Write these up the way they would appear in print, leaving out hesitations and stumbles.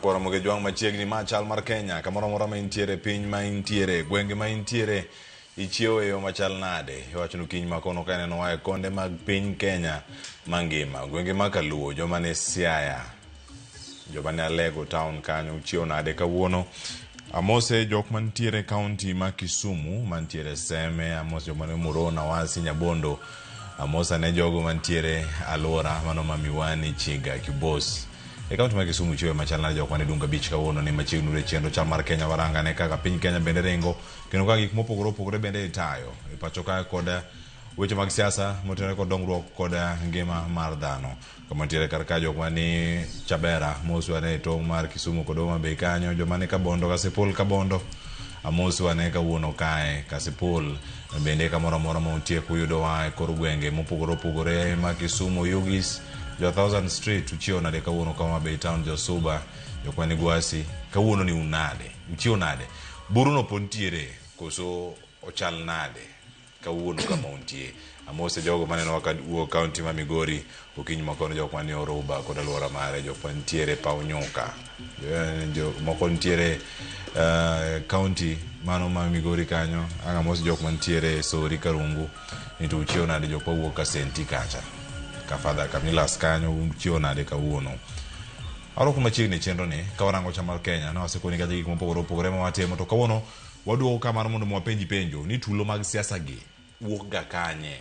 Nyakwara Moge Jwang' machiegni ma chal mar Kenya kamoro amora ma intiere piny ma intiere gwenge ma intiere ichiewo e yo machal nade iwacho ni kiny ma kono ka ineno wa e konde mag piny Kenya mangima gwenge ma Kaluo joma ni Siaya joma ni Alego town kanyo uchiewo nade kawuono amose jok mantiere kaunti ma Kisumu mantiere Seme amose jok mane Murona Wasi Nyabondo amosa ne jogo mantiere alwora mano ma Miwani Chiga Kibos e kaunti ma Kisumu chiwo machal nade jok mane Dunga Beach kawuono ni machiegni ure chenro chal mar Kenya waranga ne kaka piny Kenya bende ringo kendo kaka gik mopogore opogore bende itayo e pacho kae kod weche mag siasa motenore kod dongruok kod ngima mar dhano kama ntiere kar ka jok mani Chabera mosu ane e tong' mar Kisumu kod Homa Bay kanyo joma ni Kabondo Kasipul Kabondo amosu ane kawuono kae Kasipul bende kamoro amora ma untie kuyudowa e kor gwenge mopogore opogore ma Kisumu Oyugis jo Thousand Street uchiewo nade kawuono ka Homa Bay Town jo Suba jok mani Gwasi kawuono ni unade uchiewo nade buruno pod ntiere koso ochal nade kawuono kama untie amose jogo maneno ka wuok kaunti ma Migori okinyi makono jok mani Oruba kod alwora mare jok mantiere paw nyuka moko nitiere kaunti mano ma Migori kanyo ang' amose jok mantiere Sori Karungu ni to uchiewo nade jok mawuok Kasenti kacha ka Father Camillus kanyo uchiewo nade kawuono Arwako machiegni e chenro ni ka warango chal mar Kenya ne wasekoni kacha gik mopogore opogore ma watimo to kawuono waduogo ka mar mondo wapenji penjo ni tulo mag siasa gi wuok ga kanye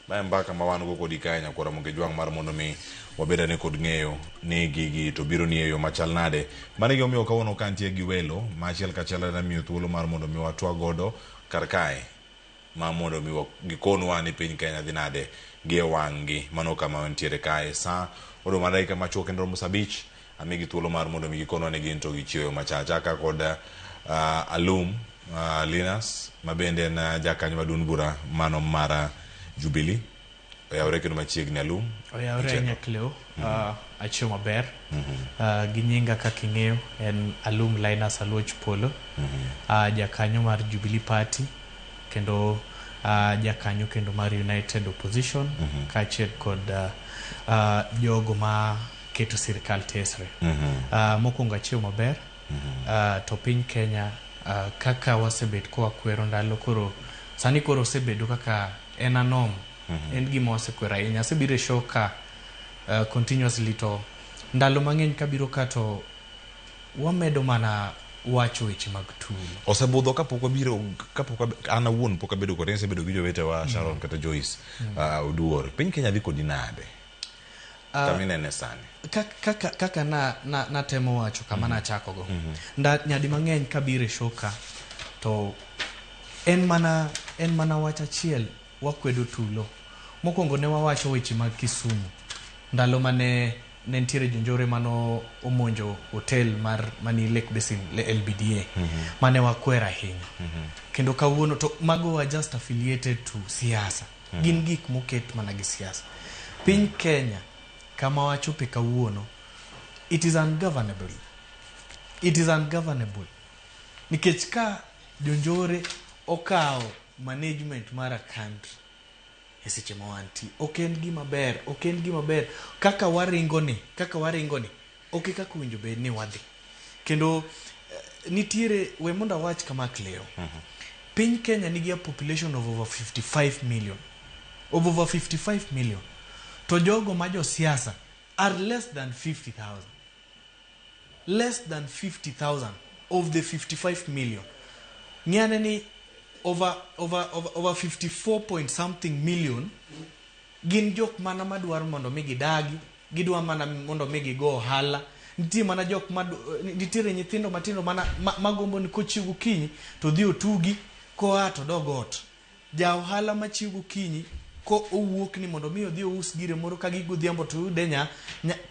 mae mbaka ma wan go kodi kae nyakwara Moge Jwang' mar mondo mi wabed ane kod ng'eyo ni gigi to biro ni e yo machal nade. Mano e gimomiyo kawuono ka antie gi welo ma achiel kachiel adwa thuolo mar mondo mi watwag godo kar kae ma mondo mi gikonwa ni piny Kenya dhi nade gi e wang' gi mano kama wantiere kae sa odong' mana dakika machuok kendo romo sa abich amigi thuolo mar mondo mi gikonwa ni gin to gichiewo machal chaka kod Alum Linus ma bende en jakanyo ma duond bura mano mar Jubilee oyawre kendo machiegni Alum Oyawre ahinya Cleo. Achiewo maber. Gi nyinga kaka ing'eyo en Alum Linus Aluoch Polo. Jakanyo mar Jubilee Party kendo jakanyo kendo mar United Opposition kaachiel kod jogo ma keto sirikal tesre. Mokwongo achiewo maber. To piny Kenya kaka wasebet ka wakwero ndalo koro sani koro osebedo kaka en a norm. En gima wasekwero ahinya. Asebiro e show ka continuously to ndalo mang'eny kabiro ka to wamedo mana wacho weche mag tulo. Osebudho kapok wabiro kapok an awuon pok abedo kode asebedo gi jowetewa Sharon kata Joyce Oduor piny Kenya dhi kodi nade kama inene sani Kaka na natemo wacho kama nachako go. Nyadi mang'eny kabiro e show ka to en mana wach achiel wakwedo tulo. Mokwongo ne wawacho weche mag Kisumu ndalo mane ne nitiere jonjore mano omonjo hotel mar mani Lake Basin le LBDA mane wakwero ahinya. Kendo kawuono to mago were just affiliated to siasa. Gin gik moket mana gi siasa. Piny Kenya kama wachope kawuono it is ungovernable. It is ungovernable. Nikech ka jonjore okawo management mar a country e seche ma wantie ok en gima ber ok en gima ber kaka waringo ni kaka waringo ni ok e kaka owinjo bed ni wadhi kendo nitiere we mondo awach kama Cleo piny Kenya nigi a population of over 55 million of over 55 million to jogo ma josiasa are less than 50,000 less than 50,000 of the 55 million ng'ane ni over 54 point something million gin jok mana madwaro mondo mi gidagi gidwa mana mondo mi gigo ohala nitie mana jok ma nitiere nyithindo matindo mana magombo ni kochiew gokinyi to dhi otugi koa to dog ot ja ohala machiew gokinyi ko owuok ni mondo mi odhi ous gire moro ka gi godhiambo to oyude nya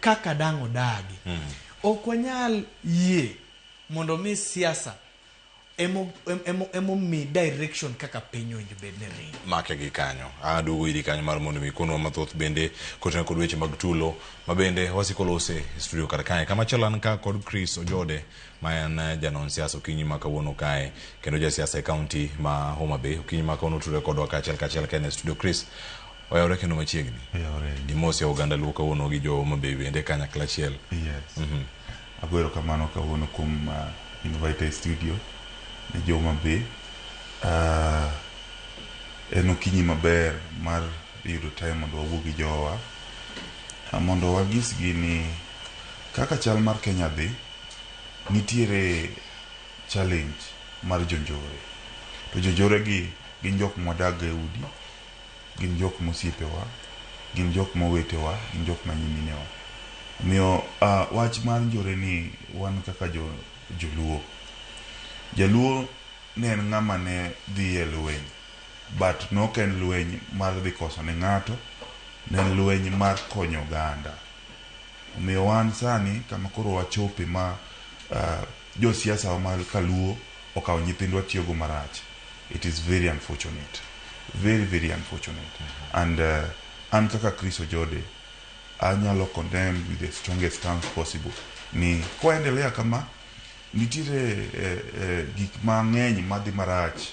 kaka dang' odagi ok wanyal yie mondo mi siasa emo mi direction kaka piny owinjo bed ni ringo make gi kanyo aduogo iri kanyo mar mondo mi konwa mathoth bende kotenore kod weche mag tulo ma bende wasiko lose e studio kar kae kamachielo an ka kod Chris Ojode ma en janon siasa okinyi ma kawuono kae kendo jasiasa e kaunti ma Homa Bay okinyi ma kawuono tudore kodwa kaachiel kachiel ka en e studio Chris oyawre kendo machiegni Oyawre. imosi oganda luo kawuono gi jo Homa Bay bende kanyakla achiel Yes. Ago erokamano kawuono kuom invite e studio ne jo Homa Bay. En okinyi maber mar yudo time mondo wawuo gi jowa mondo wanyisgi ni kaka chal mar Kenya dhi, nitiere challenge mar jonjore. To jonjore gi gin jok mwadak go e udi, gin jok mosiepewa, gin jok mowetewa, gin jok ma nyiminewa. Omiyo wach mar njore ni wan kaka joluo. Jaluo ne en ng'ama ne dhi e lweny, but nok en lweny mar dhi koso ne ng'ato, ne en lweny mar konyo oganda. Omiyo wan sani kama koro wachope ma josiasa wa ma kaluo okawo nyithindwa tiyogo marach. It is very unfortunate. Very, very unfortunate. And an kaka Chris Ojode, anyalo condemn with the strongest terms possible ni kwaendelea kama nitiere gik mang'eny madhi marach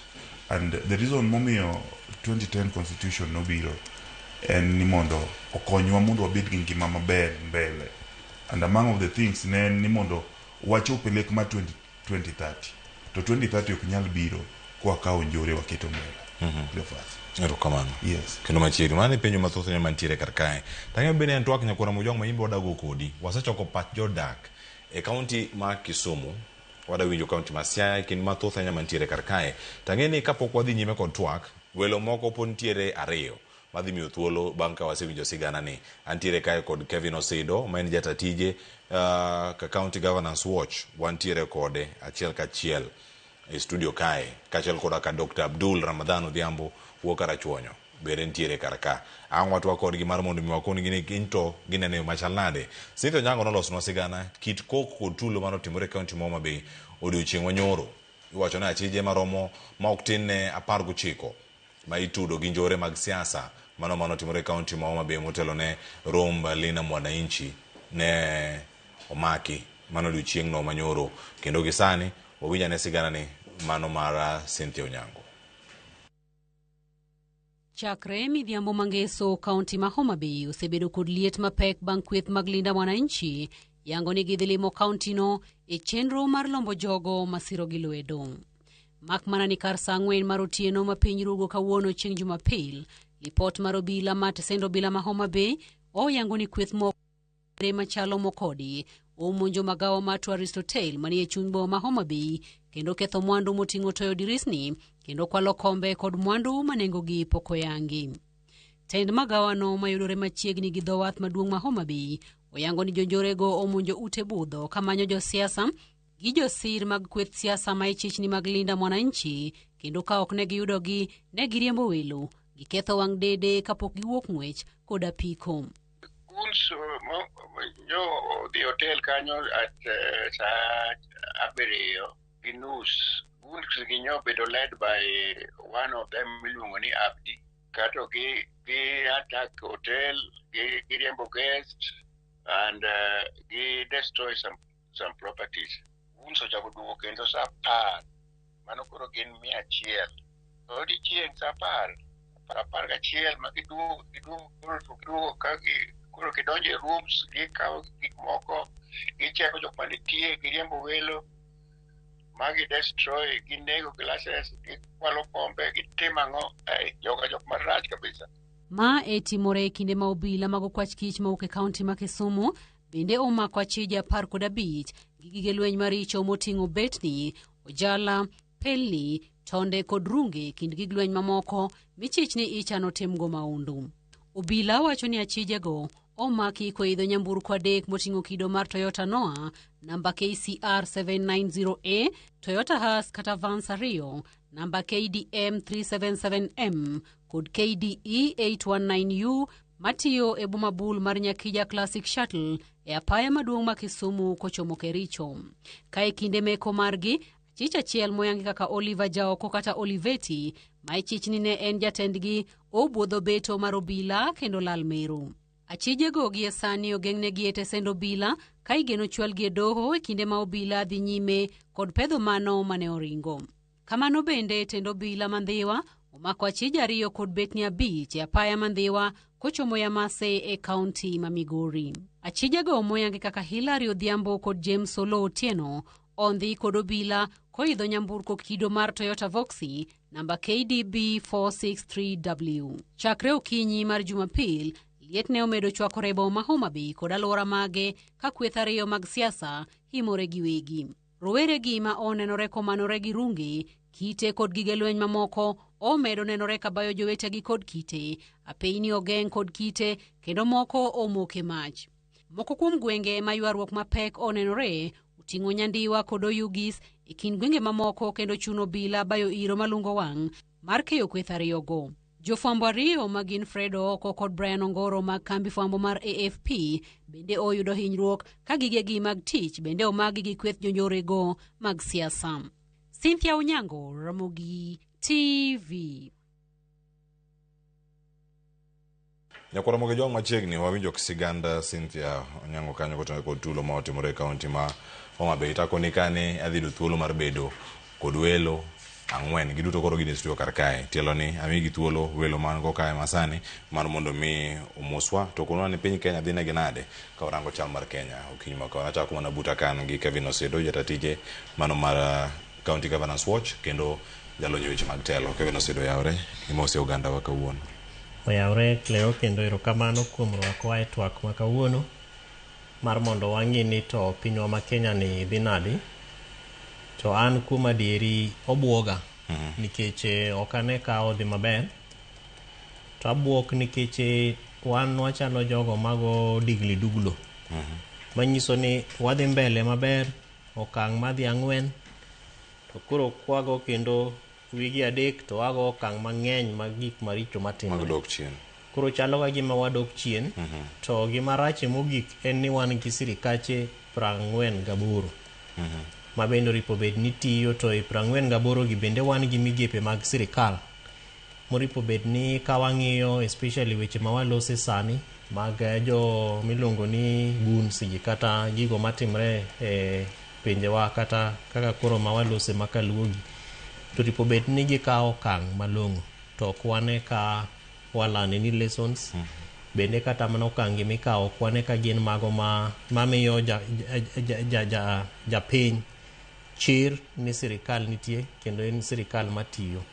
and the reason momiyo 2010 constitution nobiro en ni mondo okonywa mondo wabed gi ngima maber mbele and among of the things ne en ni mondo wachop e lek mar 20, 2030 to 2030 ok nyal biro kwakawo njore waketo mbele. Cleophas. Erokamano. Yes. Kendo machiegni, mano e penjo mathoth ahinya mantiere kar kae. Tang'e bende en twak nyakwara Mojwang' ma in be wadago kodi. Wasechoko pach jodak e kaunti ma Kisumu, wada winjo kaunti ma Siaya e kind mathoth ahinya mantiere kar kae. Tang'e ni kapok wadhi nyime kod twak, welo moko pod nitiere ariyo madhi miyo thuolo bang' ka wasewinjo sigana ni. Antiere kae kod Kevin Osido ma en jata tije ka County Governance Watch, wantiere kode achiel kachiel e studio kae, kaachiel koda ka Dr. Abdul Ramadhan Odhiambo wuok Karachuonyo bende nitiere kar ka. Ang' watwak kodgi mar mondo mi wakon gi ni gin to gineno e yo machal nade. Cynthia Onyango nolosonwa sigana kit kok kod tulo manotimore e kaunti ma Homa Bay odiochieng' manyoro. Iwacho ni achije maromo ma ok tin ne 19 ma itudo gi njore mag siasa mano manotimore e kaunti ma Homa Bay motelo ne romb Linda Mwananchi ne omaki mano odiochieng'no manyoro kendo gi sani wawinj ane sigana ni mano mar Cynthia Onyango. Chakre midhiambo mangeso, kaunti ma Homa Bay osebedo kod liet mapek bang' kweth mag Linda Mwananchi yango ni gidhi limo kauntino e chenro mar lombo jogo masiro gi lwedo. Mak mana ni kar saa 4 mar otieno ma piny rugo kawuono chieng' Jumapil, lipot mar obila ma tesend obila ma Homa Bay oyango ni kweth moko machalo mokodi omonjo magawa mar Tourist Hotel manie chuny boma ma Homa Bay kendo ketho mwandu moting'o toyo dirisni kendo kwalo kombe kod mwandu ma nengogi pok oyangi. Tend magawano mayudore machiegni gi dho wath maduong' ma Homa Bay oyango ni jonjorego omonjo ute budho kamanyo josiasa gi josir mag kweth siasa ma ichichni mag Linda Mwananchi kendo ka ok ne giyudogi ne giriembo welo giketho wang' dede kapok giwuok ng'wech kod apiko. Goons nyo odhi hotel kanyo at saa 7:30. Goons gi nyo bedo led by one of them miluongo ni Abdi. Kato gi attack hotel, gi giriembo guests and gi destroy some properties. Goons ochako duogo kendo saa 10. Mano koro gin 100. Odiochieng' saa 10, 11 ma giduogo giduogo koro to giduogo ka gi koro gidonjo e rooms gikawo gik moko gicheko jok manitie giriembo welo ma gi destroy ginego glasses gikwalo kombe gitimo ang'o joga jok marach kabisa. Ma e timore e kinde ma obila mag okwach kich mawuok e kaunti ma Kisumu bende omako achije 15 gi gige lweny maricho moting'o betni, ojala, pelni, tonde kod runge kind gig lweny mamoko michich ni ichano timgo maundu. Obila wacho ni achijego omaki koidho nyamburko 3 moting'o kido mar Toyota Noah namba KCR 790A, Toyota Hearse kata Vans 2 namba KDM 377M kod KDE 819U matiyo e boma bul mar Nyakija Classic Shuttle e apaya maduong' ma Kisumu kochomo Kericho. Ka e kinde meko margi, achich achiel moyangi kaka Oliver Jaoko kata Oliveti ma ichich ni ne en jatendgi obuodho beto mar obila kendo lal meru. Achijego gie sani ogeng'negi e tesend obila ka igeno chwalgi e doho e kinde ma obila dhi nyime kod pedho mano mane oringo. Kamano bende tend obila ma Ndhiwa omako achije 2 kod betni 5 e apaya ma Ndhiwa kochomo Yamase e kaunti ma Migori. Achijego moyangi kaka Hilary Odhiambo kod James Oloo Otieno ondhi kod obila koidho nyamburko kido mar Toyota Voxy namba KDB 463W. Chakre okinyi mar Jumapil, liet ne omedo chwakore e boma ma Homa Bay kod alwora mage ka kweth ariyo mag siasa himore giwegi. Rowere gi ma onenore komanore gi runge, kite kod gige lweny mamoko omedo nenore kabayo jowetegi kod kite, apeyni ogeng' kod kite kendo moko omoke mach. Moko kuom gwenge ma ywaruok mapek onenore oting'o Nyandiwa kod Oyugis e kind gwenge mamoko kendo chuno obila bayo iro malungo wang' mar keyo kweth ariyogo. Jofwambo ariyo ma gin Fred Ooko kod Brian Ongoro mag kambi fwambo mar AFP bende oyudo hinyruok ka gigegi mag tich bende omagi gi kweth jonjorego mag siasa. Cynthia Onyango, Ramogi TV. Nyakwar Ramogi Ojwang' machiegni wawinjo sigand Cynthia Onyango kanyo kotenore kod tulo ma otimore e kaunti ma Homa Bay. Takoni kane adhi yudo thuolo mar bedo kod welo ang'wen giduto koro gin e studio kar kae. Tielo ni amigi thuolo welo man go kae masani mar mondo mi omoswa to konwa ni piny Kenya dhi negi nade ka warango chal mar Kenya okinyi ma kawuono. Achako mana buta kan gi Kevin Osedo jata tije mano mar County Governance Watch kendo jalony e weche mag telo. Kevin Osedo yawre imose oganda wa kawuono. Oyawre Cleo kendo erokamano kuom rwakowa e twak ma kawuono mar mondo wang'i ni to pinywa ma Kenya ni dhi nadi. To an kuom adieri obuoga nikech ok ane ka odhi maber. To abuok nikech wan wachalo jogo mago digli duglo. Manyiso ni wadhi mbele maber, okang' madhi 4, to koro kwago kendo wigi 3 to wago okang' mang'eny mag gik maricho matimore. Mag dok chien. Koro chalo ka gima wadok chien, to gima rache mogik en ni wan gi sirikache 48. Ma bende oripo bed ni tiyo to e 48 gi bende wan gi migepe mag sirikal. Moripo bed ni ka wang'iyo especially weche ma walose sani mag jo miluongo ni goons gi kata gigo matimre e pinjewa kata kaka koro ma walose makaluogi. To oripo bed ni gikawo okang' malong'o to ok wane ka walane ni lessons. Bende kata mana okang' gi mikawo ok wane ka gin mago mamiyo japiny chir ni sirikal nitie kendo en sirikal matiyo.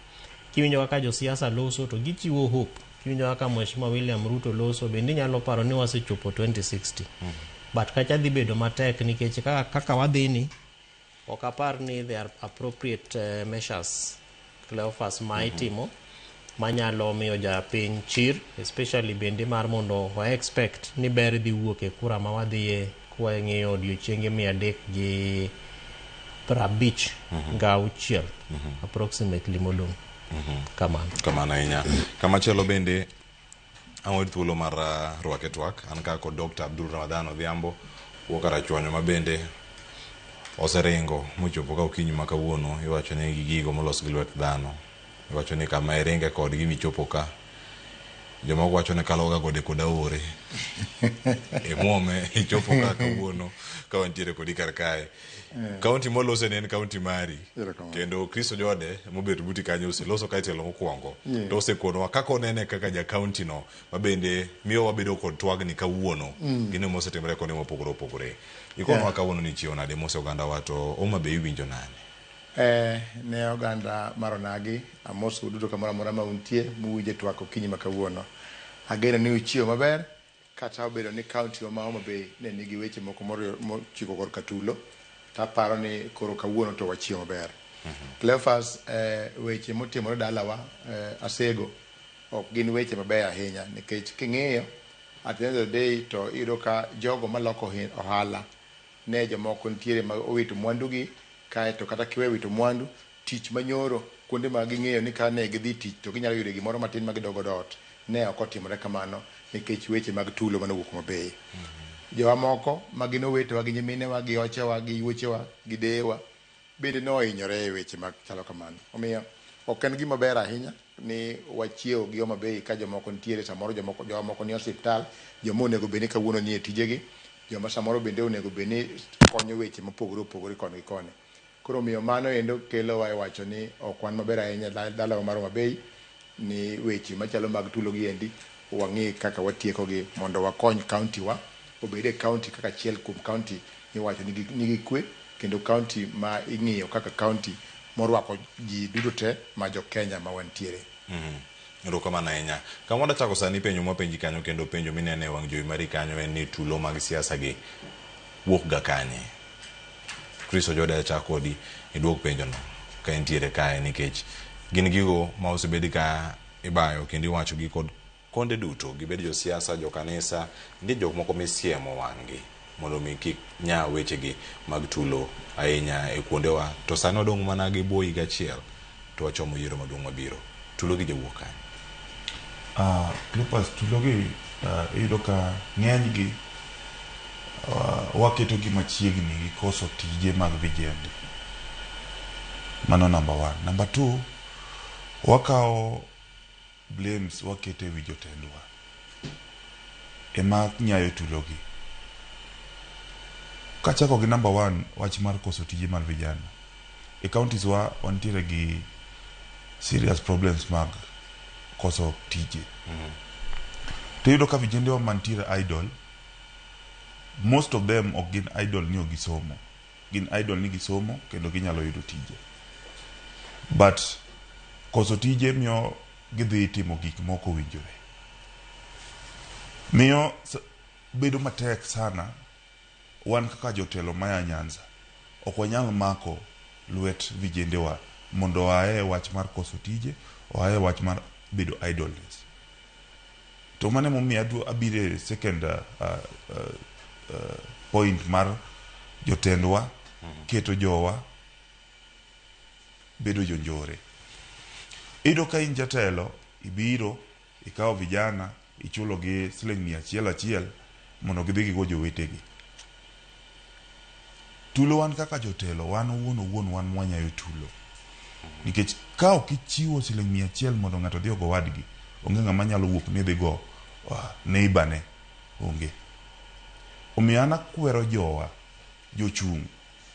Kiwinjo kaka josiasa loso to gichiwo hope. Kiwinjo kaka Mheshimiwa William Ruto loso bende inyalo paro ni wasechopo 2060. But kacha dhi bedo matek nikech kaka wadhi ni ok apar ni there are appropriate measures Cleophas ma itimo manyalo miyo japiny chir especially bende mar mondo wa expect ni ber dhi wuok e kura ma wadhiye kwang'iyo odiochienge 356 approximately modong'. Kamano. Kamano ahinya. Kamachielo bende awuoyo thuolo mar rwake twak. An ka kod Dr. Abdul Ramadhan Odhiambo wuok Karachuonyo ma bende oseringo mochopo ka okinyi ma kawuono iwacho ni gi gigo molos gi lwet dhano. Iwacho ni kama iringe kodgi michopo ka. Jomoko wacho ni kaloga gode kod aore. Imuome ichopo ka kawuono ka wantiere kodi kar kae. Kaunti molose ni en kaunti mari. Kendo Chris Ojode mobet buti kanyo oseloso ka tielo mokwongo. To osekonwa kaka onene kaka ja kaunti no mabende miyo wabedo kod twagni kawuono. Gino mosetimore kuonde mopogore opogore. Ikonwa kawuono ni chiewo nade mose oganda wa to Homa Bay iwinjo nade? Ne oganda mar onagi, amosou duto kamoro amora ma untie muwinje twak okinyi ma kawuono. Ageno ni uchiewo maber kata obedo ni kaunti ma Homa Bay ne nigi weche moko mochiko korka tulo, taparo ni koro kawuono to wachiewo maber. Cleophas, weche motimore dalawa Asego ok gin weche mabeyo ahinya nikech king'iyo at the end of the day to iyudo ka jogo maloko ohala ne jomoko nitiere ma owito mwandugi kaeto kata kiwe wito mwandu tich manyoro kuonde ma ging'eyo ni ka ne gidhi tich to ginyalo yudo gimoro matin ma gidogo ot ne ok otimore kamano nikech weche mag tulo manowuok Homa Bay. Jowa moko ma gin owetewa gi nyiminewa gi ochewa gi yuochewa gi deyewa bende nohinyore e weche machalo kamano. Omiyo ok en gima ber ahinya ni wachiewo gi Homa Bay ka jomoko nitiere samoro jomoko jowa moko ni osiptal joma onego bed ni kawuono ni e tijegi joma samoro bende onego bed ni konyo weche mopogore opogore koni gi koni. Koro omiyo mano endo kelowa e wacho ni ok wan maber ahinya dalawa mar Homa Bay ni weche machalo mag tulo gi endi wang'i kaka watieko gi mondo wakony kaunti wa obed e county kaka achiel kuom county miwacho nigi, nigi kwe kendo county ma ing'iyo kaka county morwako ji duto te ma jo Kenya ma wantiere. Erokamano ahinya. Kama wadachako sani penjo mwapenji kanyo kendo penjo minene e wang' jowi mari kanyo en ni tulo mag siasa gi wuok ga kanye? Chris Ojode achak kodi iduok penjono ka entiere kae nikech gin gigo ma osebed ka ibayo kendo iwacho gi kod konde duto gibed josiasa, jokanisa, nitie jok moko misiemo wang'gi mondo mi kik nya wechegi mag tulo ahinya e kuondewa to sani wadong' mana gi bwo higa achiel to wachomo yiero maduong' mabiro. Tulo gi jowuok kanye? Cleopas, tulogi iyudo ka ng'enygi waketogi machiegni gi koso tije mag vijende. Mano number one. Number two, wakawo blames waketo e wi jotendwa ema nyayo tulogi. Kachako gi number one, wach mar koso tije mar vijana. E counties wa wantiere gi serious problems mag koso tije. To iyudo ka vijendewa mantiere idle, most of them ok gin idle ni ok gisomo. Gin idle ni gisomo kendo ginyalo yudo tije. But koso tije miyo gidhi timo gik mok owinjore. Miyo bedo matek sana wan kaka jotelo maya Nyanza ok wanyal mako lwet vijendewa mondo oaye wach mar koso tije, oaye wach mar bedo idleness. To mano emomiyo abiro e second point mar jotendwa keto jowa bedo jonjore. Iyudo ka in jatelo, ibiro, ikawo vijana, ichulo gi siling 100 achiel mondo gidhi gigo jowetegi. Tulo wan kaka jotelo, wan owuon owuon wan mwanyayo tulo. Nikech ka ok ichiwo siling 100 mondo ng'ato odhi ogo wadgi, onge ng'ama nyalo wuok ni dhi go neighbor ne, onge. Omiyo an akwero jowa, jochung'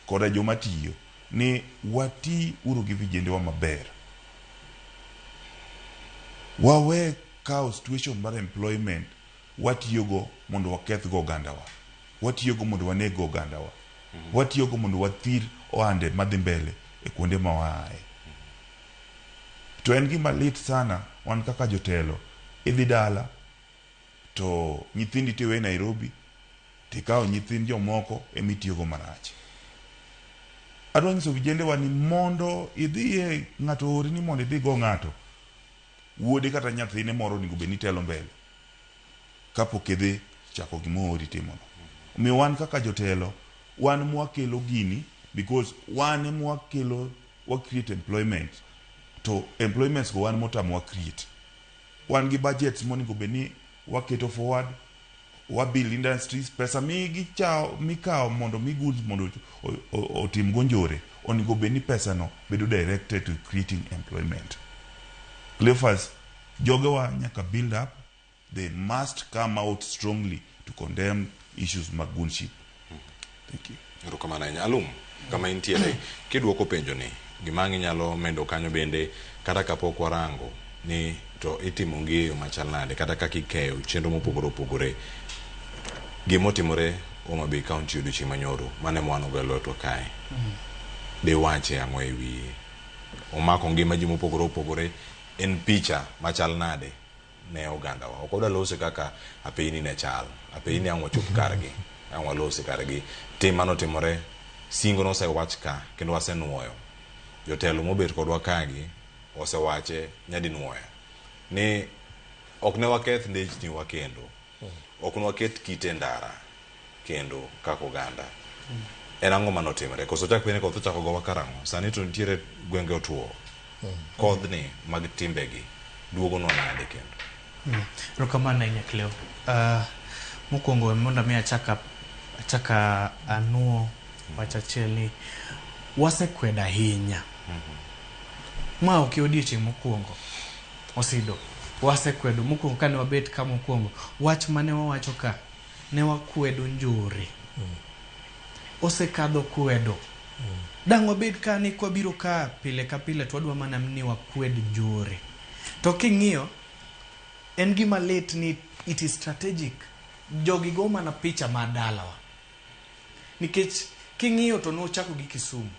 koda joma tiyo ni wati uru gi vijendewa maber. Wawe kawo situation mar employment watiyogo mondo wakethgo ogandawa. Watiyogo mondo waneg ogandawa. Watiyogo mondo wathir ohande madhi mbele e kuonde ma waaye. To en gima lit sana wan kaka jotelo, idhi dala to nyithindi tiwe Nairobi tikawo nyithind jomoko emitiyogo marach. Adwa nyiso vijendewa ni mondo idhiye ng'ato oori ni mondo idhi go ng'ato, wuode kata nyathine moro onego bed ni telo mbele kapok idhi chako gima oori timono. Omiyo wan kaka jotelo, wan mwakelo gini because wan emwakelo wa create employment to employments go wan motamowa create. Wan gi budgets monego bed ni waketo forward, wa build industries, pesa mikawo mondo mi goods mondo otim go njore, onego bed ni pesa no bedo directed to creating employment. Cleophas, jogewa nyaka build up, they must come out strongly to condemn issues mag goonship. Thank you. Erokamano ahinya. Alum, kama intiere, kidwoko penjo ni, gima ang' inyalo medo kanyo bende kata kapok warango ni to itimo gi e yo machal nade kata kaka ikeyo chenro mopogore opogore. Gimotimore Homa Bay County odiochieng' manyoro, mano ema wan go e lwetwa kae. Diwache ang'o e wiye? Omako ngima ji mopogore opogore, en picha machal nade ne ogandawa? Ok wadwa lose kaka apeyni ne chal. Apeyni ang' wachop kargi, ang' walose kargi. Tim manotimore, singo nosewach ka kendo wasenuoyo. Jotelo mobet kodwa kagi osewache nyadinuoya ni ok ne waketh ndechni wa kendo, ok ne waket kite e ndara kendo kaka oganda. En ang'o manotimore? Koso chak bed ni koth ochako gowa karang'o? Sani to nitiere gwenge otuo. Kodhni mag timbegi duogonwa nade kendo? Erokamano ahinya Cleo. Mokwongo mondo mi achak anuo wach achiel ni wasekwedo ahinya. Ma ok e odiochieng' mokwongo Osido. Wasekwedo mokwongo kane wabet ka mokwongo. Wach mane wawacho ka ne wakwedo njore. Osekadho kwedo. Dang' wabed ka ni kwabiro ka pile ka pile to wadwa mana ni wakwed njore. To king'iyo en gima lit ni it is strategic. Jogi go mana picha mar dalawa. Nikech king'iyo to nochako gi Kisumu.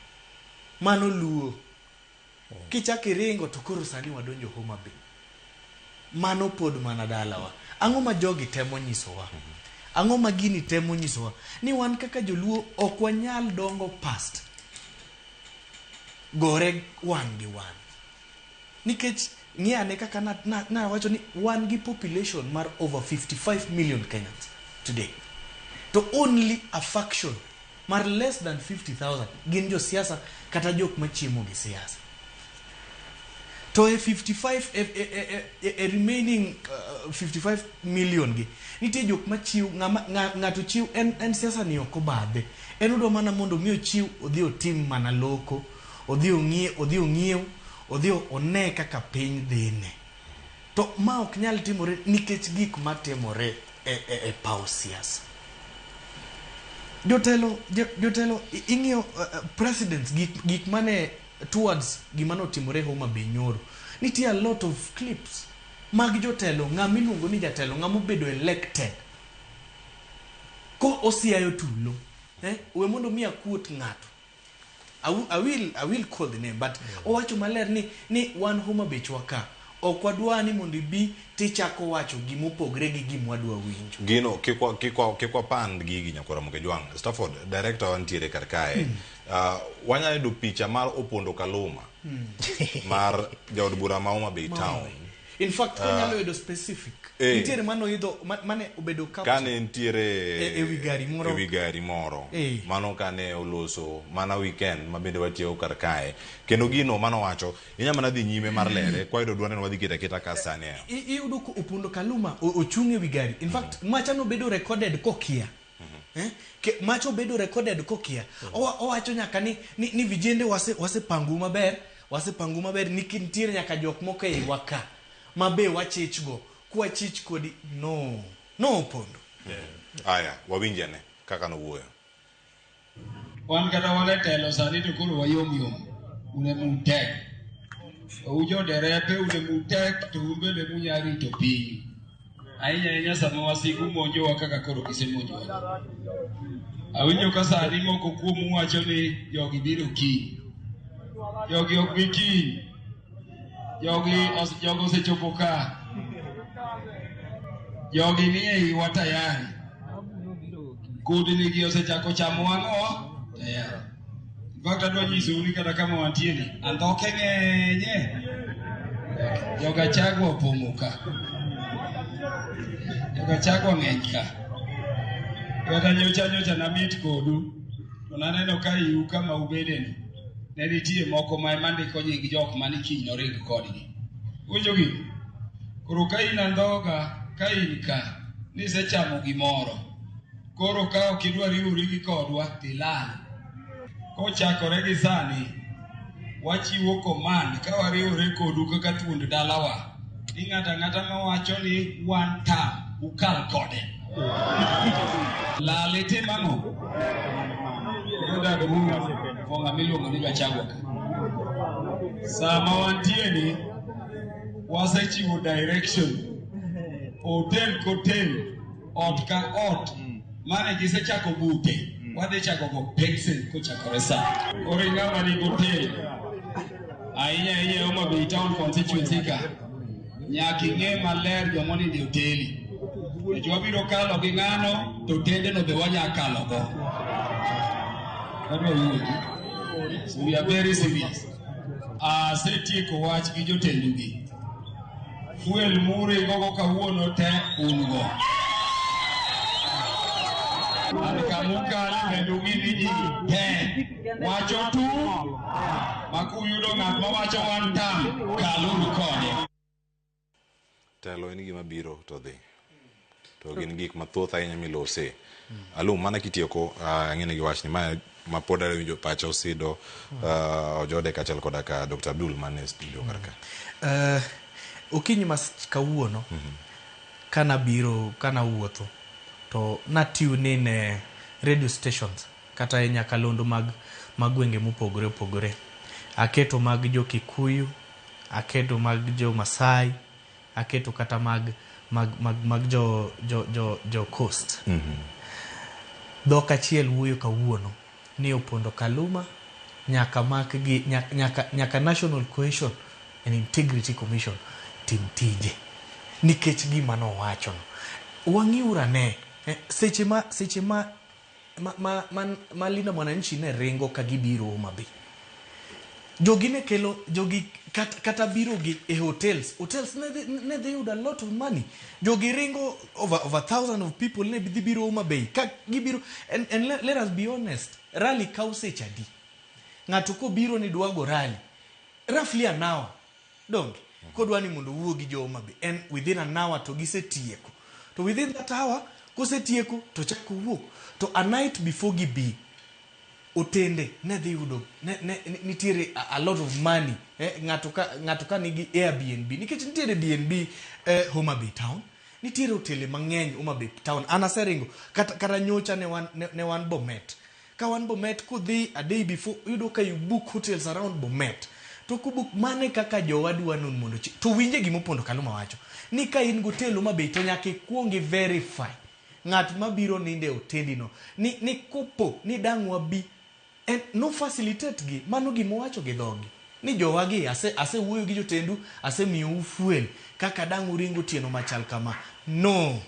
Mano Luo. Kichako iringo to koro sani wadonjo Homa Bay. Mano pod mana dalawa. Ang'o ma jogi temo nyisowa? Ang'o ma gini temo nyisowa? Ni wan kaka joluo ok wanyal dongo past gore wan gi wan. Nikech ng'i ane kaka nawacho ni wan gi population mar over 55 million Kenyans today. To only a faction mar less than 50,000 gin josiasa kata jok machiemo gi siasa. To e 55 e remaining 55 million gi nitie jok machiw ng'ato chiw en siasa ni ok obadhe. En odwa mana mondo mi ochiw odhi otim mana loko, odhi ong'ie, odhi ong'iew, odhi one kaka piny dhine. To ma ok nyal timore nikech gik matimore e paw siasa. Jotelo ing'iyo presidents gik mane towards gima notimore Homa Bay nyoro. Nitie a lot of clips mag jotelo, ng'ama iluongo ni jatelo, ng'ama obedo elected ko osiayo tulo. We mondo mi akuot ng'ato. I will call the name, but owacho maler ni wan Homa Bay chwa ka. Ok wadwa ni mondo ibi tichako wacho gimopogre gi gima wadwa winjo. Gino kikwa pand gigi nyakwara Mokejwang'. Stafford, director wantiere kar kae. Wanyalo yudo picha mar Opondo Kaluma mar jaod bura ma Homa Bay town. In fact, wanyalo yudo specific. Nitiere mano idho mane obedo capture. Kane nitiere e wi gari moro. E wi gari moro. Mano kane oloso mana weekend ma bende watieko kar kae. Kendo gino mano wacho, inya mana dhi nyime mar lere, kwa yudo duonde no wadhi keto aketa ka sani. Iyudo ko Opondo Kaluma ochung' e wi gari. In fact, macha nobedo recorded kokia. Macha obedo recorded kokia. Owacho nyaka ni vijende wasepangu maber, wasepangu maber nikech nitiere nyaka jok moko e iwa ka ma be wachich go. Kwachich kodi, no. No Opondo. Aya, wawinj ane kaka nowuoyo. Wan kata wan e telo sani to koro wayom yom. Un ema utek. Un joderepe un ema utek to un bende munya rito piny. Ahinya ahinya sama wasigu monjowa kaka koro gisemonjowa. Awinjo ka sani moko kuomu wacho ni jogi biro kiny. Jogi ok bi kiny. Jogi osechopo ka. Jogi ni e iwa tayari. Kudni gi osechako chamo wang'o tayari. In fact, adwa nyisou ni kata kama wantie ni, andhoke ng'enye. Jogachagwa opong'o ka. Jogachagwa ng'eny ka. Kata nyocha namit kodu, to naneno ka iu kama ubedeni, ne nitie moko ma ema ndiko nying jok mane kiny noring kodgi. Uwinjo gini? Koro ka in andhoga, ka in ka, nisechamo gimoro. Koro ka ok idwa riwori gi kodwa, tilal. Kochakore gi sani, wachiwo command ka wariwore kodu kaka thuond dalawa. Ni ng'ato ang'ata mawacho ni one term, ukal kode. Lal itim ang'o? Odag for ng'ama iluongo ni Gachagua ka. Sama wantie ni, wasechiwo direction. Hotel kotel, ot ka ot, mane gisechako bute, wadhi chako go pencil kochakore sani. Koro ing'ama nigi hotel, ahinya ahinya e Homa Bay Town constituency ka, nyaka ing'e maler joma onindo e hoteli. Nikech wabiro kalo gi ng'ano, to otendeno be wanya kalo go. Wadwa wuoyi. So we are very serious. Asetieko wach gi jotendu gi. Fuel muringo go kawuono te un go. An kamukale bende ung'i ni ji te wacho tu ma kuyudo ng'at mawacho one term, kaluru kode. Telo en gima biro to dhi. To gin gik mathoth ahinya milose. Alum, mana kitieko, ang'e ni gi wachni, ma pod awinjo pacha Osido, Ojode kaachiel koda ka Dr. Abdul man e studio kar ka. Okinyi ma kawuono, kanabiro, kanawuotho, to natune in e radio stations kata e nyakalondo mag gwenge mopogore opogore. Aketo mag jo Kikuyu, aketo mag jo Masai, aketo kata mag mag, mag, mag jo, jo, jo, jo coast. Dhok achiel wuoyo kawuono ni Opondo Kaluma nyaka mak gi nyaka, nyaka, nyaka National Cohesion and Integrity Commission tim tije nikech gima nowachono. Wang'iuru ane seche ma seche ma ma, ma, ma, ma Linda Mwananchi ne ringo ka gibiro Homa Bay. Jogi ne kelo jogi kata, kata biro gi e hotels hotels ne dhi yudo a lot of money. Jogi ringo over thousand of people ne dhi biro Homa Bay ka gibiro and let us be honest, rally kawo seche adi? Ng'ato kobiro ni dwa go rally roughly an hour donge kodwa ni mondo owuo gi jo Homa Bay en within an hour to gisetieko, to within that hour kosetieko to chako wuok to a night before gibi otende ne dhi yudo ne nitiere a lot of money ng'ato ka nigi Airbnb nikech nitiere BNB Homa Bay town, nitiere otele mang'eny Homa Bay town. An aseringo kata nyocha ne wan Bomet ka wan Bomet kodhi a day before iyudo ka you book hotels around Bomet to kubook mane kaka jowa dwa non mondo to winje gima Opondo Kaluma wacho ni ka in gotel Homa Bay to nyaka ikuong i verify ng'at mabiro nindo e otendino ni kopo ni dang' wabi en no facilitate gi. Mano gima owacho gi dhogi ni jowagi asewuoyo gi jotendu, asemiyou fuel kaka dang' uring otieno machal kama. No,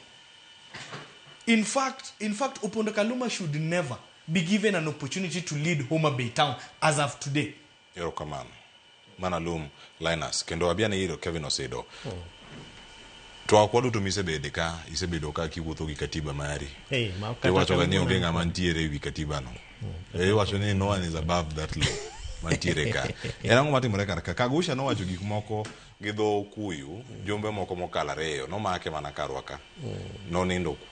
in fact Opondo Kaluma should never be given an opportunity to lead Homa Bay town as of today. Erokamano. Mana Lum Linus kendo abiane iro Kevin Osido. Twak waduto misebede ka isebedo ka kiwuotho gi katiba mari. Hey, ma kata Iwacho ga ni kawuono onge ng'ama ntiere ewi katiba no. Iwacho ni no one is above that law mantiere ka. En ang'o matimore kar ka? Kagusha nowacho gik moko gi dho kuyu jumbe moko mokalo ariyo nomake mana karwa ka. Nonindo ku.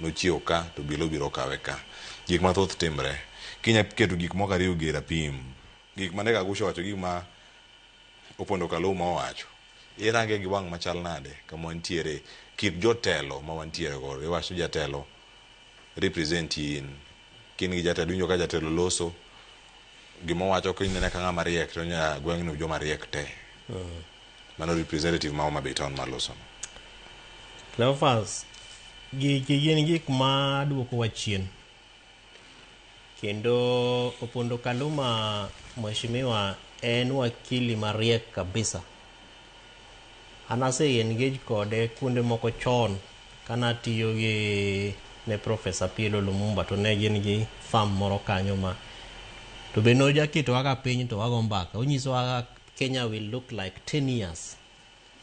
Nochiewo ka to bilo biro kawe ka. Gik mathoth timre. Kinya keto gik moko ariyo gi rapim. Gik mane Kagusha owacho gi gik ma Opondo Kaluma owacho. Irange gi wang' machal nade kama wantiere kit jotelo ma wantiere godo. Iwacho jatelo represent in. Kin gi jatelo iwinjo ka jatelo loso gima owacho kinene ka ng'ama riek to nya gweng'ni joma riek te. Mano representative ma Homa Bay town maloso no. Cleophas, giki gin gik ma duokowa chien. Kendo Opondo Kaluma mheshimiwa en wakili mariek kabisa. An ase engage kode kuonde moko chon kanatiyo gi ne Professor Pielo Lumumba to ne gin gi farm moro kanyo ma to be nojaketowa ga piny to wago mbaka. Onyisowa kaka Kenya will look like 10 years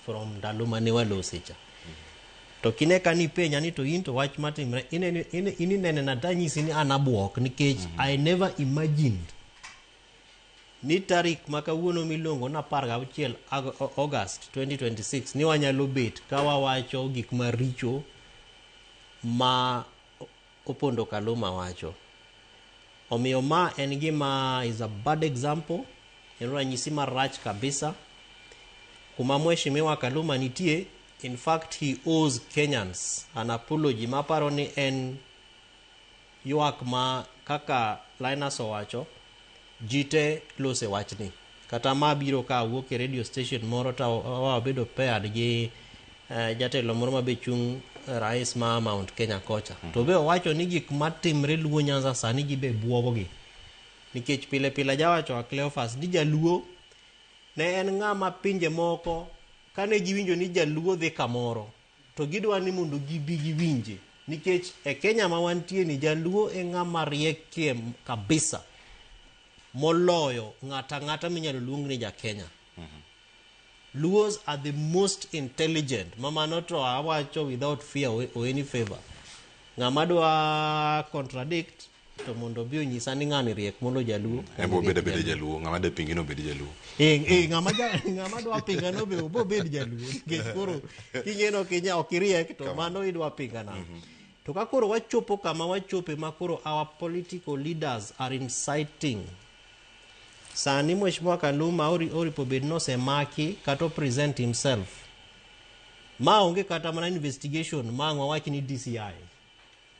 from ndalo mane walose cha. To kine ka nipenja ni to in to wach matimre in inene na tanyisi ni an abuok nikech I never imagined ni tarik ma kawuono miluongo ni 16 August 2026 ni wanyalo bet ka wawacho gik maricho ma Opondo Kaluma wacho. Omiyo ma en gima is a bad example, en ranyisi marach kabisa. Kuma Mheshimiwa Kaluma nitie, in fact he owes Kenyans an apology maparo ni en ywak ma kaka Linus owacho ji te lose wachni. Kata ma biro ka wuok e radio station moro to wabedo paired gi jatelo moro mabe chung' rais ma Mount Kenya kocha. To be owacho ni gik matimre Luo Nyanza sani gibe buogo gi. Nikech pile pile ajawacho a Cleophas ni jaluo ne en ng'ama pinje moko kane giwinjo ni jaluo dhi kamoro to gidwa ni mondo gibi giwinje nikech e Kenya ma wantie ni jaluo e ng'ama riekie kabisa moloyo ng'ata ang'ata minyalo luong ni ja Kenya. Luos are the most intelligent. Mamano to awacho without fear or any favor. Ng'ama dwa contradict to mondo obi onyisa ni ng'ani riek molo jaluo. En bo obed abeda jaluo, ng'ama de pingi no obed jaluo. Ng'ama dwa pinga no be obo bed jaluo nikech koro king'eno kinya ok iriek to mano idwa pinga nang'o. To ka koro wachopo kama wachope ma koro our political leaders are inciting sani Mheshimiwa Kaluma oripo bed nosemaki kata present himself ma onge kata mana investigation ma ang' wawach ni DCI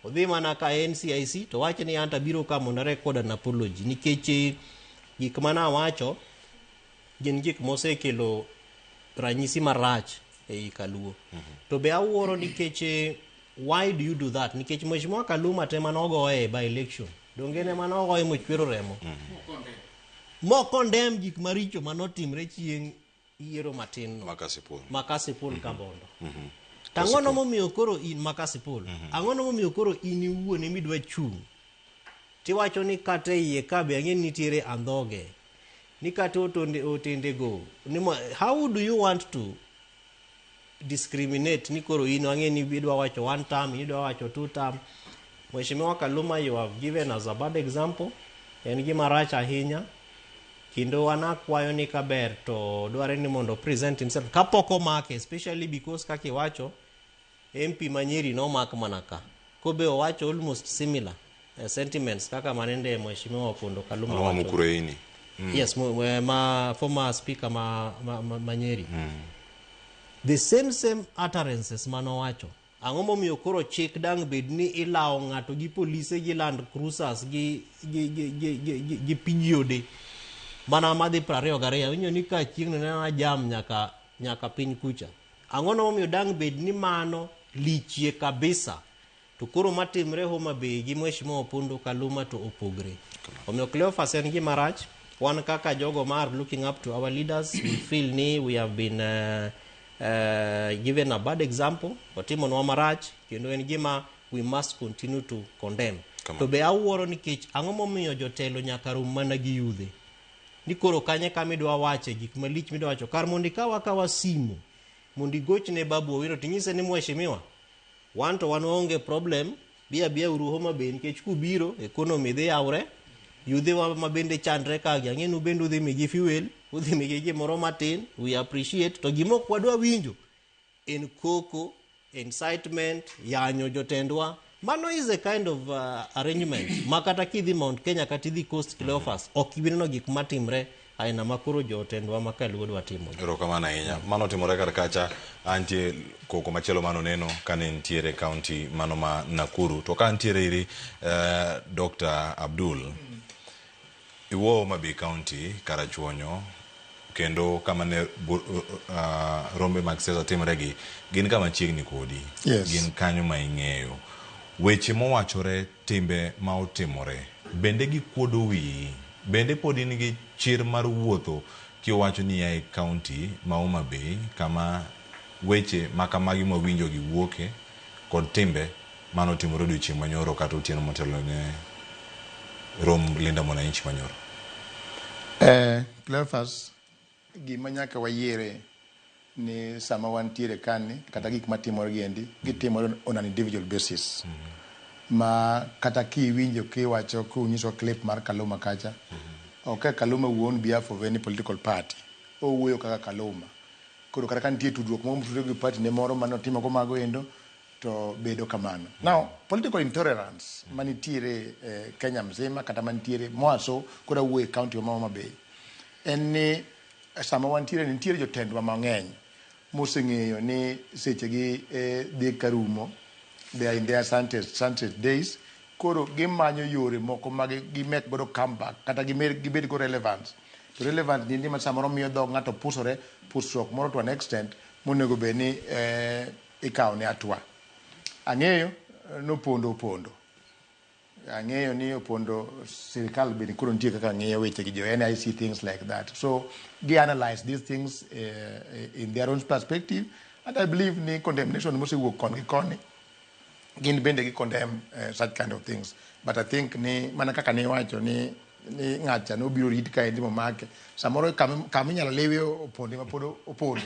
odhi mana ka NCIC to wach ni anta biro ka mondo record an apology nikech gik mana awacho gin gik mosekelo ranyisi marach ei Kaluo. To be awuoro nikech why do you do that? Nikech Mheshimiwa Kaluma te manogoye by election. Donge ne manogoye mochwero remo. Mo condemn gik maricho manotimre chieng' yiero matin no. Makasipul. Makasipul Kabondo. To ang'ono momiyo koro in Makasipul? Ang'ono momiyo koro in iwuon emidwa chung'? Tiwacho ni kata e iye ka be ang'e ni nitiere andhoge. Ni kata otendego. Ni how do you want to discriminate ni koro in ang'e ni idwa wacho one term, idwa wacho two term. Mheshimiwa Kaluma, you have given us a bad example. En gima rach ahinya. Kendo an akwayo ni kaber to dware ni mondo present himself kapok omake, especially because kaka iwacho MP ma Nyeri nomak mana ka. Kobe owacho almost similar sentiments kaka manende Mheshimiwa Opondo Kaluma Mano wacho. Mukureini. Yes, ma former speaker ma Nyeri. The same utterances manowacho. Ang'o momiyo koro chik dang' bed ni ilawo ng'ato gi polise gi land cruisers gi pijiode mana madhi 22 winjo ni ka chieng' no nena jam nyaka piny kucha. Ang'o momiyo dang' bed ni mano lichie kabisa to koro matimre Homa Bay gi Mheshimiwa Opondo Kaluma to opogre. Omiyo Cleophas en gima rach. Wan kaka jogo ma are looking up to our leaders, we feel ni we have been given a bad example. Otimonwa marach kendo en gima we must continue to condemn. To be awuoro nikech ang'o momiyo jotelo nyaka rom mana gi yudhe. Ni koro kanye kama idwa wache gik malich midwa wacho kar mondo ikaw akawa simu mondo igochne Babu Owino tinyise ni mheshimiwa wan to wan waonge problem bi abiya uru Homa Bay nikech kubiro economy dhi yawre yudhe wa ma bende chandre ka gi ang'e ni bende udhi migi fuel udhi migi gimoro matin we appreciate to gima ok wadwa winjo en koko incitement yanyo jotendwa mano is a kind of arrangement ma kata kidhi Mount Kenya kata idhi Coast Cleophas ok ibi neno gik matimre aina ma koro jotendwa ma kaluo dwa timo. Erokamano ahinya. Mano otimore kar kacha antie koko machielo mano neno kane nitiere county mano ma Nakuru. To ka nitiere iri Dr. Abdul, iwuo Homa Bay County Karachuonyo kendo kama ne rombe mag siasa timore gi gin kama chiegni kodi. Yes. Gin kanyo ma ing'eyo. Weche mowachore, timbe ma otimore, bende gikuodo wiyi? Bende pod in gi chir mar wuotho kiwacho ni ia e county ma Homa Bay kama weche ma kamagi mwawinjo gi wuoke kod timbe manotimore odiochieng' manyoro kata otieno motelo ne rom Linda Mwananchi manyoro? Cleophas, gima nyaka wayiere ni sama wantiere kani kata gik matimore gi endi gitimore on an individual basis. Ma kata kiwinjo kiwacho kunyiso clip mar Kaluma kacha, ok Kaluma wuo on behalf of any political party, owuoyo kaka Kaluma. Koro kata ka nitie tudruok moro motudore gi party ne moro manotimo go mago endo to bedo kamano. Now, political intolerance manitiere Kenya mzima kata manitiere moaso koro awuoyo e county ma Homa Bay en ni sama wantiere nitiere jotendwa mang'eny moseng'eyo ni sechegi dhi karumo, they are in their sunset days. Koro gimanyo yore moko ma gi make godo comeback kata gibed go relevance. To relevance ni ma samoro miyo dhog ng'ato pusore pusruok moro to an extent monego bed ni ikawo ne atwa. Ang'eyo nopondo opondo. Ang'eyo ni opondo sirikal bende koro nitie kaka ng'iyo weche gi jo NIC things like that. So gi analyze these things in their own perspective and I believe ni condemnation mosewuok koni gi koni gin bende gi condemn such kind of things. But I think ni mana kaka niwacho ni ng'acha nobiro rit kaendi momake samoro kama inyalo liwe opondo ema pod opondo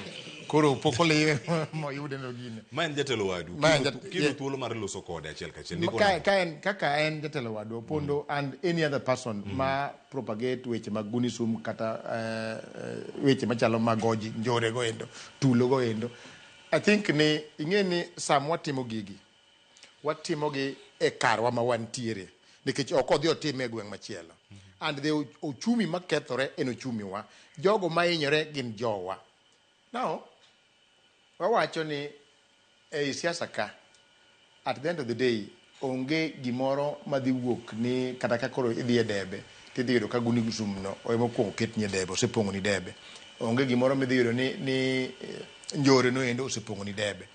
koro pok oliwe moyude no gine. Ma en jatelo wadu. Ma en Kiyudo thuolo mar loso kode achiel kachiel. Ndiko Ka, nang'o? ka en jatelo wadu Opondo and any other person ma propagate weche mag gunism kata weche machalo mag goji njore go endo tulo go endo I think ni ing'e ni sama watimo gigi watimogi e karwa ma wantiere nikech ok odhi otime e gweng' machielo and the ochumi makethore en ochumi wa jogo mahinyore gin jowa. Now wawacho ni ei siasa ka at the end of the day onge gimoro madhi wuok ni kata ka koro idhi e debe tidhi yudo ka gunism no ema okuongo ketni e debe osepong'o ni debe. Onge gimoro midhi yudo ni njore no endo osepong'o ni debe.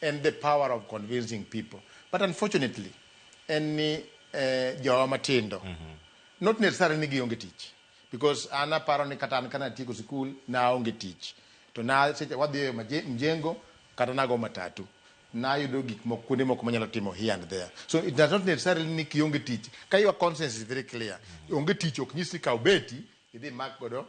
And the power of convincing people. But unfortunately, en ni jowa matindo, not necessarily ni gionge tich. Because an aparo ni kata an kana atieko sikul, naonge tich. To na seche wadhi e mjengo, kata nago matatu. Nayudo gik moko kuonde moko manyalo timo here and there. So it does not necessarily ni kionge tich. Ka your conscience is very clear. Onge tich ok nyis ni kaw beti, idhi mak godo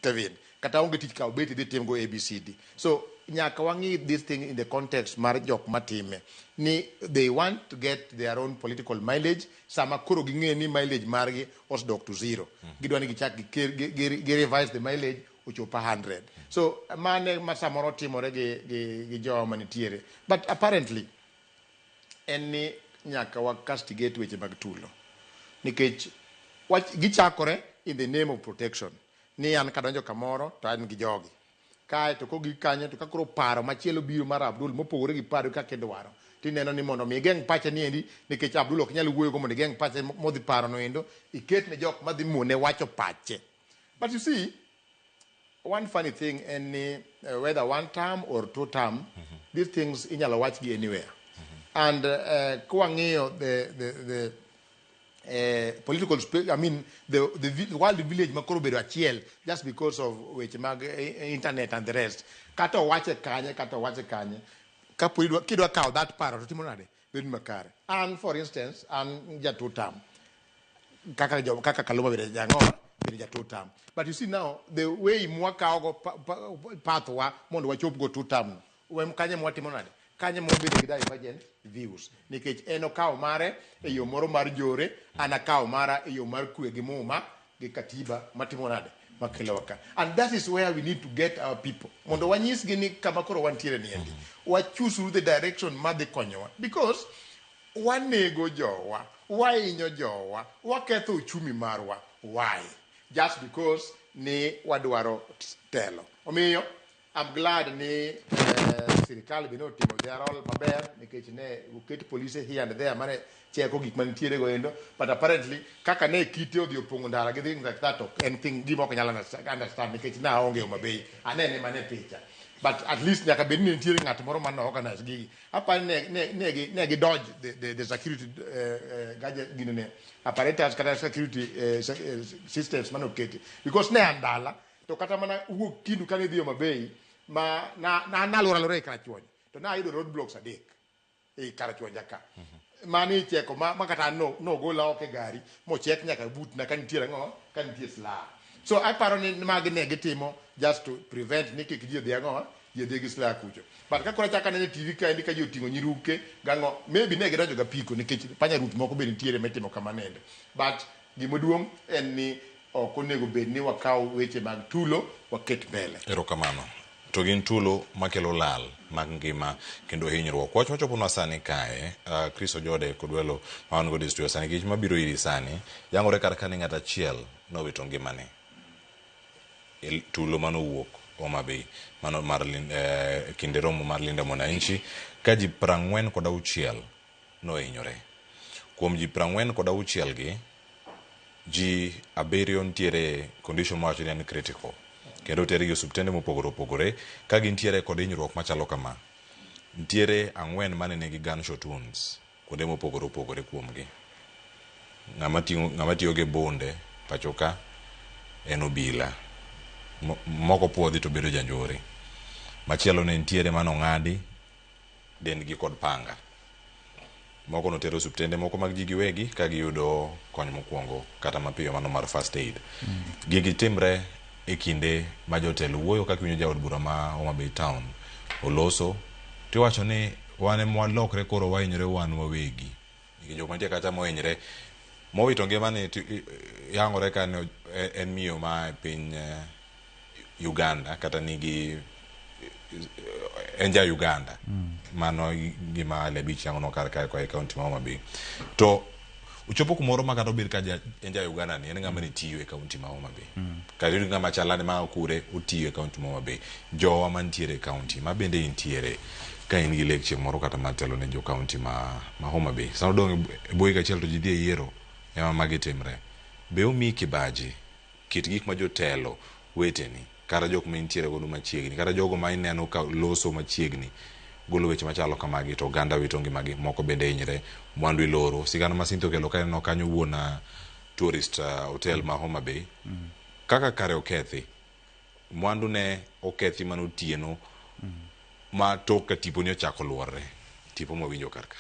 Kevin. Kata onge tich kaw beti idhi tim go ABCD. So nyaka wang'i this thing in the context mar jok matime. Ni they want to get their own political mileage. Sama koro ging'e ni mileage margi osedok to zero. Gidwa ni gichak gi revise the mileage ochop 100. So mane ma samoro timore gi jowa manitiere. But apparently en ni nyaka wa castigate weche mag tulo. Nikech wach gichakore in the name of protection. Ni an kadonjo kamoro to an gi jogi. Kae to kogik kanyo to ka koro paro machielo biro mar Abdul mopogore gi paro kaka idwaro. Tineno ni mondo mi igeng' pache ni endi nikech Abdul ok nyal wuoyo go mondo igeng' pache modhi paro no endo iket ne jok madhi muone wacho pache. But you see, one funny thing en ni whether one term or two term, these things inyalo wach gi anywhere. And kwang'iyo the political space, I mean, the world village makoro bedo achiel just because of weche mag internet and the rest. Kata owache kanye, kata owache kanye. Kapo kidwa kawo that paro to timo nade? Bedo makare. An, for instance, an ja two term. Kaka Kaluma bende jang'o bende ja two term. But you see now, the way mwakawo go path wa mondo wachop go two term no, wem kanye mwatimo nade? Kanye mwabedo gi divergent views. Nikech en okawo mare e yo moro mar jore, an akawo mara e yo mar kwe gi muma gi katiba matimo nade? Makelowa ka. And that is where we need to get our people. Mondo wanyisgi ni kama koro wantiere ni endi. Wa choose the direction madhi konyowa. Because wanego jowa, wahinyo jowa, waketho uchumi marwa. Why? Just because ni wadwaro telo. Omiyo, I'm glad ni sirikal be notimo their role maber nikech ne oket polise here and there mane cheko gik manitiere go endo, but apparently kaka ne kite odhi opong'o ndara gi things like that ok en thing gima ok nyal understand nikech ne aonge Homa Bay, anene mana e picha, but at least nyaka bed ni nitiere ng'at moro mane organize gigi. Apani ne gi dodge the security gadget ginene apparatus kata security systems mane oketi because ne an dala to kata mana wuok kindu kane idhi Homa Bay ma na naluoro alwora e Karachuonyo to nayudo roadblocks adek e Karachuonja ka mani icheko ma kata an no nogola oko e gari mochek nyaka butna ka nitie ang'o ka nitie silaha. So aparo ni magi ne gitimo just to prevent ni kik ji odhi ang'o ji odhi gi silaha kucho. But ka koro achako aneno e TV kaendi ka ji oting'o nyiruke gang'o, maybe ne gidonjo gapiko nikech panya route moko be nitiere mitimo kamanende. But gimaduong' en ni ok onego bed ni wakaw weche mag tulo waket mbele. Erokamano. To gin tulo makelo lal mag ngima kendo hinyruok. Wach machoponwa sani kae, Chris Ojode kod welo ma wan godo e studio sani, kich mabiro iri sani, yangore kar ka ni ng'at achiel nowito ngimane e tulo manowuok Homa Bay mano mar kinde romo mar Linda Mwananchi ka ji 46 nohinyore. Kuom ji 46 gi, ji 7 nitiere condition mawacho ni en critical kendo otergi e osiptende mopogore opogore ka gintiere kod hinyruok machalo kama. Nitiere 4 mane nigi gunshot wounds kuonde mopogore opogore kuomgi. Ng'ama tiyo gi bunde pacho ka en obila. Moko puodhi to bedo janjore. Machielo ne nitiere manong'adi dendgi kod panga. Moko noter osiptende moko mag ji giwegi ka giyudo kony mokwongo kata mapiyo mano mar first aid. Gigi timre e kinde ma jotelo wuoyo kaka iwinjo jaod bura ma Homa Bay Town oloso tiwacho ni wan ema walokre koro wahinyore wan wawegi. Nikech jok mantie kacha mohinyre mowito ngimani yangore ka en miyo ma e piny Uganda kata nigi en ja Uganda. Mano gima hali abich yangonwa kar kae koa e kaunti ma Homa Bay. To ochopo kumoro ma kata obed ka en ja Uganda ni en ng'ama ne tiyo e kaunti ma Homa Bay. Kata iyud ng'ama chalane ma kure otiyo e kaunti ma Homa Bay. Jowa mantiere e kaunti ma bende intiere ka in gi lek chieng' moro kata mar telo ne jo kaunti ma Homa Bay. Sama odong' e bwo higa achiel to ji dhi e yiero ema magi timre. Be omiyi kibaji kit gik ma jotelo weteni kata jok ma intiere godo machiegni kata jogo ma ineno ka loso machiegni golo weche machalo kamagi to oganda wito ngimagi, moko bende hinyre, mwandu iloro. Sigana ma Cynthia okelo ka ineno kanyo wuon tourist hotel ma Homa Bay kaka kare okethi, mwandu ne okethi mano otieno ma tok ka tiponi ochako luorre, tipo mwawinjo kar ka.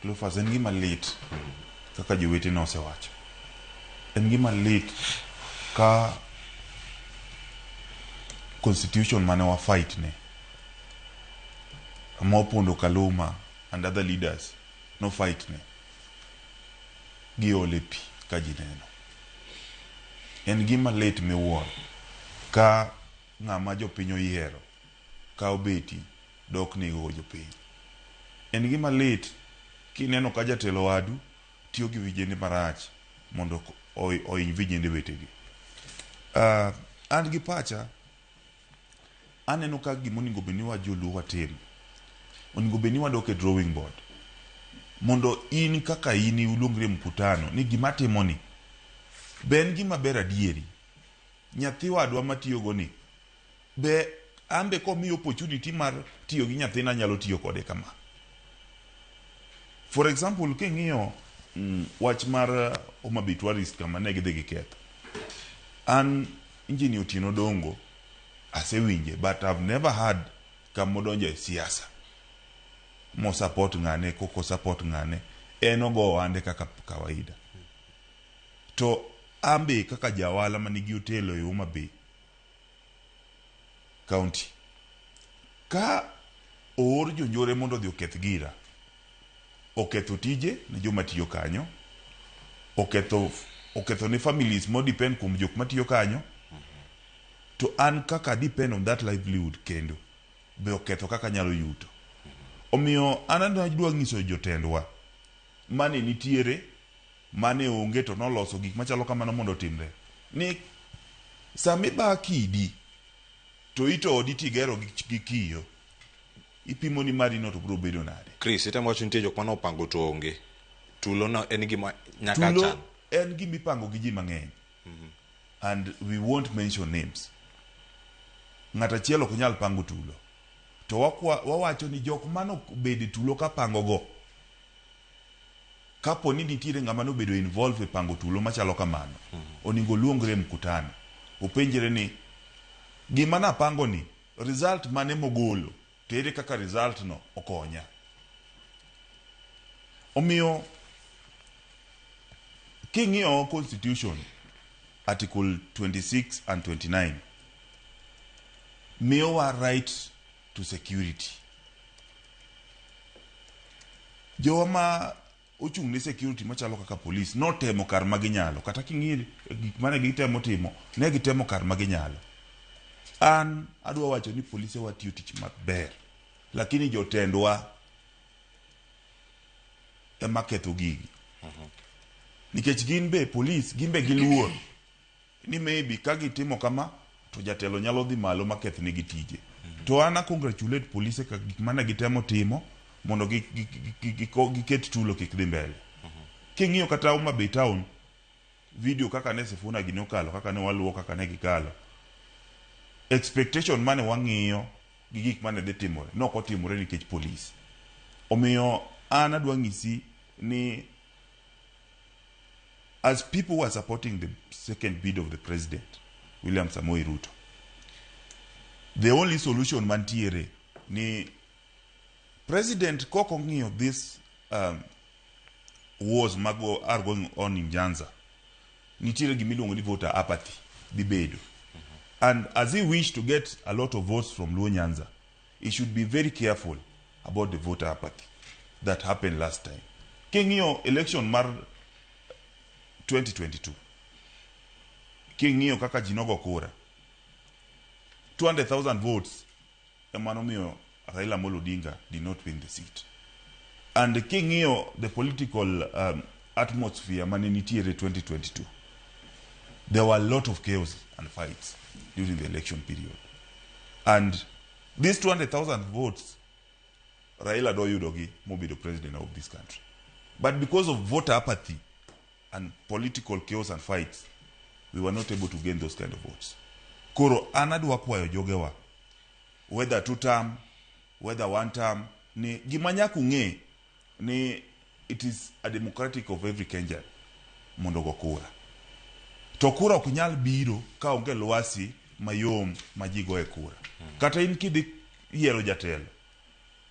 Cleophas, en gima lit kaka jowetena osewacho. En gima lit ka constitution mane wa fight ne ma Opondo Kaluma and other leaders no fight ne giole pi ka ji neno. En gima lit miwuoro ka ng'ama jopiny oyiero ka obeti dok nego jopiny. En gima lit kineno ka jatelo wadu tiyo gi vijende marach mondo ohiny vijende wetegi. An gi pacha aneno ka gima onego bed ni wa joluo watim, onego bed ni wadok e drawing board mondo in kaka in iluongri e mkutano ni gima atimoni be en gima ber adieri. Nyathi wadwa matiyogo ni be an be komiya opportunity mar tiyo gi nyathina anyalo tiyo kode kama. For example, king'iyo wach mar Homa Bay tourist kama ne gidhi giketho. An Engineer Otieno Dongo asewinje but I've never heard kama odonjo e siasa mo support ng'ane koko support ng'ane en ogo ohande kaka kawaida. To an be kaka ja ohala manigi hotel e Homa Bay County ka oor jonjore mondo odhi oketh gira, oketho tije ne joma tiyo kanyo, oketho ne families mo depend kuom jok matiyo kanyo, to an kaka depend on that livelihood kendo be oketho kaka anyalo yuto. Omiyo an adwa nyiso jotendwa mane nitiere mane onge to noloso gik machalo kamano mondo otimre ni sama iba kidi to ito odi tigero gi kiyo ipimo ni mari no to biro bedo nade. Chris, itemo wacho nitie jok mane opango to onge. Tulo no en gima nyaka Tulo chan. en gima ipango gi ji mang'eny and we won't mention names. Ng'at achiel ok nyal pango tulo. To wawacho ni jok mano obedo e tulo ka pango go kapo ni nitiere ng'ama nobedo involved e pango tulo machalo kamano, onego oluongre e mkutano openjre ni gima napango ni result mane mogolo to ere kaka result no okonya. Omiyo king'iyo constitution article 26 and 29 miyowa right to security. Jowa ma ochung' ne security machalo kaka police notemo kar ma ginyalo kata king'iyo gik mane gitemo timo ne gitemo kar ma ginyalo. An adwa wacho ni polise wa tiyo tich maber lakini jotendwa ema ketho gigi nikech gin be police gin be giluor ni maybe ka gitimo kama to jatelo nyalo dhi malo maketh negi tije. To an a congratulate polise ka gik mane gitemo timo mondo giket tulo kik dhi mbele. King'iyo kata Homa Bay town video kaka ne Sifuna gini okalo kaka ne waluwo kaka ne gikalo expectation mane wang'iyo gi gik mane dhi timore nok otimore nikech police. Omiyo an adwa ng'isi ni as people who are supporting the second bid of the president William Samoei Ruto, the only solution mantiere ni president kok ong'iyo this wars mago are going on in Nyanza, nitiere gimiluongo ni voter apathy dhi bedo. And as he wish to get a lot of votes from Luo Nyanza, he should be very careful about the voter apathy that happened last time. King'iyo election mar 2022, king'iyo kaka ji nogo kura, 200,000 votes ema nomiyo Raila Amolo Odinga did not win the seat. And king'iyo the political atmosphere mane nitiere 2022, there were a lot of chaos and fights during the election period. And these 200,000 votes, Raila doyudogi mobedo president of this country. But because of voter apathy and political chaos and fights, We were not able to gain those kind of votes. Koro an adwa kwayo jogewa, whether two term, whether one term, ni gima nyaka ung'e ni it is a democratic of every Kenyan mondo ogo kura. To kura ok nyal biro ka onge lwasi mayom ma ji goye kura. Kata in kidhi yiero jatelo,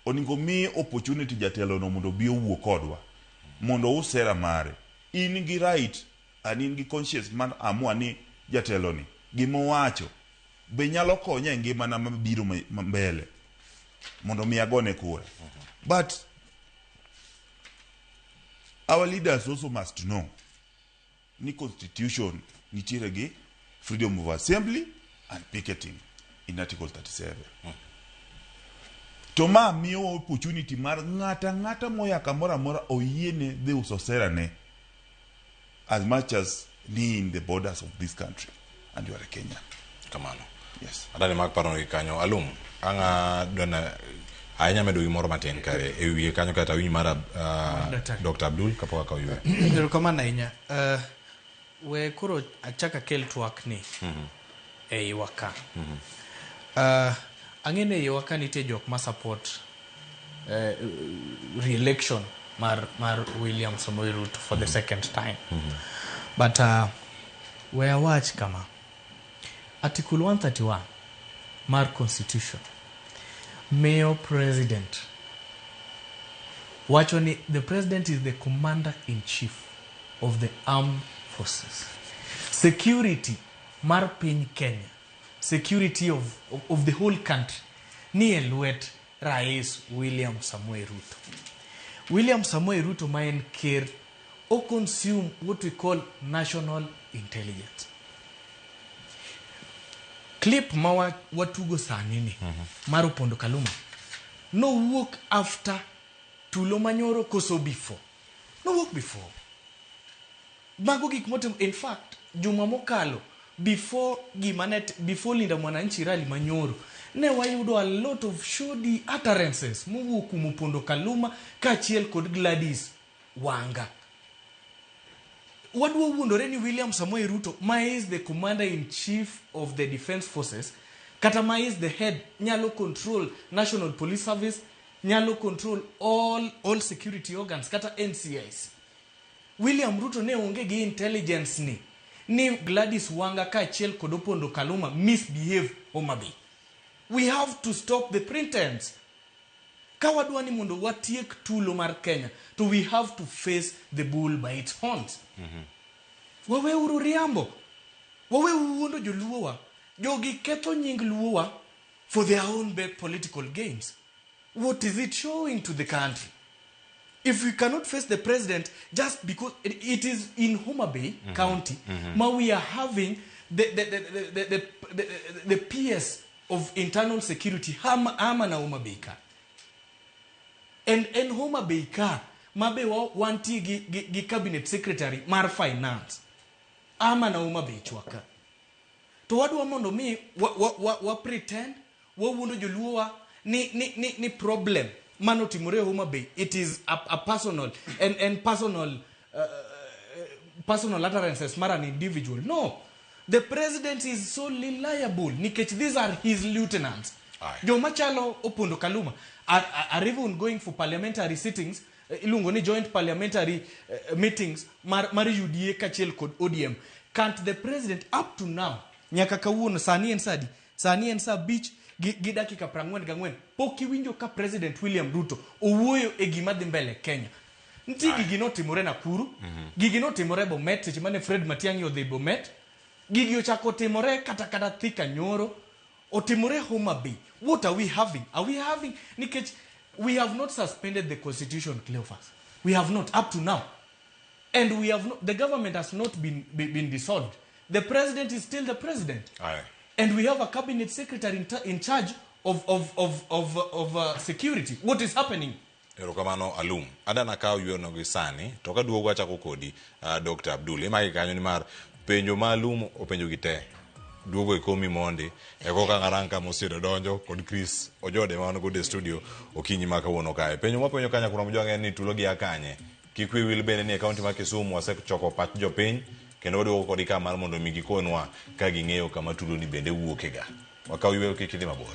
onego mi opportunity jatelo no mondo obi owuo kodwa, mondo ous sera mare. In gi right and in gi conscience mar amua ni jatelo ni gima owacho be nyalo konya e ngimana mabiro mbele mondo mi agone kura. But our leaders also must know ni constitution nitiere gi freedom of assembly and picketing in article 37. To ma miyowa opportunity mar ng'ata ng'ata moya kamoro amora oyiene dhi uso sera ne as much as ni in the borders of this country and you are a Kenyan. Kamano. Yes. Adani mak paro gi kanyo alum anga dwana ahinya medo gimoro matin kare e wiye kanyo kata winj mar Daktari. Dr. Abdul kapok akawo yweyo. Erokamano ahinya. We koro achak akel twak ni e iwa ka. Ang'e ni e iwa ka nitie jok ma support re-election mar William Samoei Ruto for the second time. But we awach kama. Article 131 mar Constitution miyo president wacho ni the president is the commander in chief of the armed forces. Security mar piny Kenya, security of the whole country ni e lwet Rais William Samoei Ruto. William Samoei Ruto ma en ker o consume what we call national intelligence. Clip ma watugo sani ni mar Opondo Kaluma nowuok after tulo manyoro koso before? Nowuok before. Mago gik motim. In fact, juma mokalo before gima ne before Linda Mwananchi rally manyoro ne wayudo a lot of shoddy utterances mowuok kuom Opondo Kaluma kaachiel kod Gladys Wanga. Wadwa wuondore ni William Samoei Ruto ma is the commander in chief of the defense forces kata ma is the head nyalo control National Police Service, nyalo control all security organs kata NCIC? William Ruto ne onge gi intelligence ni Gladys Wanga kaachiel kod Opondo Kaluma misbehave Homa Bay? We have to stop the pretense. Ka wadwa ni mondo watiek tulo mar Kenya, to we have to face the bull by its horns. Waweuru riambo, waweuru wuondo joluowa. Jogi ketho nying luowa for their own political gains. What is it showing to the country if we cannot face the president just because it is in Homa Bay County ma we are having the PS of internal security ama na Homa Bay ka and en Homa Bay ka ma be wantie gi cabinet secretary mar finance ama na Homa Bay chwaka to wadwa mondo mi wa pretend wawuondo joluowa ni problem manotimore e Homa Bay, it is a personal and personal utterances mar an individual. No, the president is solely liable nikech these are his lieutenants. Joma chalo Opondo Kaluma are even going for parliamentary sittings, iluongo ni joint parliamentary meetings mar UDA kaachiel kod ODM. Can't the president up to now, nyaka kawuono, sani en sadi? Sani en sa 5 gi dakika 44, pok iwinjo ka President William Ruto owuoyo e gima dhi mbele Kenya? Nitie gigi notimore Nakuru, gigi notimore Bomet seche mane Fred Matiang'i odhi Bomet, gigi ochako timore kata Thika nyoro, otimore Homa Bay. What are we having? Are we having, nikech we have not suspended the constitution, Cleophas. We have not up to now. And we have not, the government has not been dissolved. The president is still the president. And we have a cabinet secretary in charge of security. What is happening? Erokamano Alum. Adana kawo yweyono gi sani, to kaduogo achako kodi, Dr. Abdul. Imaki kanyo nimar penjo ma Alum openjo gi te. Duogo e komi mondi, e koka ng'arang kama osiedo donjo kod Chris Ojode ma wan godo e studio okinyi ma kawuono kae. Penjo mapenjo kanya kuom jowang'e en ni tulo gi a kanye. Kik wiyi wil bende ni e kaunti ma Kisumu wasechoko pach jopiny. Kendo waduogo kodi ka mar mondo mi gikonwa ka ging'eyo kama tulo ni bende wuokega. Wakaw yweyo kik idhi mabor.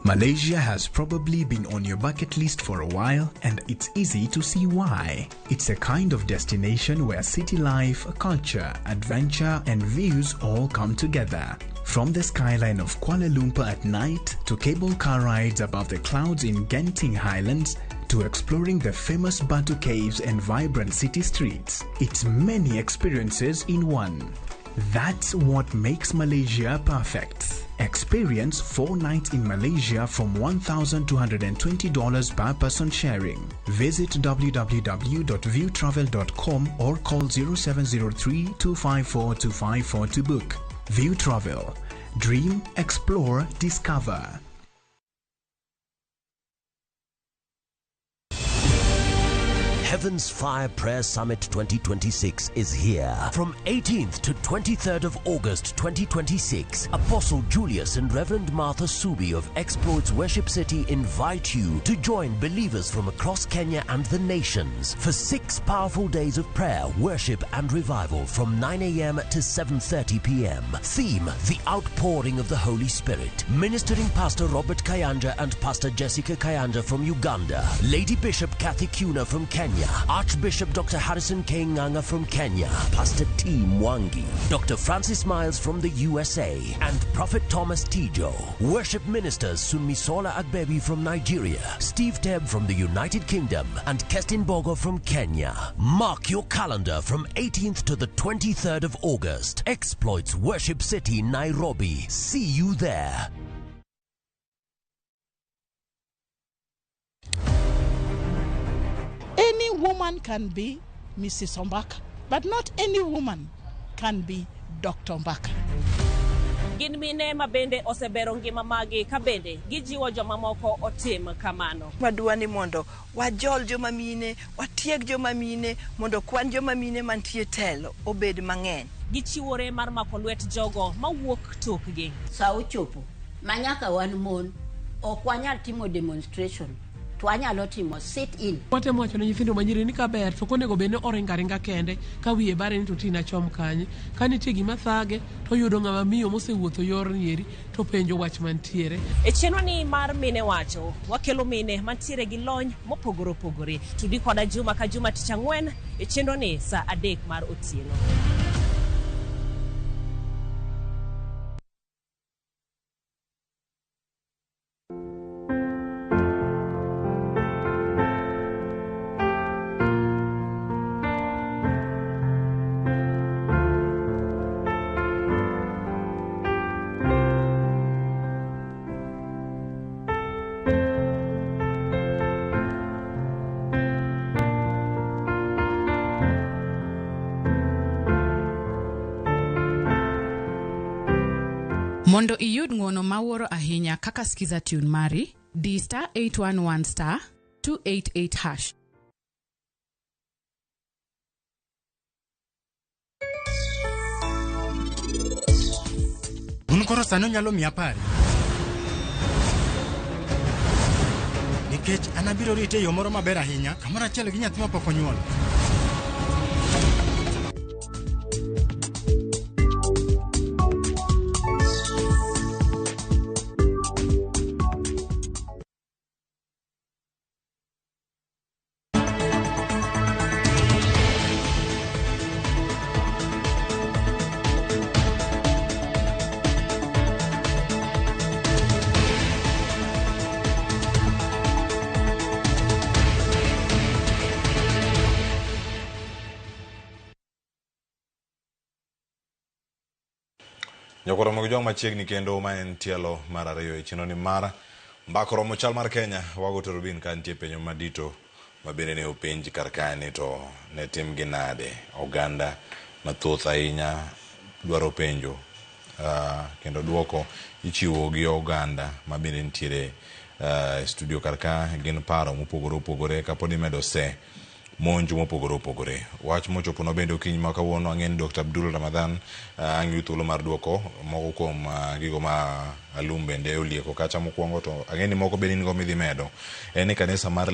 Malaysia has probably been on your bucket list for a while, and it's easy to see why. It's a kind of destination where city life, culture, adventure, and views all come together. From the skyline of Kuala Lumpur at night to cable car rides above the clouds in Genting Highlands to exploring the famous Batu Caves and vibrant city streets, it's many experiences in one. That's what makes Malaysia perfect. Experience 4 nights in Malaysia from $1,220 per person sharing. Visit www.viewtravel.com or call 0703 254 254 to book. View Travel. Dream, explore, discover. Heaven's Fire Prayer Summit 2026 is here. From 18th to 23rd of August 2026, Apostle Julius and Reverend Martha Subi of Exploits Worship City invite you to join believers from across Kenya and the nations for 6 powerful days of prayer, worship and revival from 9 a.m. to 7:30 p.m. Theme, The Outpouring of the Holy Spirit. Ministering Pastor Robert Kayanja and Pastor Jessica Kayanja from Uganda. Lady Bishop Kathy Kuna from Kenya. Archbishop Dr. Harrison K. Nganga from Kenya, Pastor T. Mwangi, Dr. Francis Miles from the USA, and Prophet Thomas Tijo. Worship ministers Sunmisola Agbebi from Nigeria, Steve Tebb from the United Kingdom, and Kestin Bogo from Kenya. Mark your calendar from 18th to the 23rd of August. Exploits Worship City, Nairobi. See you there. Any woman can be Mrs. Ombaka, but not any woman can be Dr. Ombaka. Gin mine ma bende osebero ngima magi ka bende gijiwo jomamoko otim kamano. Wadwa ni mondo wajol joma mine, watieg joma mine, mondo kwan joma mine mantie telo obed mang'eny. Gichiwore mar mako lwet jogo mawuok tokgi. Sa ochopo ma nyaka wan mon ok wanyal timo demonstration, to wanyalo timo sit in. Watemo wacho ne nyithindo manyiri ni kaber to ok onego bed ni oringo aringa kende ka wiye bare ni to tina chom kanye. Ka nitie gima thage to oyudo ng'ama miyo mosewuotho yorni eri to penjo wach mantiere. E chenro ni mar Mine Wacho, wakelo mine mantiere gi lony mopogore opogore. Tudi koda juma ka juma tich ang'wen e chenro ni saa 3 mar otieno. Mondo iyud ng'uono mawuoro ahinya kaka Skiza tune mari, di star 811 star 288 hash. Un koro sani unyalo miya pari. Nikech an abiro rite e yo moro maber ahinya, kamoro achiel gi nyathi mapok onyuol. Nyokoro mag jwang' machiegni kendo ma en tielo mar ariyo e chenro ni mar mbako romo chal mar Kenya. Wago Torobin ka nitie penjo madito ma bende ne openj kar kae ni to ne timgi nade. Oganda mathoth ahinya dwaro penjo. Kendo duoko ichiwo gi oganda ma bende nitiere e studio kar ka gin paro mopogore opogore kapod imedo se monj mopogore opogore. Wach mochoponwa bende okinyi ma kawuono ang'e ni Dr. Abdul Ramadhan ang' yud thuolo mar duoko moko kuom gigo ma Alum bende olieko kacha mokwongo to ang'e ni moko bende in go midhi medo. En ni kanisa mar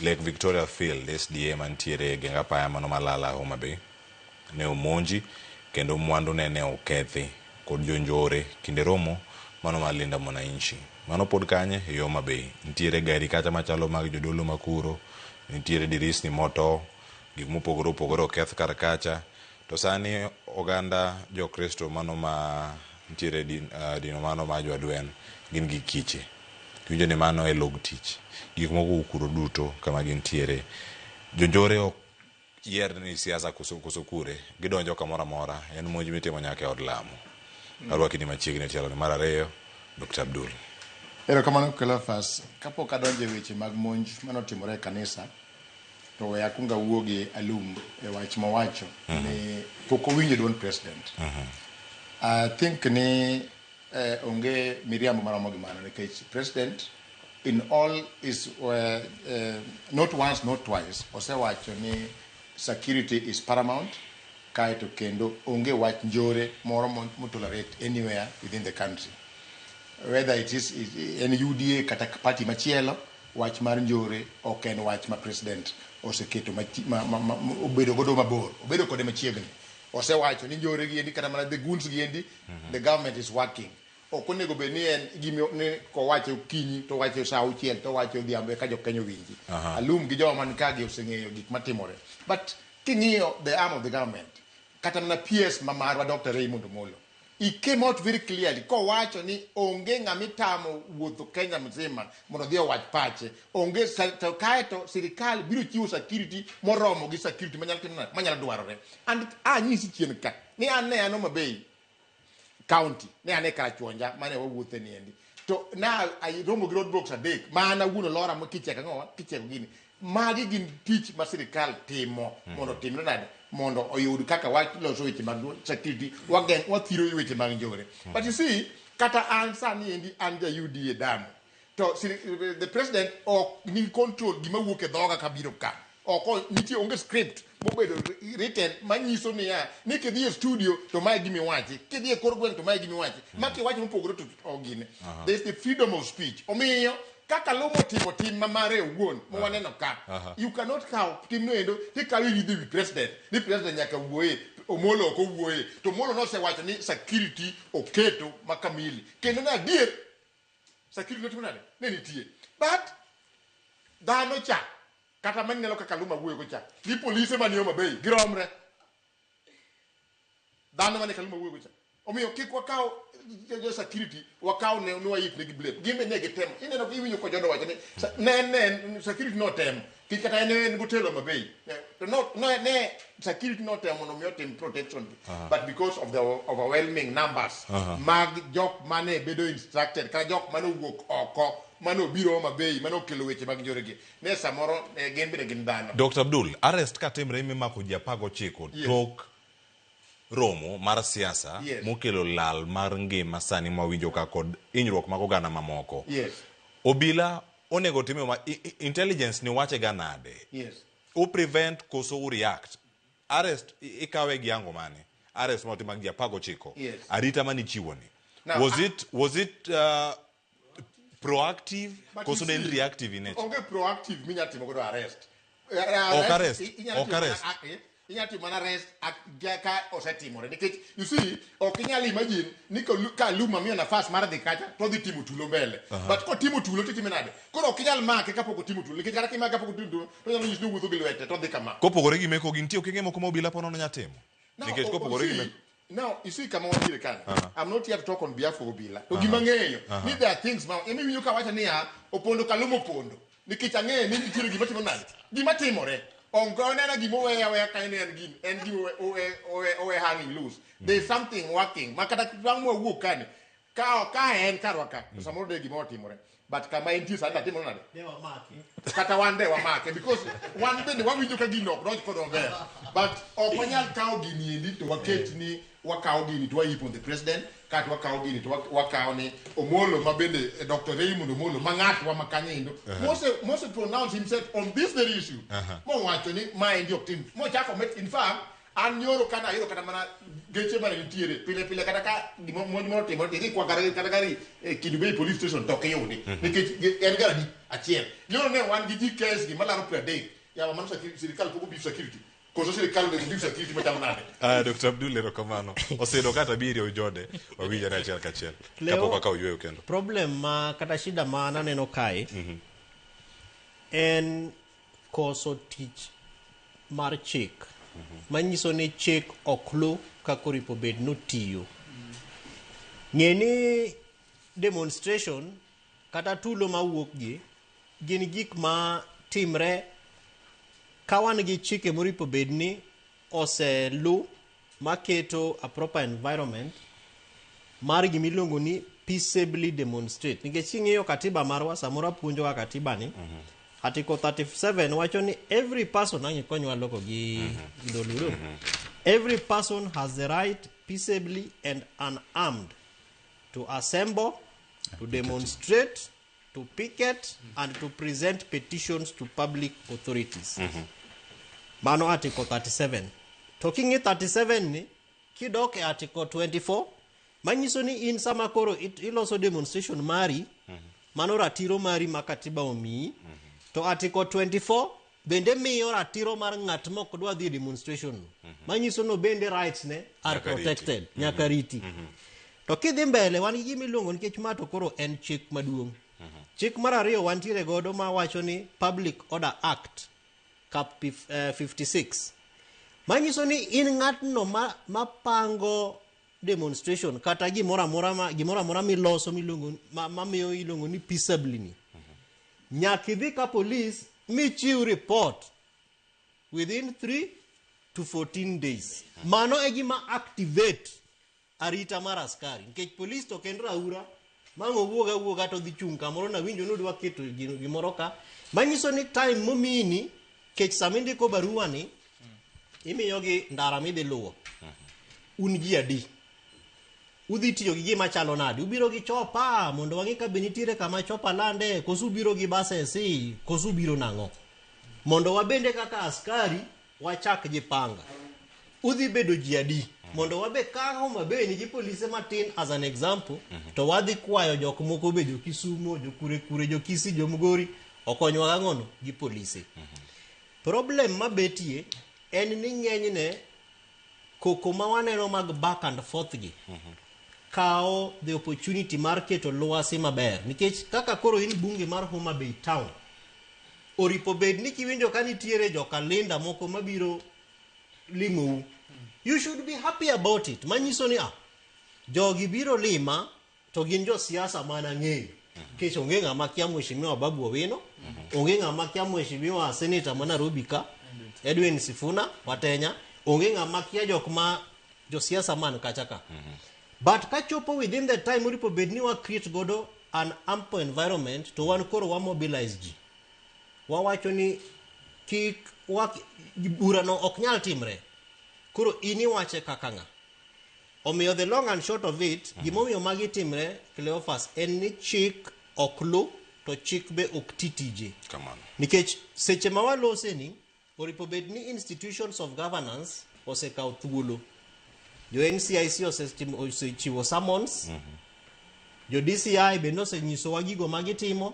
Lake Victoria Field SDA mantiere e geng apaya mano Malala Homa Bay ne omonji kendo mwandu ne ne okethi kod jonjore kinde romo mano mar Linda Mwananchi. Mano pod kanye? E Homa Bay. Nitiere gari kacha machalo mag jodolo makuro, nitiere dirisni moto, gik mopogore opogore oketh kar kacha. To sani oganda jokristo mano ma nitiere dino mano ma joadwen gin gi kiche. Iwinjo ni mano e log tich. Gik moko okuro duto kama gintiere. Jonjore ok yier ni siasa koso kure, gidonjo kamoro amora. En monj mitimo nyaka e od lamo. Arwaki ni machiegni e tielo ni mar ariyo, Dr. Abdul. Erokamano Cleophas. Kapok adonjo e weche mag monj manotimore e kanisa, to we akwong awuo gi Alum e wach mowacho ni pok owinjo duond president. I think ni onge miriambo maromo gi mano nikech president in all is not once not twice osewacho ni security is paramount kaeto kendo onge wach njore moro motolerate anywhere within the country whether it is en UDA kata party machielo wach mar njore ok en wach ma president oseketo obedo godo mabor obedo kode machiegni osewacho ni njore gi endi kata mana the goons gi endi the government is working ok onego bed ni en gimi ni kowacho okinyi to owacho saa auchiel to owacho odhiambo eka jokenya owinji. Alum gi joma man ka gi oseng'eyo gik matimore but king'iyo the arm of the government kata mana PS ma marwa Dr. Raymond Omolo he came out very clearly kowacho ni onge ng'ama itamo wuotho Kenya mzima mondo odhi owach pache onge to kaeto sirikal biro chiwo security moromo gi security manyalo timo nade manyalo dwarore and anyisi chien ka ni an ne an Homa Bay county ne an e Karachuonja mane wawuothe ni endi to na aromo gi roadblocks adek ma an awuon olora ma kicheko ang'owa kicheko gini magi gin tich ma sirikal timo mondo otimre nade mondo oyud kaka waloso weche mag security wageng wathiro weche mag njore but you see kata an sani endi an ja UDA damu to the president ok ni control gima wuok e dhoga kabiro ka ok nitie onge script mobedo written manyiso niya ni kidhi e studio to mae gima iwachi kidhi e kor gweng' to mae gima iwachi ma kiwacho mopogore to ok gine. There is the freedom of speech omiyo kaka Lumo timo tim ma mare owuon ma waneno ka you cannot kaw timno endo tikawo iridho ewi president ni president nyaka wuoye Omolo ok owuoye to Omolo nosewacho ni security oketo ma kamili kendo ne adier security notimo nade ne nitie but dhano cha kata maneno kaka Luma wuoyo go cha ni polise mani Homa Bay giromre dhano mane Kaluma wuoyo go cha omiyo kik wakaw jo security wakaw ne ni wayik negi blame gin be ne gitemo ineno iwinjo ko jodo wacho ni ne security notemo kik kata en gotelo Homa Bay to no, no ne security notemo mondo mi otim protection but because of the overwhelming numbers mag jok mane bedo instructed kata jok mane owuok oko mane obiro Homa Bay mane okelo weche mag njore gi ne samoro gin bende gin dhano. Dr. Abdul, arrest katimre mimako ji 19 tok romo mar siasa mokelo lal mar ngima sani mwawinjo ka kod hinyruok mag oganda mamoko. Obila onego time ma intelligence ni wache ga nade? U prevent koso u react? Arrest ikawe gi ango mane? Arrest motim mag ji 19. Arita mane ichiwo ni. Now, Was it proactive koso ne en reactive in nature? Onge proactive minya timo godo arrest. Ok arrest, ok arrest. Inyalo timo mana arrest ka osetimore nikech you see ok inyal imagine ni ka Luma miyo nafas mar dhi kacha to odhi timo tulo mbele. But kotimo tulo to itime nade? Koro ok inyal make kapok otimo tulo nikech kata kimake kapok otimo tulo to onyalo nyisi ni owuotho gi lwete to odhi kama. Kopogore gi meko gi nitie okenge moko ma obila po nono nya timo. Nikech kopogore gi meko Now, you see kama wantiere kanyo. I'm not here to talk on behalf of Obila. To gima ang'eyo ni there are things ma emi winjo ka wacho niya opondo Kaluma opondo. Nikech ang'eyo ni nitiere gima timo nade? Gima timore. Onge onena gima oweyo aweya kanyo ni en gini, en gima owe hanging loose. There is something working. Ma kata bang' mwawuok kani, ka en karwa ka, to samoro de gima otimore. But kama entie sani natimo nade? Kata wan de wamake because wan bende wawinjo ka gino ok donj kodwa maber. But ok wanyal kawo gini endi to waket ni wakawo gini to waip on the president kata wakawo gini to wakawo ni Omolo ma bende Dr. Raymond Omolo ma ng'atwa ma kanyo endo mose pronounce himself on this very issue. Mowacho ni maendi ok tim. Mochako met in fact an nyoro kana ayudo kata mana geche mane nitiere pile pile kata ka gimo monj moro timore tidhi kwa kata kata gari e Kendu Bay police station to ok iyudi nikech en gari achiel. Nyoro ne wan gi GKS gi malaro 30 yawa mano sirikal pok obeef security koso sirikal onego beef security machalo nade? Dr. Abdul erokamano. Oseyudo kata abiriyo ujode wawinjore achiel kachiel. Leo- Kapok wakawo yueyo kendo. Problem ma kata shida ma naneno kae en koso tich mar chik manyiso ni chik ok lu kaka oripo bed notiyo. Ng'e ni demonstration kata tulo mawuok gi gin gik ma timre ka wan gi chike moripo bed ni oselu maketo a proper environment mar gimiluongo ni peaceably demonstrate nikech king'iyo katiba marwa samoro apuonjowa katiba ni article 37 wacho ni every person ang' ikonywa loko gi dholuo every person has the right peaceably and unarmed to assemble to demonstrate to picket and to present petitions to public authorities. Mano article 37 to king'i 37 ni kidok e article 24 manyiso ni in sama koro iloso demonstration mari mano ratiro mari ma katiba omiyi to article 24 bende miyo ratiro mar ng'at ma ok dwa dhi e demonstration no manyiso no bende rights ne are Nyaka riti. protected nyaka riti to kidhi mbele wan gi gima iluongo nikech ma to koro en chik maduong' chik mar ariyo wantiere godo ma wacho ni public order act cap 56 manyiso ni in ng'atno ma, mapango demonstration kata gimoro amora ma gimoro amora miloso miluongo ma, mamiyo iluongo ni peaceably ni nyaka idhi ka police michiw report within 3 to 14 days mano e gima activate arita mar askari nikech polis to ok en raura mang' owuog awuoga to dhi chung' kamoro nawinjo ni odwa keto gimoro ka manyiso ni time momini kech sama indiko barua ni imiyogi ndara midhi luwo un ji adi udhi tiyo gi gima chalo nade ubiro gi chopa mondo wang'e ka be nitiere kama chopa lande koso ubiro gi buses koso ubiro nang'o mondo wabende kaka askari wachak jipanga udhi bedo ji adi mondo wabe ka Homa Bay nigi polise matin as an example to wadhi kwayo jok moko be jo Kisumo jo kure kure jo Kisii jo Migori okonywa gang'ono gi polise problem mabetie en ni ng'enyne koko ma waneno mag back and forth gi kawo the opportunity mar keto lwasi maber nikech kaka koro in bunge mar Homa Bay town oripo bed ni kiwinjo ka nitiere jokalinda moko mabiro limou you should be happy about it manyiso ni ah jogi biro lima to gin josiasa mana ang'eyo nikech onge ng'ama kia mheshimiwa Babu Owino onge ng'ama kia mheshimiwa senator ma Nairobi ka Edwin Sifuna Watenya onge ng'ama kia jok ma josiasa man kacha ka but kachopo within the time oripo bed ni wa create godo an ample environment to wan koro wa mobilize ji wawacho ni kik wa burano ok nyal timre koro in iwache kaka ng'a omiyo the long and short of it gimomiyo magi timre Cleophas en ni chik ok lu to chik be ok ti tije Kamano. nikech seche ma walose ni oripo bed ni institutions of governance osekawo thuolo jo NCIC osechiwo summons jo DCI bende osenyisowa gigo ma gitimo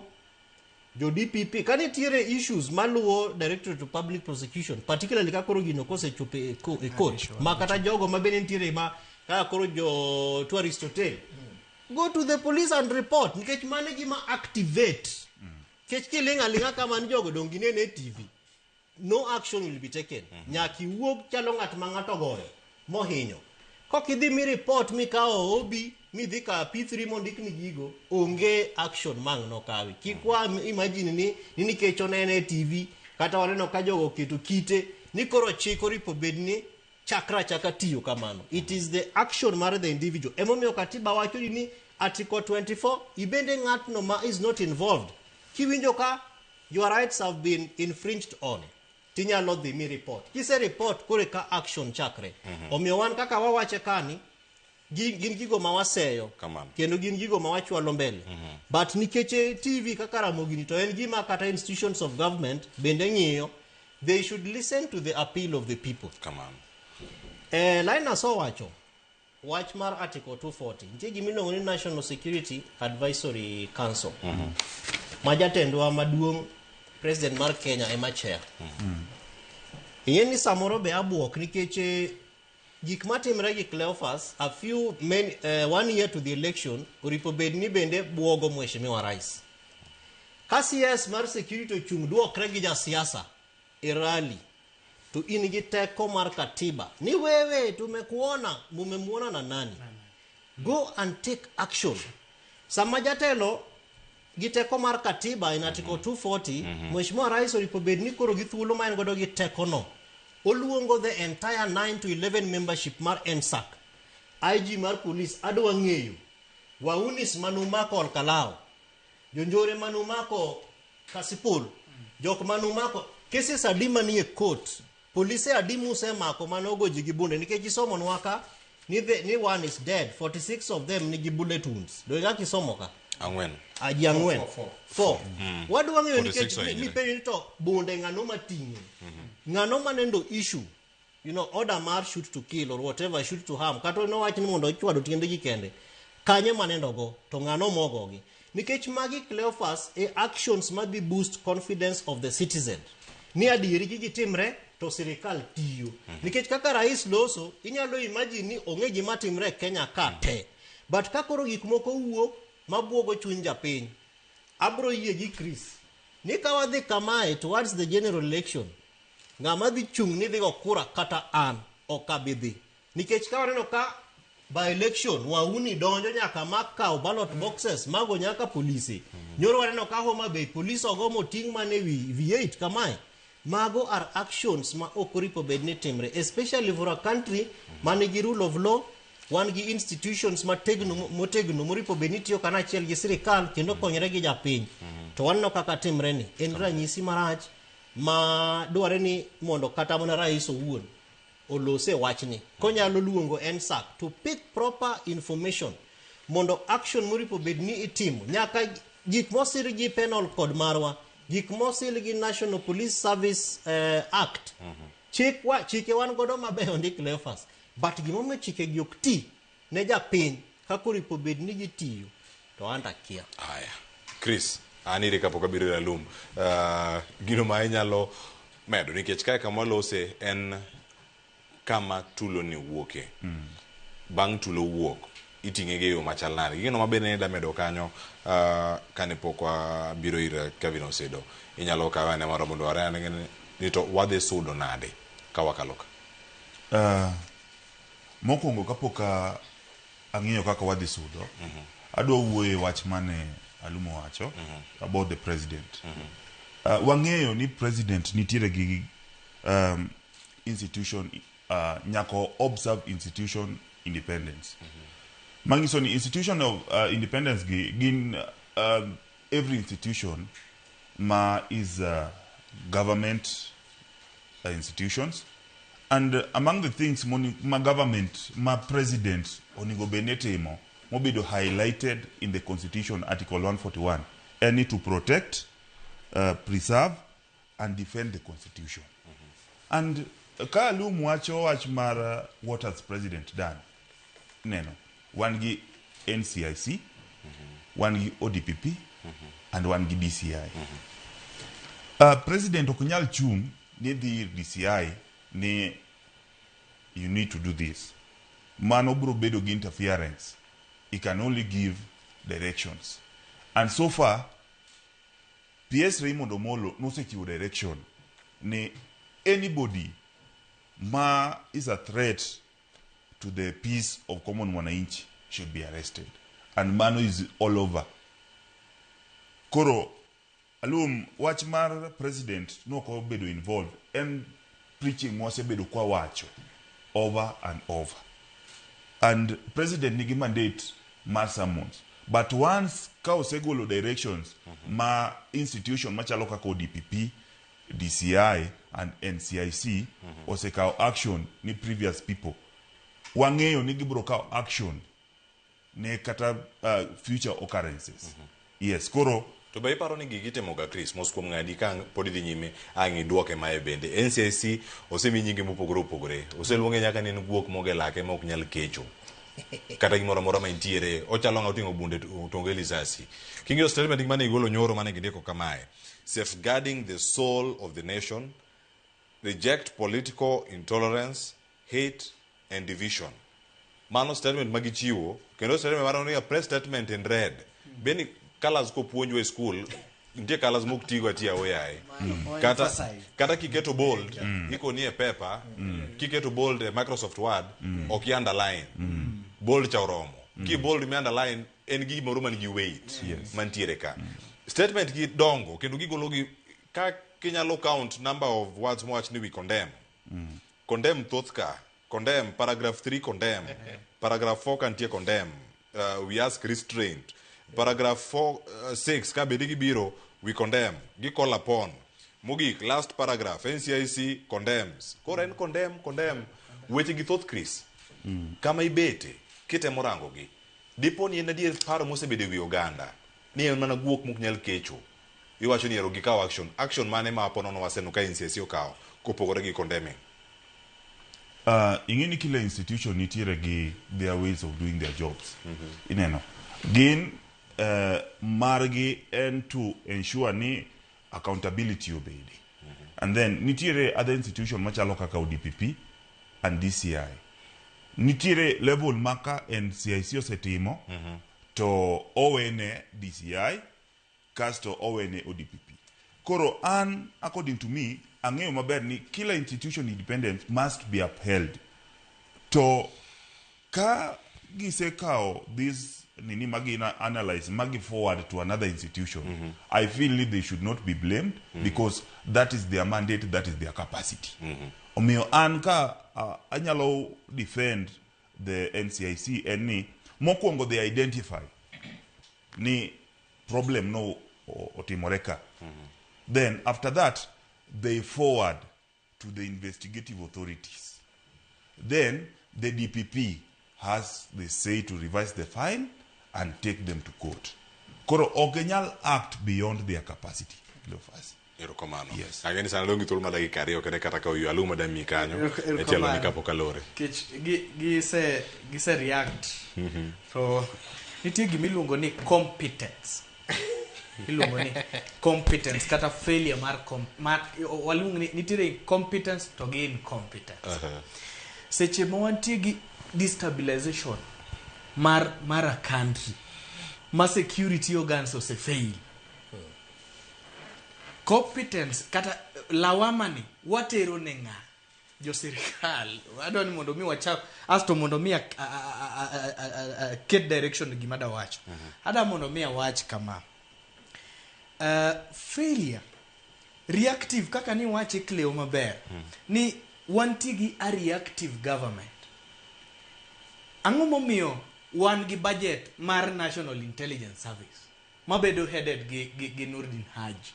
jo DPP ka nitiere issues maluwo Directorate of Public Prosecution particularly ka koro gino kosechopo e e court ma kata jogo ma bende nitiere ma kaka koro jo tourist hotel go to the police and report nikech mano e gima activate nikech kiling' aling'a kamano jogo dong ginene e TV no action will be taken nyaka iwuog chalo ng'at ma ng'ato ogoyo mohinyo kok idhi mi report mikawo obi midhi ka P3 mondikni gigo onge action mang' nokawi kik wa imagine ni nikech onene e TV kata waneno ka jogo oketo kite ni koro chik oripo bed ni chakra achaka tiyo kamano it is the action mar the individual emomiyo katiba wacho ni Article 24 ibende ng'atno ma is not involved. Kiwinjo ka your rights have been infringed on, tinyalo dhi mi report. Kise report kore ka action chakre. Omiyo wan kaka wawache kani, gin gigo ma waseyo Kamano. kendo gin gigo ma wachwalo mbele. But nikech TV kaka Ramogi ni to en gima kata institutions of government bende ng'iyo, they should listen to the appeal of the people. Kamano. Linus owacho wach mar Article 240. Nitie gima iluongo ni National Security Advisory Council. Ma jatendwa maduong' President mar Kenya ema chair. Ing'e ni samoro be abuok nikech gik matimre gi Cleophas a few many, 1 year to the election oripo bed ni bende buogo Mheshimiwa Rais. Ka CS mar security ochung' duokre gi jasiasa e rally to in gi teko mar katiba ni wewe tumekuona, mumemuona na nani? Go and take action. Sama jatelo gi teko mar katiba in Article 240, Mheshimiwa Rais oripo bed ni koro gi thuolo ma en godo gi teko no. Oluongo the entire 9 to 11 membership mar NSAC. IG mar police adwa ng'eyo. Waunis manumako Olkalao. Jonjore manumako Kasipul. Jok manumako cases adi manie court. Polise adi musemako manogo ji gi bunde nikech isomonwa ka ni, ni one is dead, 46 of them nigi bullet wounds. Do kaka isomo ka? Ang'wen. Ji ang'wen. Four. Four. Wadwa ng'eyo 46 nikech ohinyre. mipenjo ni to bunde ng'ano mating'o. Ng'ano manendo issue order mar shoot to kill or whatever, shoot to harm, kata nowach ni mondo ochwado tiendegi kende, kanye manendo go to ng'ano mogogi, nikech magi Cleophas e actions madhi boost confidence of the citizen ni adieri gigi timre to sirikal tiyo. Nikech kaka rais loso, inyalo imagine ni onge gima timre e Kenya ka te, but ka koro gik moko wuok mabuogo chuny japiny, abro yie gi Chris ni ka wadhi kamae towards the general election, ng'ama dhi chung' ni dhi go kura kata an ok abi dhi, nikech ka waneno ka by election wauni donjo nyaka mak kawo ballot boxes mago nyaka polise. Nyoro waneno ka Homa Bay police ogo moting' mana e wi V8 kamae. Mago are actions ma ok oripo bed ni timre, especially for a country manigi rule of law. Wan gi institutions mategno motegno moripo bed ni tiyo kanachiel gi sirikal kendo konyre gi japiny, to waneno kaka timre ni en ranyisi marach ma dware ni mondo kata mana rais owuon olose wachni konyalo luongo NSAC to pick proper information mondo action moripo bed ni itimo nyaka gik mosir gi penal code marwa, gik mosil gi National Police Service Act. Chik wa, chike wan godo mabeyo ndi Cleophas, but gimomiyo chike gi ok ti ne japiny kaka oripo bed ni gitiyo to an takia. Aya. Chris, an ire kapok abiro ir Alum. Gino ma inyalo medo nikech kae kama walose en kama tulo ni wuoke. Bang' tulo wuok, iting'e gi e yo machal nade? Gino ma bende nida medo kanyo kane pok wabiro ir Kevin Osedo. Inyalo kawe ane moro mondo ware ane ni to wadhi sudo nade ka wakalo ka. Mokwongo kapok ang'iyo kaka wadhi sudo, adwa wuoyo e wach mane Alumo wacho about the president. Wang'eyo ni president nitiere gi institution, nyaka observe institution independence. Manyiso ni institution of independence gi gin every institution ma is government institutions, and among the things moni, ma government ma president onego bed ni timo mobedo highlighted in the constitution, Article 141, en ni to protect, preserve and defend the constitution. And ka Alum wacho wach mar what has president done, neno wan gi NCIC, wan gi ODPP and wan gi DCI. President ok nyal chung' ni dhi ir DCI ni you need to do this. Mano biro bedo gi interference. He can only give directions, and so far PS Raymond Omolo nosechiwo direction ni anybody ma is a threat to the peace of common mwananchi should be arrested, and mano is all over. Koro Alum, wach mar president nok obedo involved en preaching mwasebedo kwa wacho over and over, and president nigi mandate mar summons. But once ka osegolo directions ma institution machalo kaka ODPP, DCI and NCIC osekawo action ni previous people, wang'eyo ni gibiro kawo action ne kata future occurrences. Yes, koro To be iparo ni gigi itimo ga Chris mos kuom ng'adi ka pod idhi nyime ang' idwoke mae bende NCIC osemi nyinge mopogore opogore oseluonge nyaka ni en guok moge lake ma ok nyal kecho kata gimoro amora ma intiere ochalo ng'a oting'o bunde to onge lisasi king'iyo statement mane igolo nyoro mane gindiko kamae safeguarding the soul of the nation reject political intolerance hate and division mano statement ma gichiwo kendo statement mar ni a press statement in red beni colors kopuonjwa e school nitie colors mok tigo atiya oyaye kata kiketo bold ikoni e paper kiketo bold e Microsoft Word ok i underline bold cha oromo ki bold mi underline en gimoro man gi weight mantiere ka statement gi dongo kendo gigolo gi ka kinyalo count number of words mowach ni we condemn condemn thoth ka condemn paragraph 3 condemn paragraph 4 kantie condemn we ask restraint paragraph 4 6 ka bende gibiro we condemn gi call upon mogik last paragraph NCIC condemns koro en condemn condemn weche gi thoth Chris kama ibete kitemo rango gi dipo ni en adier paro mosebedo e wi oganda ni en mana guok mok nyal kecho iwacho ni ero gikawo action action mane ma ponono waseneno ka NCIC okawo kopogore gi condemning Ing'e ni kila institution nitiere gi their ways of doing their jobs. Ineno gin margi en to ensure ni accountability obedi and then nitiere other institution machalo kaka ODPP and DCI nitiere level ma ka NCIC osetimo to owene DCI kasto owene ODPP. Koro an according to me ang'eyo maber ni kila institution independence must be upheld to ka gisekawo this nini magi analyze magi forward to another institution I feel ni they should not be blamed because that is their mandate that is their capacity omiyo an ka anyalo defend the NCIC en ni mokwongo they identify ni problem no otimore ka then after that they forward to the investigative authorities then the DPP has the say to revise the file and take them to court koro ok ginyal act beyond their capacity Cleophas. Erokamano. Yes. Ageni sana dong' gi thuolo mar dakika ariyo kende kata ka oywe aluma dami kanyo e tielo ni kapok alore. Kech gise gise react to nitie gimiluongo ni competence iluongo ni competence kata failure mar, mar waluongo ni nitiere incompetence to gi incompetence seche ma wantie gi destabilization mar a country ma security organs ose fail competence kata lawama ni watero ne ng'a jo sirikal adwa ni mondo mi wachak asto mondo mi ket direction gima da wacho ada mondo mi awach kama failure reactive kaka ni wache Cleo maber ni wantie gi a reactive government ang'o momiyo wan gi budget mar National Intelligence Service mabedo headed gi Nurdin Haji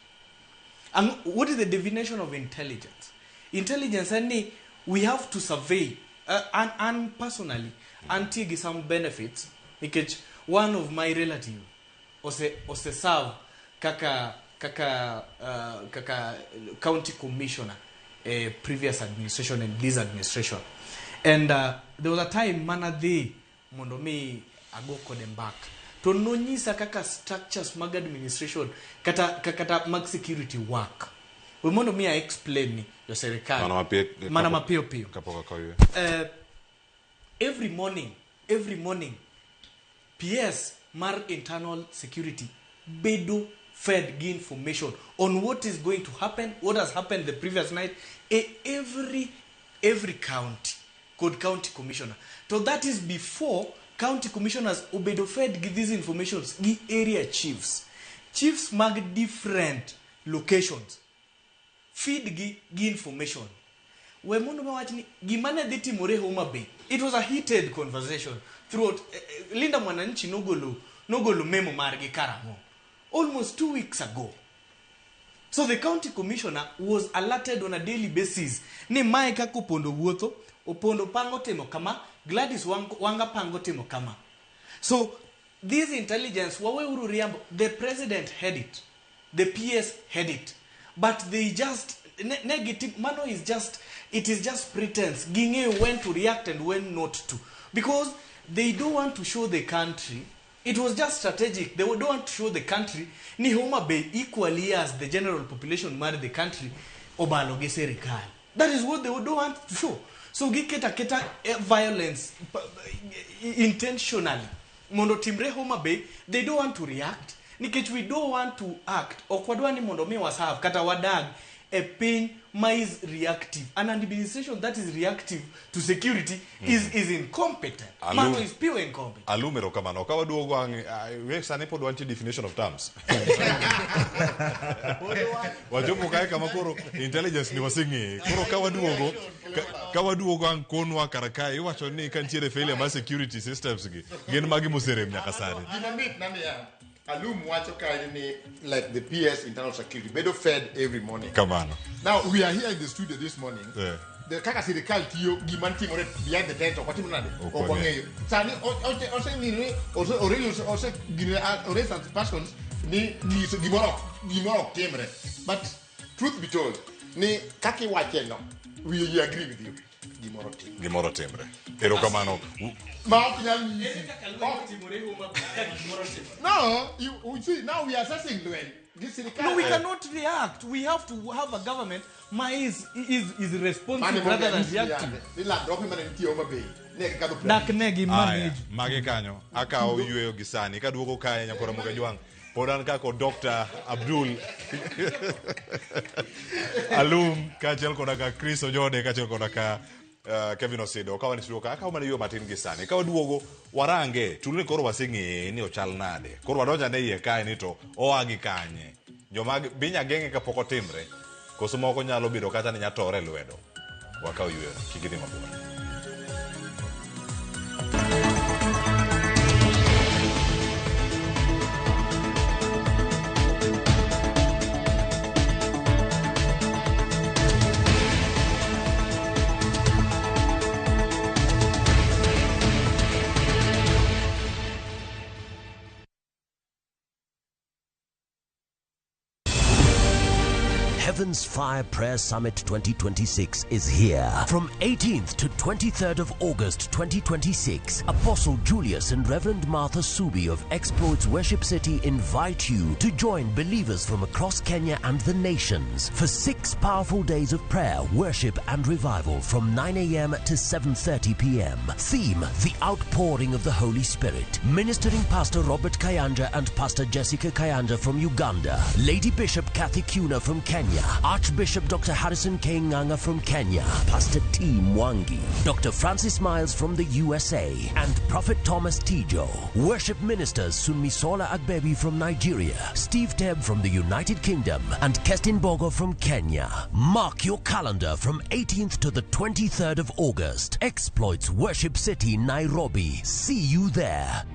what is the definition of intelligence intelligence en ni we have to survey and personally antie gi some benefits nikech one of my relative ose serve kaka county commissioner previous administration and this administration and there was a time manadhi mondo mi ago kode mbaka to nonyisa kaka structures mag administration kata mag security work we mondo mi a explain ni jo serikal Mana mapiyo piyo kapok akoywe. Every morning PS mar internal security bedo fed gi information on what is going to happen what has happened the previous night e every county kod county commissioner so that is before county commissioners obedo fed gi these informations gi area chiefs mag different locations feed gi information we mondo mawach ni gima ne dhi timore Homa Bay it was a heated conversation throughout Linda Mwananchi nogolo nogolo memo margi karang'o? Almost 2 weeks ago. So the county commissioner was alerted on a daily basis ni mae kaka Opondo wuotho, Opondo pango timo kama, Gladys Wanga pango timo kama. So this intelligence, waweuru riambo, the president had it, the PS had it, but they just negative mano is just, it is just pretense. Ging'eyo when to react and when not to, because they don't want to show the country. It was just strategic. They don't want to show the country ni Homa Bay equally as the general population mar the country obalo gi sirikal. That is what they don't want to show. So giketa keta violence intentionally mondo timre Homa Bay. They don't want to react nikech we don't want to act. Ok wadwa ni mondo mi waserve kata wadag e piny ma is reactive. An administration that is reactive to security is incompetent. Mano is pure incompetent. Alum, erokamano. Ka waduogo ang' we sani pod wantie definition of terms. Wachopo kae kama koro intelligence ni waseng'eyo. Koro ka waduogo ang' konwa kar kae iwacho ni ka nitiere failure mar security systems gi gin magi moserem nyaka sani. Gima mit na niya, Alum wacho kanyo ni like the PS internal security bedo fed every morning. Kamano. Now we are here in the studio this morning. The kaka sirikal tiyo, gima timore behind the tent ok watimo nade? Ok Ok wang'eyo. Sani oseng'eyo ni already ose gine already suspicions ni nyiso gimoro ok timre. But truth be told, ni kaka iwache no, we agree with you. Gimoro timre. Gimoro timre. Erokamano. Ma ok nyal nyisi. No, you see, now we are assessing lweny. Gi sirikal. No, we cannot react. We have to have a government ma is responsive rather than reactive. Ni landruok mane nitie Homa Bay. Ne gikadho Dak ne gi Aya, manage. Magi kanyo akawo yweyo gi sani kaduogo kae nyakora Moga Jwang' pod an kako Dr. Abdul Alum kaachiel koda ka Chris Ojode kaachiel koda ka Kevin Osido ka wan e studio ka akawo mana yweyo matin gi sani ka waduogo warange tulni koro waseng'eye ni ochal nade koro wadonjo ane iye kae ni to oa gi kanye joma binya geng'e kapok otimre koso moko nyalo bedo kata ni nyatore e lwedo. Wakaw yweyo, kik idhi mabor. Heaven's Fire Prayer Summit 2026 is here. From 18th to 23rd of August 2026, Apostle Julius and Reverend Martha Subi of Exploits Worship City invite you to join believers from across Kenya and the nations for 6 powerful days of prayer, worship and revival from 9 a.m. to 7:30 p.m. Theme: The Outpouring of the Holy Spirit. Ministering Pastor Robert Kayanja and Pastor Jessica Kayanja from Uganda, Lady Bishop Kathy Kuna from Kenya, Archbishop Dr. Harrison K. Nganga from Kenya, Pastor T. Mwangi, Dr. Francis Miles from the USA, and Prophet Thomas Tijo. Worship ministers Sunmisola Agbebi from Nigeria, Steve Tebb from the United Kingdom, and Kestin Bogo from Kenya. Mark your calendar from 18th to the 23rd of August. Exploits Worship City, Nairobi. See you there.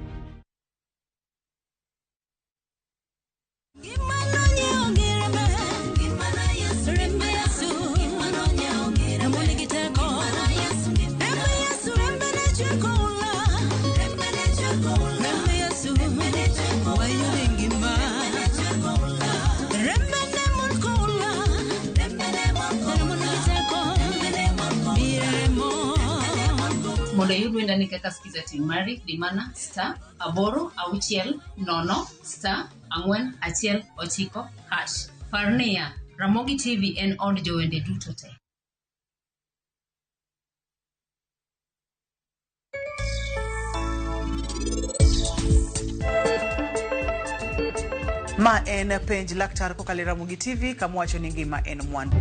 Mondo iyud wendani kaka Skiza Tune mari, di mana *860*4119#. Par niya, Ramogi TV en od jowende duto te. Ma en penj laktar kokalo e Ramogi TV kama wacho ni ngima en mwandu.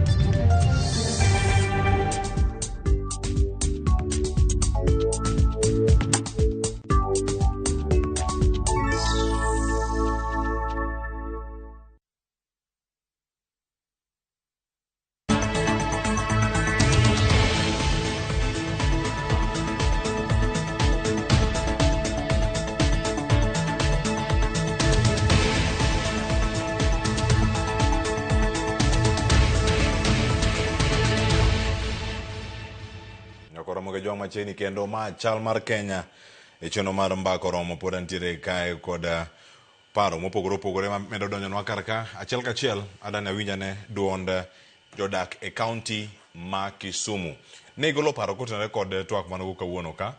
Ramogi Ojwang' machiegni kendo ma chal mar Kenya e chenro mar mbaka oromo pod antiere kae kod paro mopogore opogore ma medo donjonwa kar ka achiel kachiel adani awinj ane duond jodak e kaunti ma Kisumu. Ne igolo paro kotenore kod twak manogo kawuono ka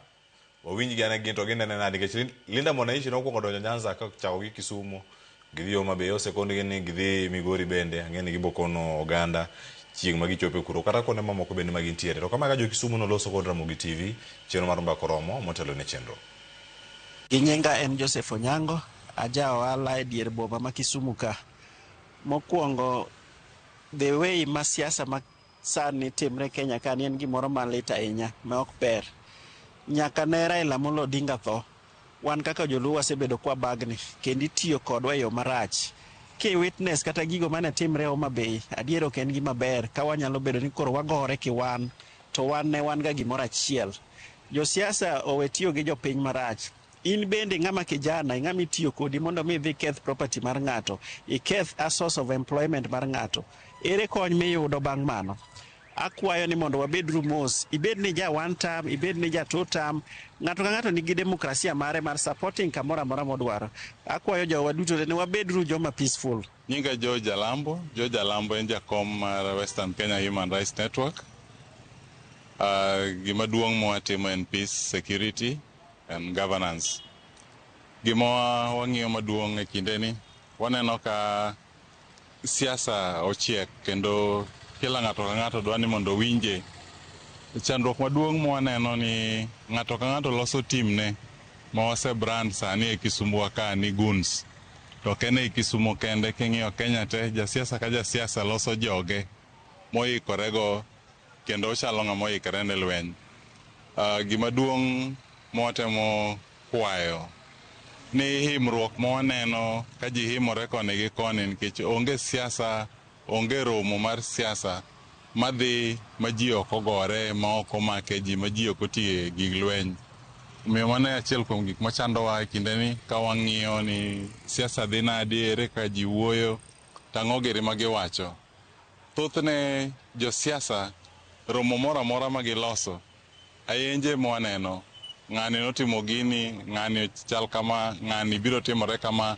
wawinjgi ane gin to ginene nade nikech Linda Mwananchi nokwongo donjo Nyanza kochako gi Kisumu gidhi Homa Bay osekondgi ni gidhi Migori bende ang'e ni gibo kono oganda chieng' ma gichope kuro kata kuonde mamoko bende ma gintiere. To kama ka jo Kisumu noloso kod Ramogi TV chenro mar mbaka oromo motelo ne chenro. Gi nyinga en Joseph Onyango, aja ohala e dier boma ma Kisumu ka. Mokwongo, the way ma siasa ma sani timre Kenya ka ni en gimoro malit ahinya ma ok ber. Nyaka ne Raila Amolo Odinga tho, wan kaka joluo wasebedo kwa bagni kendo itiyo kodwa e yo marach. Ki witness kata gigo mane timre Homa Bay, adier ok en gima ber ka wanyalo bedo ni koro wagore kiwan to wan ne wan ga gimoro achiel. Josiasa owe tiyo gi jopiny marach. In bende ng'ama kijana, ng'ama itiyo kodi mondo mi idhi keth property mar ng'ato, iketh a source of employment mar ng'ato. Ere kony miyudo bang' mano? Akwayo ni mondo wabedru mos, ibed ni ja one term, ibed ni ja two term, ng'ato ka ng'ato nigi demokrasia mare mar supporting kamoro amora modwaro. Akwayo jowa duto ni wabedru joma peaceful. Nyinga George Alambo. George Alambo en jakom mar Western Kenya Human Rights Network. Gima duong' mwatimo en peace, security and governance. Gima wang'iyo maduong' e kindeni, waneno ka siasa ochiek kendo kila ng'ato ka ng'ato dwa ni mondo owinje. Chandruok maduong' mwaneno ni ng'ato ka ng'ato loso timne ma wase brand sani e Kisumu wa ka ni goons. To ok en ei Kisumu kende, king'iyo Kenya te, jasiasa ka jasiasa loso joge moikorego kendo ochalo ng'ama oikore ne lweny. Gima duong' mwatemo kwayo ni himruok ma waneno ka ji himore koni gi koni nikech onge siasa, onge romo mar siasa madhi ma ji ok ogore, ma ok omake ji, ma ji ok otiye gig lweny. Omiyo mano e achiel kuom gik machandowa e kindeni ka wang'iyo ni siasa dhi nadi, ere kaka ji wuoyo, to ang'o giri ma giwacho. Thothne josiasa romo moro amora ma giloso, ayenje mwaneno, ng'ani notimo gini, ng'ani chal kama, ng'ani biro timore kama.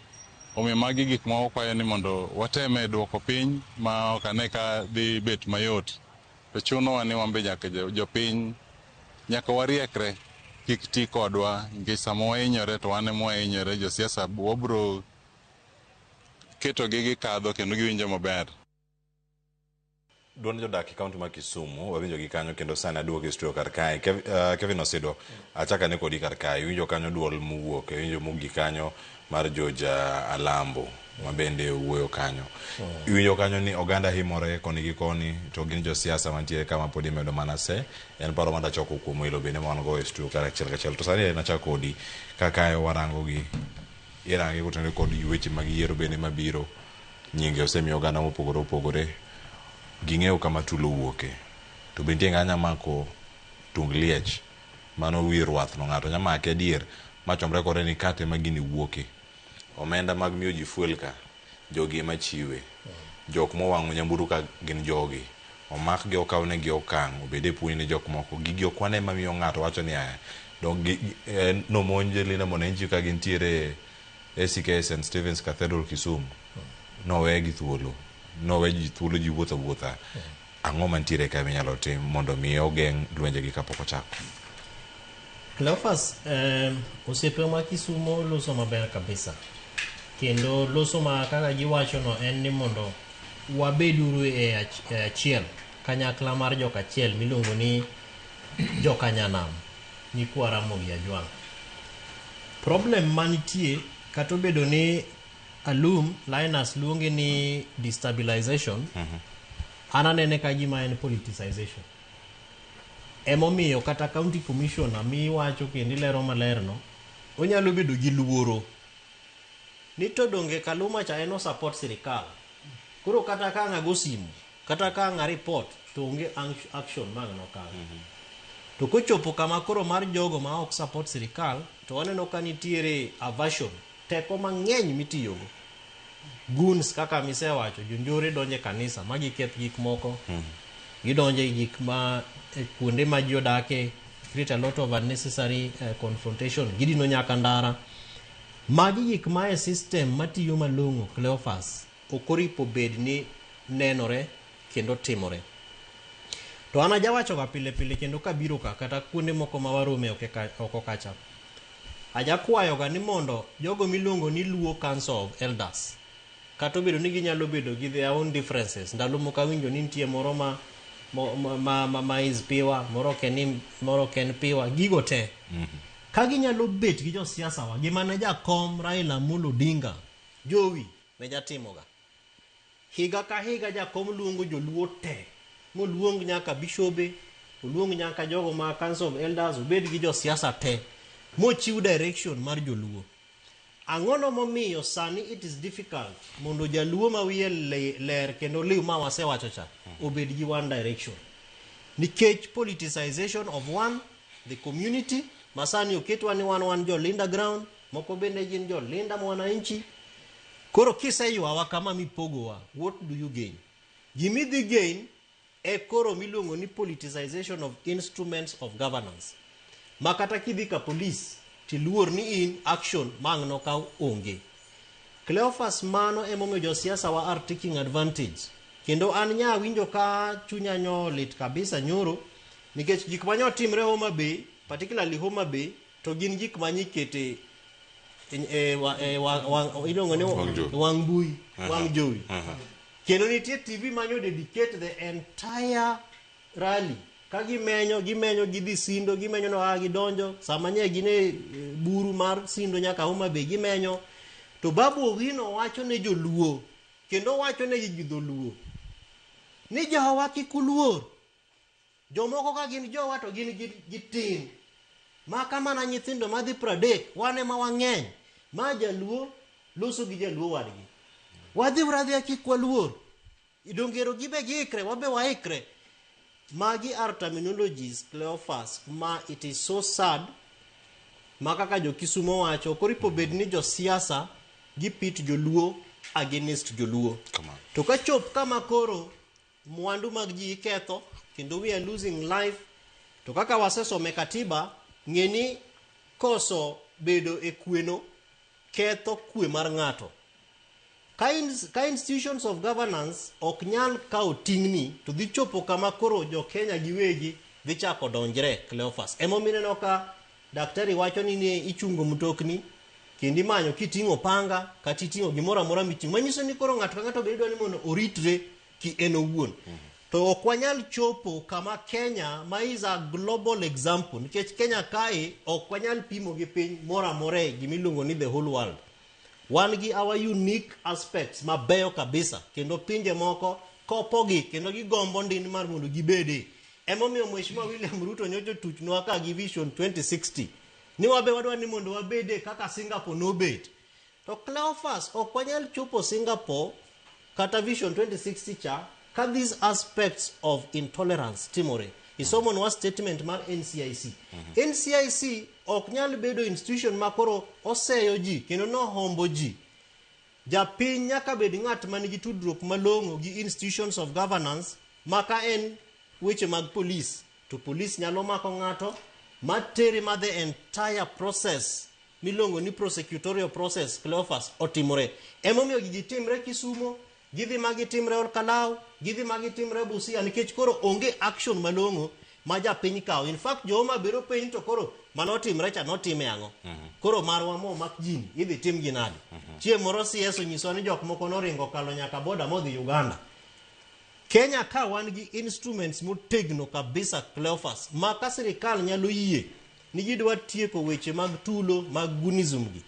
Omiyo magi gik ma wakwayo ni mondo wateme duoko piny ma ok ane ka dhi bet mayot. To chunowa ni wan be nyaka jopiny nyaka wariekre kik ti kodwa nikech sama wahinyore to wan ema wahinyore, josiasa wabro ketogi gikadho kendo giwinjo maber. Duond jodak e kaunti ma Kisumu wawinjo gi kanyo kendo sani aduogo e studio kar kae. Kevin Osido, achako ane kodi kar kae. Iwinjo kanyo duol mowuok, iwinjo mogik kanyo mar George Alambo ma bende wuoyo kanyo. Iwinjo kanyo ni oganda himore koni gi koni to gin josiasa mantiere kama pod imedo mana se. En paro ma dachoko kuom welo bende ma wan go e studio kar achiel kachiel. To sani nachako kodi ka kae warango gi irange kotenore kod weche mag yiero bende mabiro. Nyinge osemiyo oganda mopogore opogore ging'eyo kama tulo wuoke. To be nitie ng'ama nya mako tung liech mano wi rwath no ng'ato nya make adier machomre kode ni kate ma gini wuoke. Omenda mag miyo ji fuel ka jogi ema chiwe. Jok mowang'o nyamburu ka gin jogi. Omakgi okawnegi okang' obed e puonj ne jok moko. Gigi ok wane mamiyo ng'ato wacho ni aya nomonj Linda Mwananchi ka gintiere ACK St. Stephen's Cathedral Kisumu. Nowegi thuolo. Nowe ji thuolo ji wuotho awuotha. Ang'o mantiere ka minyalo tim mondo mi ogeng' lwenjegi kapok ochako? Cleophas, osiepe ma Kisumu loso maber kabisa. Kendo loso ma kaka giwacho no en ni mondo wabeduru e achiel, kanyakla mar joka achiel miluongo ni jokanyanam, nyikwa Ramogi Ajwang'. Problem manitie kata obedo ni Alum Linus luonge ni destabilization, an anene ka gima en politicization. Emomiyo kata county commissioner miwacho kendo ilero maler no, onyalo bedo gi luoro ni to donge Kaluma cha en o support sirikal. Koro kata ka ang' ago simu, kata ka ang' a report to onge action ma ang' nokaw. To kochopo kama koro mar jogo ma ok support sirikal, to waneno ka nitiere aversion, teko mang'eny mitiyogo. Goons kaka misewacho, jonjore donjo e kanisa ma giketh gik moko, gidonjo e gik ma e kuonde ma ji odake. create a lot of unnecessary confrontation. Gidino nyaka ndara. Magi gik ma e system matiyo malong'o Cleophas ok oripo bed ni nenore kendo timore. To an ajawacho ga pile pile kendo kabiro ka kata kuonde moko ma warome oko kacha. Ajakwayo ga ni mondo jogo miluongo ni Luo Council of Elders kata obedo ni ginyalo bedo gi their own differences ndalo moko awinjo ni nitie moro ma is piwa moro ok en moro ok en piwa gigo te ka ginyalo bet gi josiasa wa gima ne jakom Raila Amolo Odinga Jowi ne jatimoga higa ka higa jakom luongo joluo te moluong nyaka bishobe oluong nyaka jogo ma Council of Elders obed gi josiasa te mochiw direction mar joluo ang'ono momiyo sani it is difficult mondo jaluo ma wiye ler kendo liw ma wasewacho cha obed gi one direction nikech politicization of one the community masani oketwa ni wan jo Linda ground moko bende gin jo Linda mwananchi koro kiseywawa kama mipogowa what do you gain gimidhi gain e koro miluongo ni politicization of instruments of governance ma kata kidhi ka police tiluor ni in action mang' nokaw onge Cleophas mano emomiyo josiasa wa are taking advantage kendo an nya winjo ka chunya nyo lit kabisa nyoro nikech gik manyo timre Homa Bay particularly Homa Bay to gin gik manyikete iluongo ni wang' mbui wang' jowi kendo nitie TV manyo dedicate the entire rally ka gimenyo gimenyo gidhi Sindo gimenyo no a gidonjo sama nye gin e buru mar Sindo nyaka Homa Bay gimenyo to Babu Owino wacho ne joluo kendo wacho ne gi dholuo ni jowa kik uluor jomoko ka gin jowa to gin gitin maka mana nyithindo madhi 30 wan ema wang'eny ma jaluo loso gi jaluo wadgi wadhi uradhi kik waluor idongero gibe giikre wabe waikre magi are terminologies Cleophas ma it is so sad ma kaka jo Kisumo wacho ok oripo bed ni josiasa gipit joluo against joluo to kachop kama koro mwandu mag ji iketho kendo we are losing life to kaka wasesome katiba ng'e ni koso bedo e kweno ketho kwe mar ng'ato ka institutions of governance ok nyal kawo ting'ni to dhi chopo kama koro jo Kenya giwegi dhi chako donjre Cleophas emomiyo ineno ka daktari wacho ni ne ichungo mtokni kendo imanyo kiting'o panga kata iting'o gimoro amora miting'o manyiso ni koro ng'ato ka ng'ato be idwa ni mondo oritre ki en owuon to ok wanyal chopo kama Kenya ma is a global example nikech Kenya kae ok wanyal pimo gi piny moro amora e gimiluongo ni the whole world wan gi our unique aspects mabeyo kabisa kendo pinje moko kopogi kendo gigombo ndin mar mondo gibede emomiyo Mheshimiwa William Ruto nyocha otuchnwa ka gi Vision 2060 ni wabe wadwa ni mondo wabede kaka Singapore nobet to Cleophas ok wanyal chopo Singapore kata Vision 2060 cha ka these aspects of intolerance timore isomonwa statement mar NCIC NCIC ok nyal bedo institution ma koro oseyo ji kendo nohombo ji japiny nyaka bed ng'at man gi tudruok malong'o gi institutions of governance ma ka en weche mag police to police nyalo mako ng'ato matere ma the entire process miluongo ni prosecutorial process Cleophas otimore emomiyo gigi timre Kisumo gidhi ma gitimre Olkalau gidhi ma gitimre Busia nikech koro onge action malong'o ma japiny kawo in fact jo Homa Bay piny to koro manotimre cha notime ang'o koro marwa momak jini idhi tim gi nade chieng' moro CS onyiswa ni jok moko noringo kalo nyaka boda modhi Uganda Kenya ka wan gi instruments motegno kabisa Cleophas ma ka sirikal nyalo yie ni gidwa tieko weche mag tulo mag gunism gi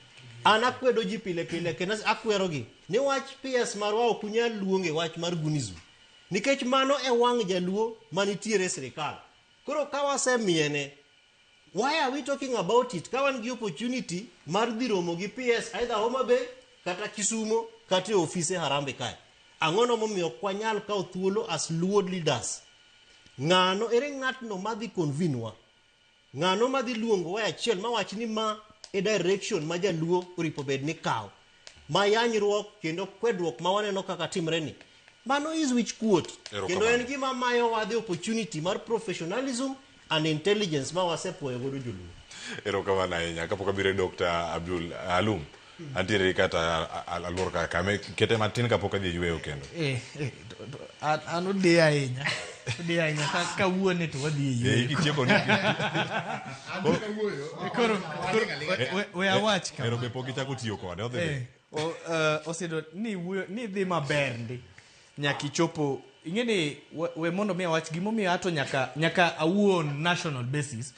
an akwedo ji pile pile kendo akwerogi ni wach PS marwa ok unyal luonge wach mar gunism nikech mano e wang' jaluo manitiere e sirikal koro ka wasemiene why are we talking about it ka wan gi opportunity mar dhi romo gi PS either Homa Bay kata Kisumo kata e ofise Harambee kae ang'ono momiyo ok wanyal kawo thuolo as Luo leaders ng'ano ere ng'atno madhi convene wa ng'ano madhi luongo wa e achiel mawach ni ma e direction ma jaluo oripo bed ni kawo ma yanyruok kendo kwedruok ma waneno kaka timre ni mano is wich kuot kendo en gima mayowa the opportunity mar professionalism And intelligence ma wasepuoyo godo joluo. Erokamano ahinya. Kapok abiro e Dr. Abdul Alum, antiere kata aluor ka kame kete matin kapok adhi e yueyo kendo. An odiya ahinya. Odiya ahinya ka kawuone to wadhi e yueyo. Kitieko ni. Koro we awach kama. Ero be pok ichako tiyo kode. Odhi. Osedo ni wuoyo ni dhi maber ndi. Nyaka ichopo ing'e ni we mondo mi awach gimomiyo ato nyaka awuon national basis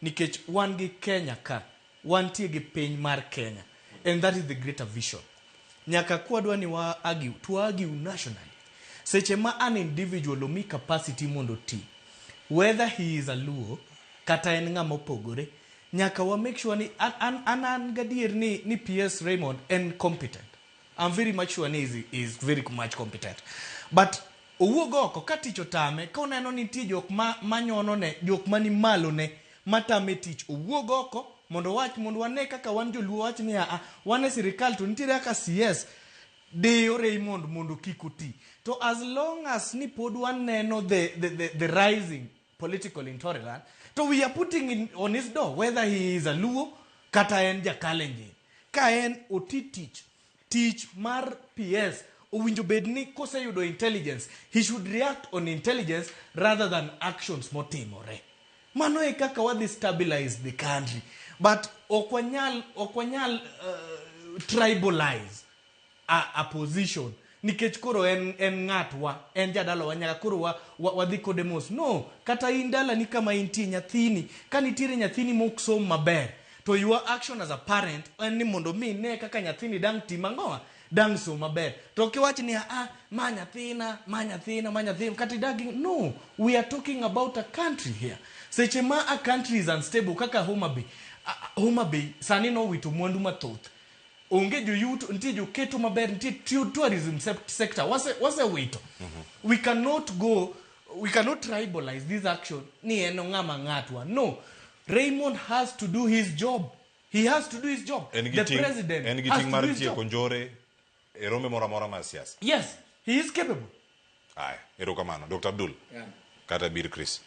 nikech wan gi Kenya ka wantie gi piny mar Kenya and that is the greater vision. Nyaka kwadwa ni wa argue to argue nationally. Seche ma an individual omi capacity mondo ti, whether he is a Luo kata en ng'ama opogore, nyaka wa make sure ni an gadier ni PS Raymond en competent. I'm very much sure ni is very much competent. But owuog oko ka tich otame, ka oneno ni nitie jok manyono ne, jok mani malo ne, matame tich, owuog oko mondo wach, mondo wane kaka wan joluo wach ni a wan e sirikal to nitiere kaka CS diyo Raymond mondo kik oti. To as long as ni pod waneno the rising political intolerance, to we are putting in on his door whether he is a Luo kata en ja Kalenjin. Ka en oti tich, tich mar PS owinjo bed ni koseyudo intelligence, he should react on intelligence rather than actions motimore. Mano e kaka wadhi stabilize the country. But ok wanyal tribalize a position nikech koro en ng'atwa, en jadalawa, nyaka koro wadhi kode mos. No, kata in dalani kama intie nyathini, ka nitiere nyathini mok som maber, to your action as a parent en ni mondo mi ine kaka nyathini dang' tim ang'owa, dang' som maber. To kiwach ni ma nyathina, ma nyathina, ma nyathina, kata idagi, no, we are talking about a country here. Seche ma a country is unstable kaka Homa Bay, Homa Bay sani nowito mwandu mathoth. Onge joyuto, nitie joketo maber, nitie tourism sector, wasewito. We cannot go, we cannot tribalize this action ni en ng'ama ng'atwa. No, Raymond has to do his job. He has to do his job. The president has to do his job. Njore e rombe moro amora mar siasa. Yes, he is capable. Aya, erokamano. Dr. Abdul. Yeah. Kata bir Chris.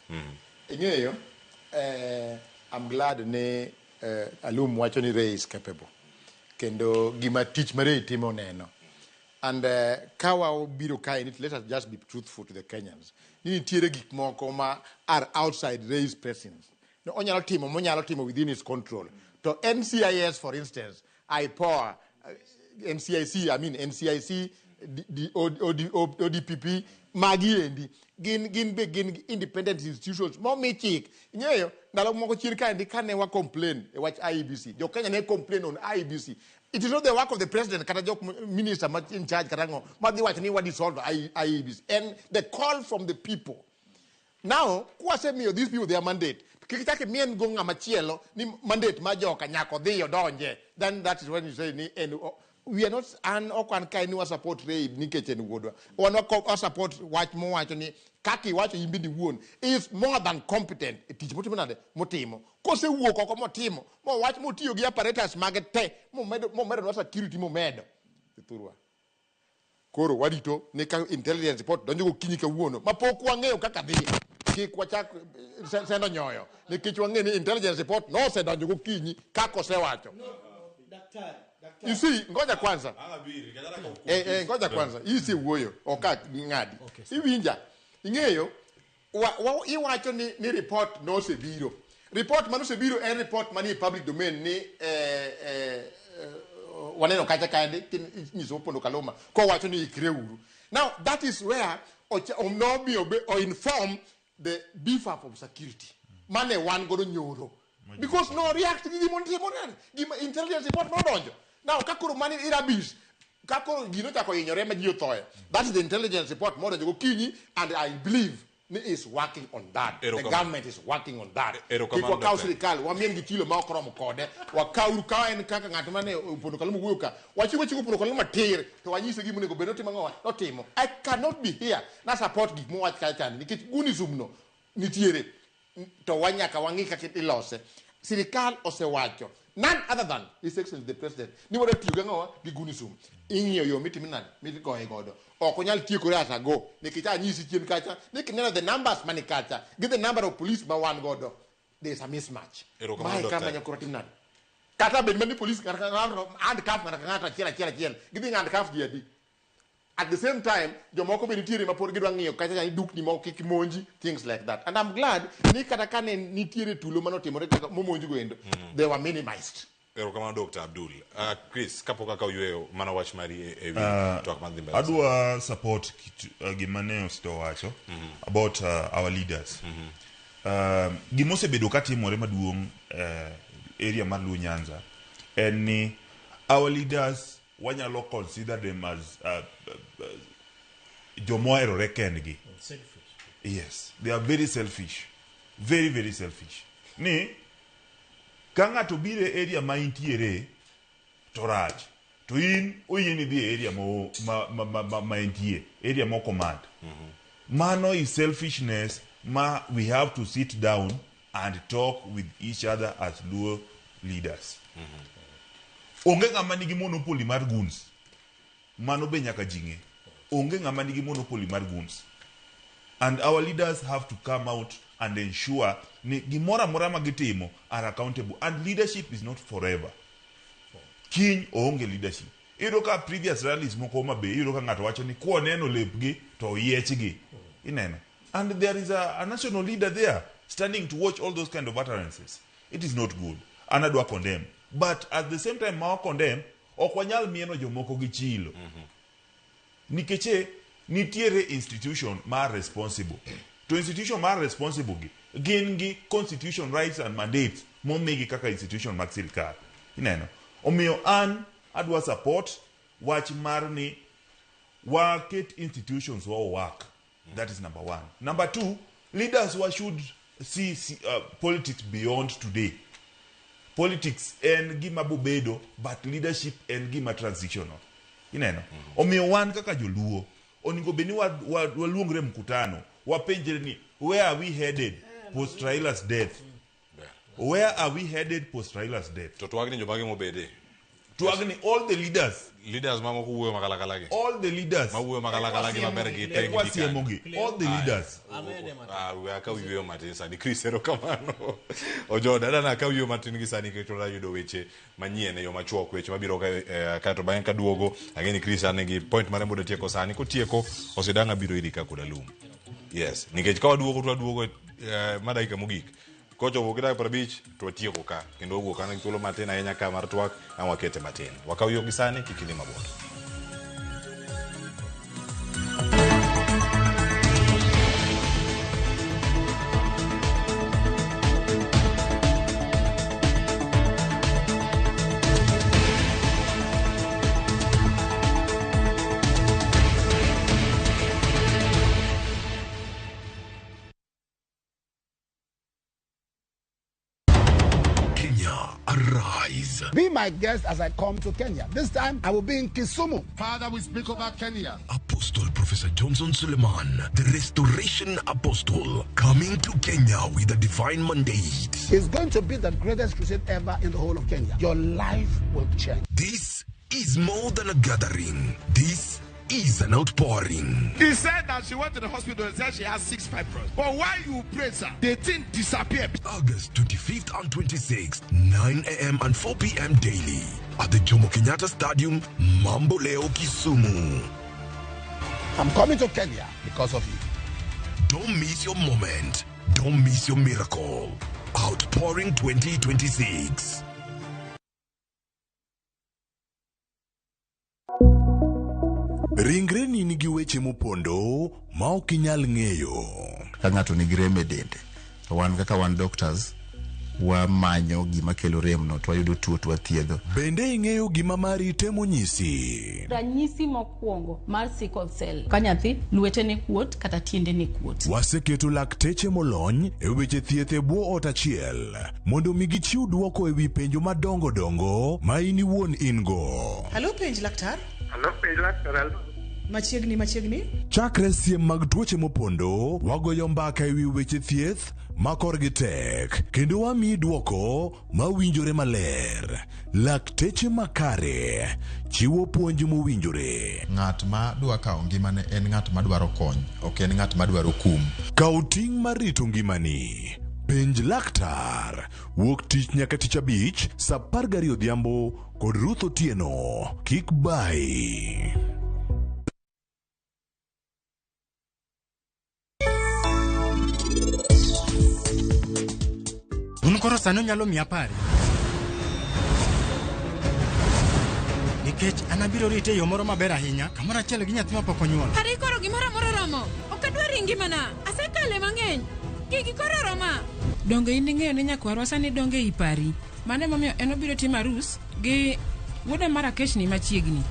Ing'eyo, I'm glad ni Alum wacho ni Ray is capable. Kendo gima tich ma Ray timo neno. And ka wabiro kae ni let us just be truthful to the Kenyans. Ni nitiere gik moko ma are outside Ray's presence. No, onyalo timo, monyalo timo within his control. To NCIS, for instance, IPOA, NCIC, I mean NCIC, ODPP, magi endi, gin be gin independent institutions, momi chik. Ing'eyo, ndalo moko chien kaendi kane wa complain e wach IEBC, jo Kenya ne complain on IEBC. It is not the work of the president, kata jok minister ma in charge kata ng'o, madhi wacho ni wa dissolve IEBC. And the call from the people. Now, kwasemiyo these people their mandate, kik chak imien go ng'ama chielo ni mandate ma joka nyaka odhi odonje. Then that is when you say ni en, we are not, an ok an kae ni wa support Ray nikech en wuodwa. Wan wa support wach mowacho ni kaka iwacho in bende iwuon is more than competent e tich motimo nade motimo. Kosewuok oko motimo, mowach motiyo gi apparatus mage te, momedo nwa security momedo. Thurwa. Koro warito ni ka intelligence report donjo gokinyi kawuono mapok wang'eyo kaka dhi. Kik wachak sendo nyoyo nikech wang'eyo ni intelligence report nosedonjo gokinyi kaka osewacho. You see, ngoja kwanza. Ngoja kwanza. Hii si wuoyo, ok ng'adi. Iwinja. Ing'eyo, iwacho ni report nosebiro. Report manosebiro en report manie public domain ni waneno kacha kaendi nyiso Opondo Kaluma kowacho ni ikre uru. Now that is where onomiyo be o inform the beef up of security. Mane wan godo nyoro. Because no react gi gima nitie monene. Gima intelligence report nodonjo. Now ka koro mani irabis, ka koro gino chako hinyore ma ji othoe. That is the intelligence report modonjo gokinyi, and I believe ni is working on that. The government is working on that. Kik wakaw sirikal, wamien gi chilo ma ok oromo kode. Wakaw ka en kaka ng'at mane Opondo Kaluma wuoyo ka. Wachiwo chiko Opondo Kaluma tir, to wanyise gima onego bed notimo ang'o? Notimo. I cannot be here na support gik mowach kacha chande nikech gunism no nitiere. To wanyaka wang'i kaka ilose. Sirikal osewacho None other than His Excellency the President. Ni wadwa tiyo gi ang'owa gi gunism. Ing'iyo yo mitimo nade migoye godo. Ok onyal tiekore at a go. Nikech anyisi chien kacha ni kineno the numbers mani kacha gi the number of police ma wan godo there is a mismatch. Erokamano, Mae Doctor. kama nyaka watim nade? Kata bed mana ni police ng'ato ka ng'ato handcuff ng'ato ka ng'ato achiel achiel achiel. Gidhi handcuff ji adi? At the same time, jomoko be nitiere ma pod gidwa ng'iyo kacha ni dukni moko kik monji, things like that. And I'm glad ni kata kane nitiere tulo manotimore kaka momonj go endo, they were minimized. Erokamano Dr. Abdul. Chris, kapok akaw yweyo mana wach mari e e wi twak madhi mbele. Adwa support gima ne Osito owacho about our leaders. Gima osebedo katimore maduong' area mar Luo Nyanza en ni our leaders wanyalo consider them as joma oherore kendgi. Selfish. Yes, they are very selfish. Very, very selfish. Ni ka ng'ato biro e area ma intiere to rach to in oyieni dhi e area mo, ma entie area mo command. Mano is selfishness ma we have to sit down and talk with each other as Luo leaders. Onge ng'ama nigi monopoly mar goons. Mano be nyaka ji ng'e. Onge ng'ama nigi monopoly mar goons. And our leaders have to come out and ensure ni gimoro amora ma gitimo are accountable. And leadership is not forever. Kiny oonge leadership. Iyudo ka previous rallies moko Homa Bay, iyudo ka ng'ato wacho ni koneno lepgi to oyiechgi. Ineno. And there is a national leader there standing to watch all those kind of utterances. It is not good. An adwa condemn. But at the same time ma wa condemn, ok wanyal mieno jomoko gi chilo. Nikech e, nitiere institution ma responsible. To institution ma responsible gi, gin gi constitution rights and mandates momigi kaka institution mag sirikal. Ineno? Omiyo an adwa support wach mar ni waket institutions wa work. That is number one. Number two, leaders wa should see politics beyond today. Politics en gima bobedo, but leadership en gima transitional. Ineno? Omiyo wan kaka joluo, onego bed ni waluongre mkutano, wapenjre ni where are we headed post Raila's death? Where are we headed post Raila's death? To twagni jomage mobede? Twagni all the leaders. Leaders mamoko wuoyo makalakala gi. All the leaders. Mawuoyo makalakala gi maber gi teng Ekwa siemogi. All the leaders. Ah, we akaw yweyo matin sani. Chris, erokamano. Ojoda, dana akaw yweyo matin gi sani nikech wadwa yudo weche manyien e yo machuok, weche mabiro ka, kaeto bang'e kaduogo, ang'e ni Chris an gi point mare mondo tieko sani. Kotieko, Osidang' abiro iri ka koda lum. Yes, nikech ka waduogo to waduogo ma dakika mogik. Kochopo gi dakika 50 to watieko ka kendo wawuok an gi thuolo matin ahinya ka mar twak ang' wakete matin. Wakaw yo gi sani kik idhi mabor. Kenya, arise. Be my guest as I come to Kenya. This time I will be in Kisumu. Father, we speak about Kenya. Apostle Professor Johnson Suleiman, the Restoration Apostle, coming to Kenya with a divine mandate. It's going to be the greatest crusade ever in the whole of Kenya. Your life will change. This is more than a gathering. This is an outpouring. He said that she went to the hospital and said she has 6 fibroids. But while you pray, sir, the thing disappeared. August 25th and 26th, 9 a.m. and 4 p.m. daily at the Jomo Kenyatta Stadium, Mamboleo, Kisumu. I'm coming to Kenya because of you. Don't miss your moment. Don't miss your miracle. Outpouring 2026. Ringreni nigi weche mopondo ma ok inyal ng'eyo. Ka ng'ato nigi rem e dende, to wan kaka wan doctors, wamanyo gima kelo rem no to wayudo tuo to wathiedho. Bende ing'eyo gima mari temo nyisi? Ranyisi mokwongo mar sickle cell ka nyathi lwetene kuot kata tiendene kuot. Waseketo lakteche molony e weche thieth e bwo ot achiel mondo mi gichiw dwoko e wi penjo madongo dongo ma in iwuon in go. Halo, penj laktar. Halo, penj laktar. Halo. Machiegni machiegni. Chakre siem mag tuoche mopondo, wagoyo mbaka e wi weche thieth ma korgi tek kendo wamiyi dwoko mawinjore maler. Lakteche makare chiwo puonj mowinjore. Ng'at ma dwa kawo ngimane en ng'at ma dwaro kony, ok en ng'at ma dwaro kum. Kaw ting' mar rito ngimani. Penj laktar. Wuok tich nyaka tich abich sa 12 odhiambo kod Ruth Otieno. Kik bayi. Un koro sani unyalo miya pari. Nikech an abiro rite e yo moro maber ahinya, kamoro achiel gi nyathi mapok onyuol. Pari koro gimoro amora oromo. Ok adwar e ngimana. Asekale mang'eny. Gigi koro oroma. Donge in ing'eyo ni nyakwarwa sani donge ei pari? Mano emomiyo en obiro timo arus gi wuoda mar Akech ni machiegni.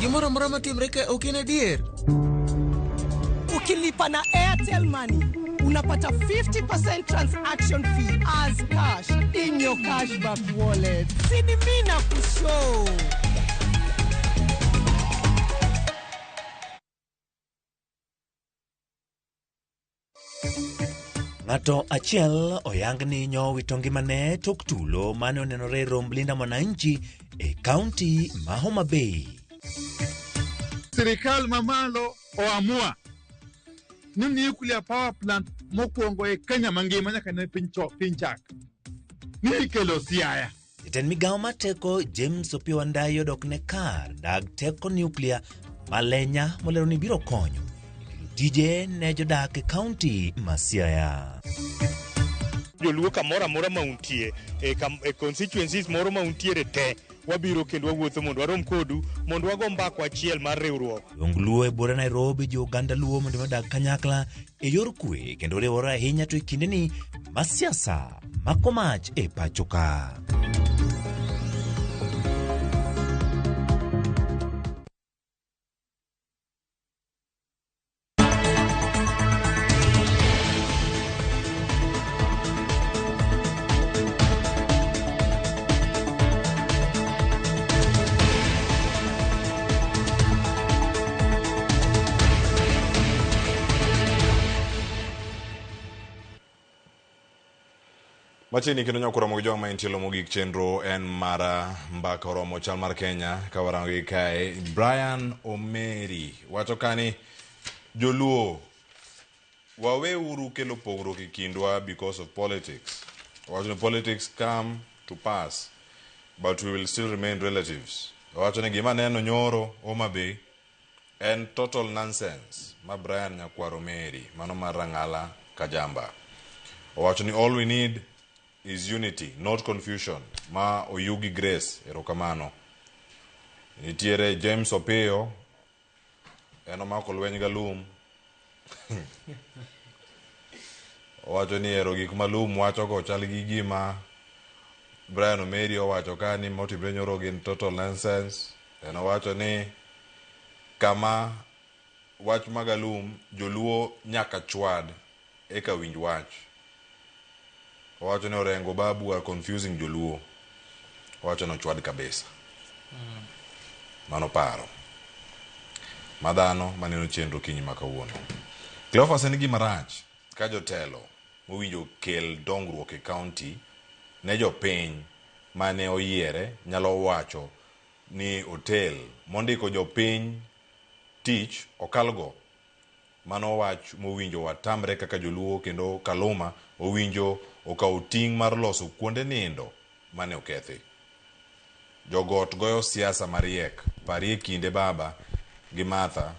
Gimoro amora matimre ka ok en adier. Ukilipa na Airtel Money unapata 50% transaction fee as cash in your cashback wallet. Sini mimi na kushow. Ng'ato achiel oyang ni nyowito ngimane tok tulo mane onenore e romb Linda Mwananchi e kaunti ma Homa Bay. Sirikal mamalo oamua ni nuclear power plant mokwongo e Kenya mangima nyaka ne piny cho piny chak ni ikelo Siaya. Jatend migawo mar teko James Opiyo Wandayi odok ne kar dag teko nuklia ma Lenya molero ni biro konyo e kelo tije ne jodak e kaunti ma Siaya. Joluo kamoro amora ma untie e, kam, e constituencies moro ma untiere te wabiro kendo wawuotho mondo warom kodu mondo wago mbako achiel mar riwruok. Jong Luo e buore Nairobi ji oganda Luo mondo odag kanyakla e yor kwe kendo riwore ahinya to e kindeni ma siasa mako mach e pacho ka. Machiegni kendo nyako romo gi jogo ma entie mogik chenro en mara mbaka oromo chal mar Kenya ka warango gi kae Brian Omeri wacho kani joluo waweuru kelo pogruok e kindwa because of politics. Wacho ni politics come to pass but we will still remain relatives. Wacho ni gima neno nyoro Homa Bay en total nonsense ma Brian Nyakwar Omeri mano mar Rang'ala Kajamba. Owacho ni all we need is unity not confusion ma Oyugi Grace erokamano. Nitiere James Opiyo en omako lweny galum owacho ni ero gik ma lum wachogo chal gi gima Brian Omeri owacho ka ni motimre nyoro gin total nonsense. En owacho ni kama wach magalum joluo nyaka chwad eka winj wach. Owacho ni Orengo Babu are confusing joluo. Owacho ni ochwad kabisa. Mano paro ma dhano maneno chenro kinyi ma kawuono. Cleophas en gima rach ka jotelo mowinjo kel dongruok e kaunti ne jopiny mane oyiere nyalo wacho ni otel mondiko jopiny tich okalgo. Mano wach mowinjo watamre kaka joluo kendo Kaluma owinjo okaw ting' mar loso kuonde nindo mane okethi. Jogot goyo siasa mariek. Parie kinde baba gi Martha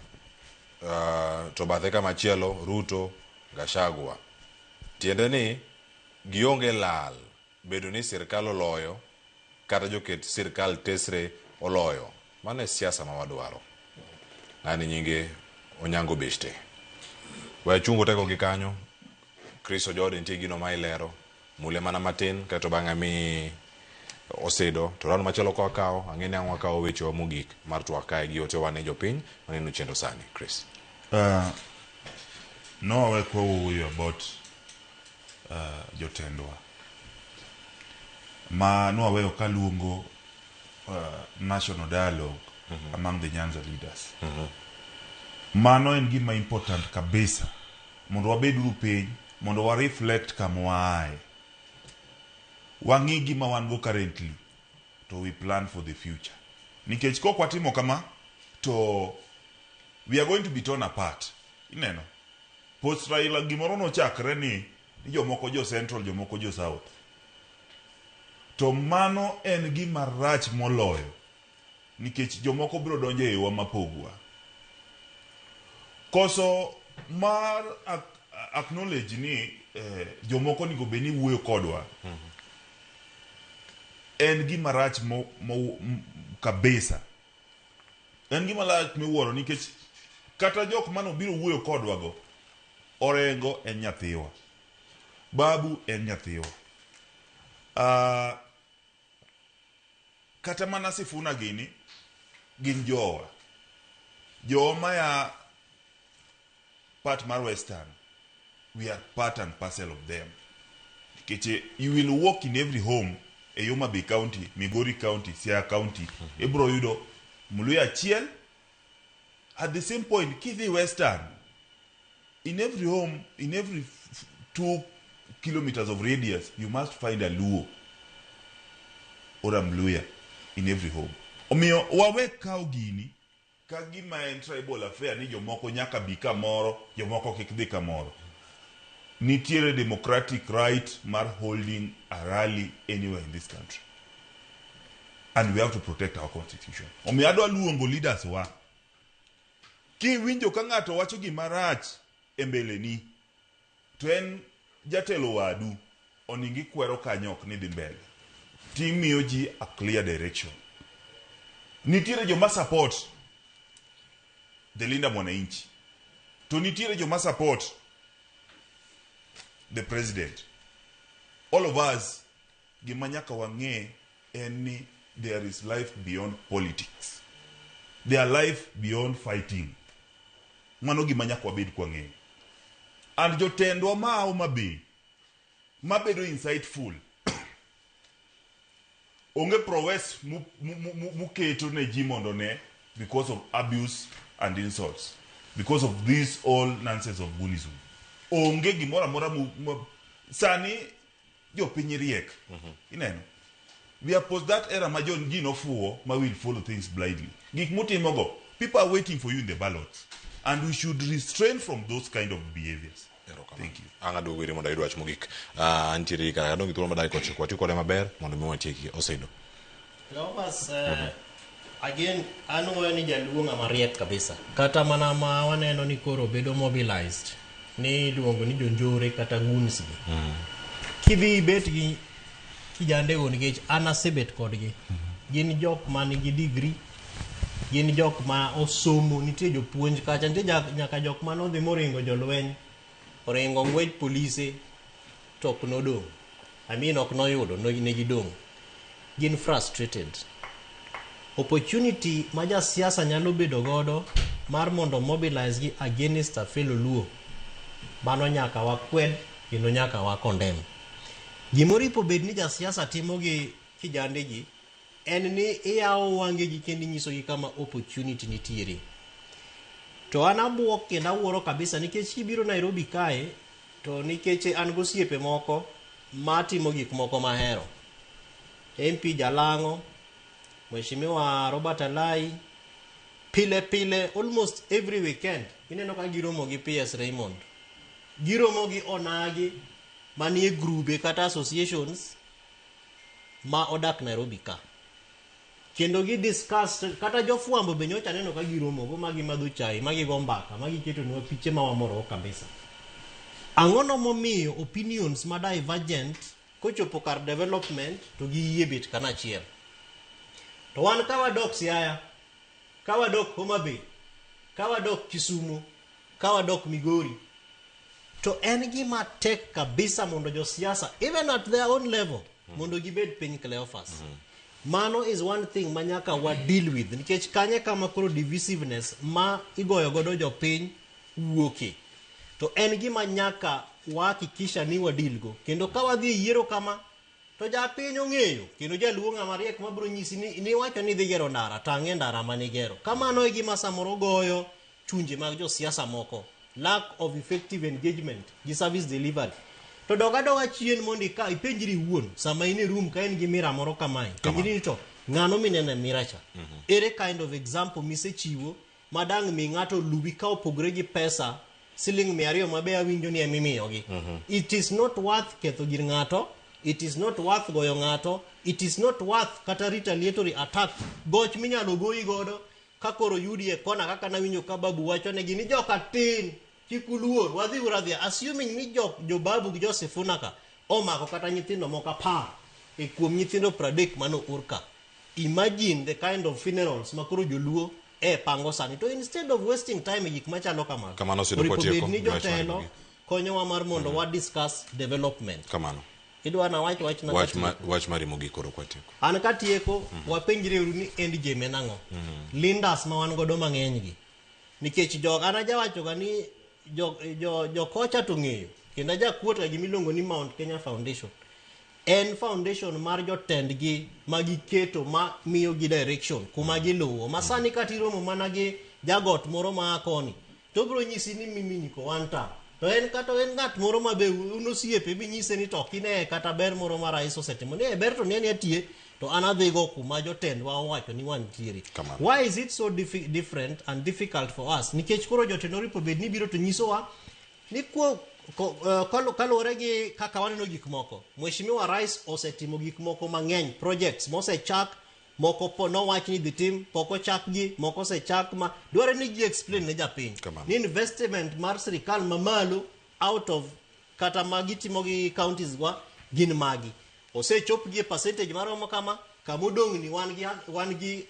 to bathe kamachielo Ruto Gachagua. Tiende ni gionge lal bedo ni sirkal oloyo kata joket sirkal tesre oloyo. Mano e siasa ma wadwaro. Ng'ani nyinge Onyango Beste. We achungo teko gi kanyo. Chris Ojode nitie gino ma ilero. Mule mana matin kaeto bang'e mi osedo to round machielo ka wakawo ang'e ni ang' wakawo wechewa mogik mar twak kae gi otewa ne jopiny maneno chenro sani Chris. Nowawe kwawuoyo about jotendwa ma nwaweyo kaluongo national dialogue among the Nyanza leaders. Mano en gima important kabisa mondo wabed uru piny mondo wa reflect kama waaye, wang'i gima wan go currently to we plan for the future, nikech kok watimo kama to we are going to be torn apart. Ineno post Raila gimoro nochakre ni jomoko jo Central, jomoko jo South, to mano en gima rach moloyo nikech jomoko biro donjo e iwa mapogwa. Koso mar acknowledge ni jomoko onego bed ni wuoyo kodwa en gima rach kabisa. En gima rach miwuoro nikech kata jok manobiro wuoyo kodwa go, Orengo en nyathiwa, Babu en nyathiwa, kata mana Sifuna gini gin jowa, jowa maya part mar Western. We are part and parcel of them nikech you will walk in every home e Homa Bay County, Migori County, Siaya County, ibro yudo Mluya achiel. At the same point kidhi Western, in every home, in every 2 kilometers of radius, you must find a Luo or a Mluya in every home. Omiyo wawe kawo gini ka gima en tribal affair ni jomoko nyaka bi kamoro, jomoko kik dhi kamoro. Nitiere democratic right mar holding a rally anywhere in this country and we have to protect our constitution. Omiyo adwa luongo leaders wa, kiwinjo ka ng'ato wacho gima rach e mbeleni to en jatelo wadu, onego ikwero kanyo, ok ni dhi mbele timiyo ji a clear direction. Nitiere joma support the Linda Mwananchi to nitiere joma support the president. All of us, gima nyaka wang'e en ni there is life beyond politics, there are life beyond fighting. Mano gima nyaka wabed kwang'eyo. And jotendwa ma Homa Bay mabedo insightful, onge prowess muketo ne ji mondo ne because of abuse and insults, because of this all nonsense of goonism. Onge gimoro amora sani jopiny riek. Ineno, we are post that era ma ji nofuwo ma will follow things blindly. Gik mutimogo, people are waiting for you in the ballots and we should restrain from those kind of behaviors. Thank you. Ang' aduogo iri mondo ayud wach mogik. Antiere gi kara adong' gi thuolo mar dakika 9. Wati kode maber mondo mi watieki osedo. Cleophas, again, an wuoyo ni jaluo ng'ama riek kabisa. Kata mana ma waneno ni koro bedo mobilized ni iluongo ni jonjore kata goons gi. Kidhi ibet gi kijandego, nikech an asebet kodgi. Gin jok man gi degree, gin jok ma osomo, nitie jopuonj kacha, nitie nyaka jok ma nodhi moringo jolweny, oringo ng'wej polise to ok nodong'. I mean ok noyudo, ne gidong'. Gin frustrated. Opportunity ma jasiasa nyalo bedo godo mar mondo mobilize gi against a fellow Luo, mano nyaka wakwed kendo nyaka wa condemn. Gimoripo bed ni jasiasa timo gi kijande gi en ni iyawo wangegi kendo inyisogi kama opportunity nitiere. To an abuok kendo awuoro kabisa nikech kibiro Nairobi kae to nikech an gosiepe moko matimo gik moko mahero. MP Jalang'o, Mheshimiwa Robert Alai, pile pile, almost every weekend ineno ka giromo gi PS Raymond. Giromo gi onagi manie grube kata associations ma odak Nairobi ka. Kendo gi discuss, kata jofwambo be nyocha aneno ka giromo go ma gimadho chai, ma gigo mbaka, ma giketonwa piche ma wamorgo kabisa. Ang'o no momiyo opinions ma divergent kochopo kar development to giyie bet kanachiel? To wan ka wadok Siaya, ka wadok Homa Bay, ka wadok Kisumu, ka wadok Migori, to en gima tek kabisa mondo josiasa, even at their own level, mondo gibed piny. Cleophas, mano is one thing ma nyaka wa deal with, nikech kanye kama koro divisiveness ma igoyo godo jopiny wuoke. To en gima nyaka wahakikisha ni wa deal go. Kendo ka wadhi e yiero kama To japiny ong'eyo kendo jaluo ng'ama riek mabiro nyisi ni niwacho ni idhi gero ndara, tang' e ndara manigero. Kamano e gima samoro goyo chunje mag josiasa moko. Lack of effective engagement gi service delivery. To dog adoga chien mondo ika ipenjri iwuon sama in e room ka in gi mira moro kamae. Penjri ni to ng'ano mineno e mira cha. Ere kind of example misechiwo ma dang' mi ng'ato luwi ka opogore gi pesa siling 200 ma be awinjo ni emimiyogi. It is not worth ketho gir ng'ato. It is not worth goyo ng'ato. It is not worth kata retaliatory attack. Goch minyalo goyi godo ka koro yudi e kona kaka nawinjo ka babu wacho negi ni joka tin kik uluor wadhi uru adhiya assuming ni jo, jo babu gi jo Sifuna ka omako kata nyithindo moko 10 e kuom nyithindo 30 mano or ka. Imagine the kind of funerals ma koro joluo e pango sani to instead of wasting time e gik machalo kamago Kamano Osido oripo kwatieko, bed ni wach mar jotelo mogik. konyowa mar mondo wa discuss development. Kamano. Idwa na wach wach na Wach ma, wach mari mogik koro kwatieko. An katieko wapenjre uru ni end game en ang'o? Lindas ma wan godo mang'eny gi. Nikech jok an ajawacho ga ni jo jo jokocha to ng'eyo kendo ajakuot ga gimiluongo ni Mount Kenya Foundation. En foundation mar jotendgi ma giketo ma miyo gi direction kuma giluwo. Ma sani kata iromo mana gi jagot moro ma koni to obiro nyisi ni mimi niko one term. To en kata en ng'at moro ma be un osiepe minyise ni to ok ine kata ber moro ma rais osetimo. Ni e ber to ne ni atie to an adhigo kuma jotendwa owacho ni wantiere. Why is it so different and difficult for us? Nikech koro jotend oripo bed ni biro to nyisowa ni kuo kaluwore gi kaka waneno gik moko. Mheshimiwa Rais osetimo gik moko mang'eny, projects mosechak moko po nowach ni dhi tim pok ochakgi, moko osechak ma dwarore ni ji explain ne japiny ni investment mar sirikal mamalo out of kata ma gitimo gi counties gwa gin magi. Osechopgi e percentage maromo kama, kamodong' ni wan gi wan gi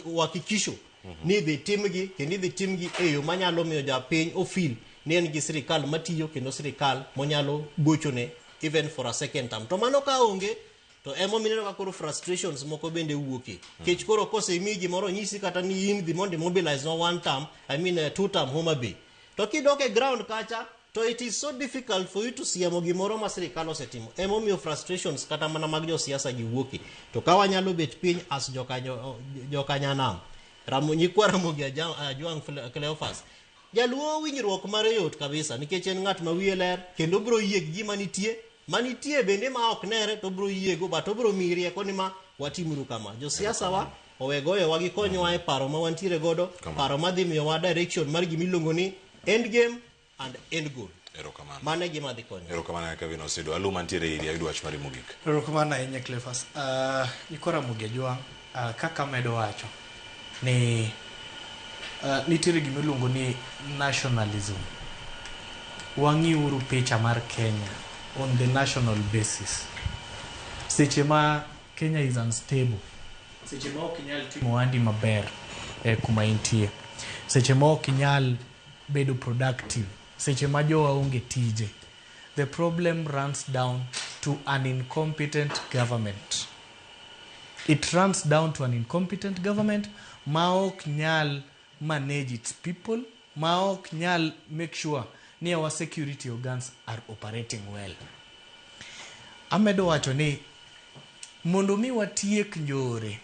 uhakikisho ni idhi timgi kendo idhi timgi e yo manyalo miyo japiny ofil ni en gi sirikal matiyo kendo sirikal monyalo gochone even for a second term. To mano ka onge to emomiyo ineno ka koro frustrations moko bende wuoke. Kech koro kosemiyi gimoro nyisi kata ni in dhi mondo imobilize no one term, I mean two term Homa Bay. To kidok e ground kacha to it is so difficult for you to siemo gimoro ma sirikal osetimo. Emomiyo frustrations kata mana mag josiasa gi wuoke. To ka wanyalo bet piny as jokanyanam, nyikwa Ramogi Ajwang' Cleophas, jaluo winjruok mare yot kabisa nikech en ng'at ma wiye ler kendo obiro yie gi gima nitie manitie bende ma ok nere to obiro yiego but obiro miyi rieko ni ma watimuru kama. Josiasa wa owe goyowa gikonyowa e paro ma wantiere godo, paro madhi miyowa direction mar gimiluongo ni end game and end goal. Erokamano. Mano e gima dhi konyo. Erokamano Kevin Osido. Alu mantiere iri ayud wach mari mogik. Erokamano ahinya Cleophas. Nyikwa Ramogi Ajwang', kaka amedo wacho ni nitiere gima iluongo ni nationalism. Wang'iuru picha mar Kenya on the national basis. Seche ma Kenya is unstable, seche ma ok inyal timo ohandi maber kuma intie, seche ma ok inyal bedo productive, seche ma jowa onge tije, the problem runs down to an incompetent government. It runs down to an incompetent government ma ok nyal manage its people, ma ok nyal make sure ni our security organs are operating well. Amedo wacho ni mondo mi watiek njore,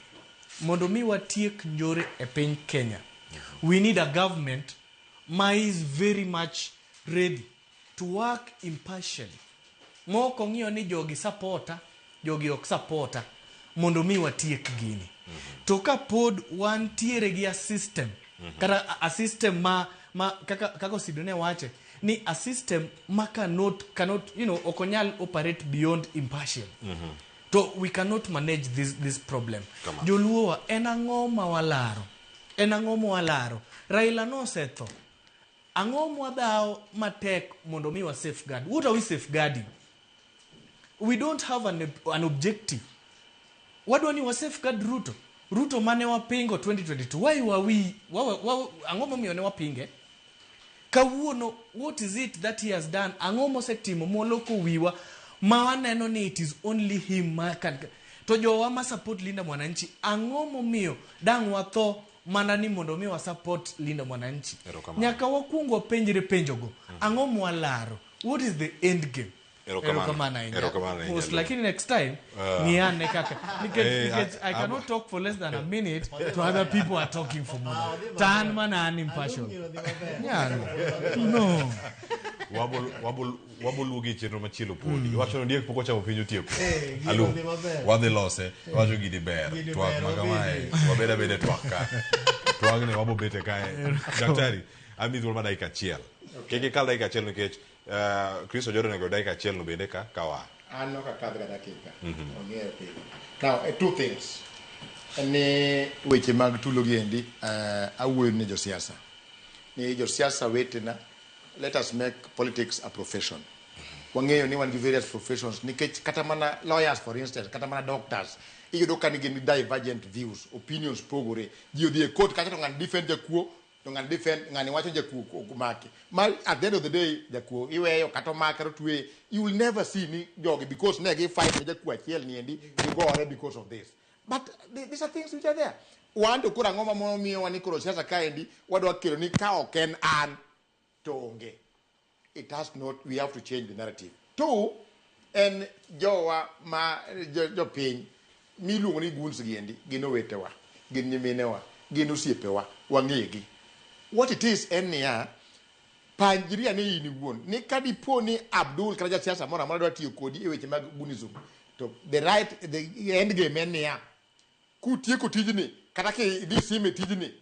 mondo mi watiek njore e piny Kenya, we need a government ma is very much ready to work impartially. Mok ong'iyo ni jogi supporta, jogi ok supporta, mondo mi watiek gini. To ka pod wantiere gi a system, kata a system ma kaka Osido ne wache, ni a system ma cannot you know, ok onyal operate beyond impartial. To we cannot manage this problem. Joluowa, en ang'o ma walaro? En ang'o ma walaro? Raila nosetho. Ang'o mwadhawo matek mondo mi wa safeguard? What are we safeguarding? We don't have an objective. Wadwa ni wa safeguard Ruto. Ruto mane wapingo 2022. Why were we? Ang'o momiyo ne wapinge? Kawuono, what is it that he has done? Ang'o mosetimo moloko wiwa ma waneno ni it is only him ma can. To jowa ma support Linda Mwananchi, ang'o momiyo dang' watho mana ni mondo mi wa support Linda Mwananchi? Nyaka wakwong wapenjre penjogo. Ang'o mwalaro? What is the end game? Erokamano. Erokamano ahinya. Erokamano ahinya, Mos, Lu. lakini next time Ah. ng'iane kaka nikech Eh, nikech I cannot talk for less than a minute to other people are talking for more. To an mana an impartial. Nyalo. No. Waboluogi e chenro machielo podi. Iwacho ni ondiek pok ochamo piny otieko. Eh, gino Alu, dhi maber. wadhi lose. Iwacho gini ber. Gini Twak ber, ma kamae. wabede. Wabed abeda e twak ka. Twagni wabobete kae. Daktari, amiyi thuolo mar dakika achiel. Kik ikal dakika achiel nikech Chris Ojoro onego dakika achiel no bende ka kawa. An ok akadh ga dakika. Ong'eyo pile. Now, two things. En ni weche mag tulo gi endi, awuoyo ne josiasa. Ni josiasa wetena, let us make politics a profession. Wang'eyo ni wan gi various professions nikech kata mana lawyers for instance, kata mana doctors, iyudo ka nigi divergent views, opinions pogore. Ji odhi e court kacha to ng'ani defend jakuo, to ng'ani defend, ng'ani wacho jakuo ok omaki. Ma at the end of the day, jakuo iweyo kata omake kata otweye, you will never see ni jogi because ne gi fight ne jakuo achiel ni endi, gigore because of this. But these are things which are there. Wan to koro ang'o ma momiyowa ni koro siasa kaendi wadwa kelo ni ka ok en an to onge. It has not, we have to change the narrative. Two, en jowa ma jopiny miluongo ni goons gi endi gin owetewa, gin nyiminewa, gin osiepewa, wang'egi. What it is en niya, panjri ane in iwuon ni ka dipo ni Abdul kata jasiasa moro amora dwa tiyo kodi e weche mag goonism, to the right, the end game en niya, kutieko tijni kata kidhi sime tijni,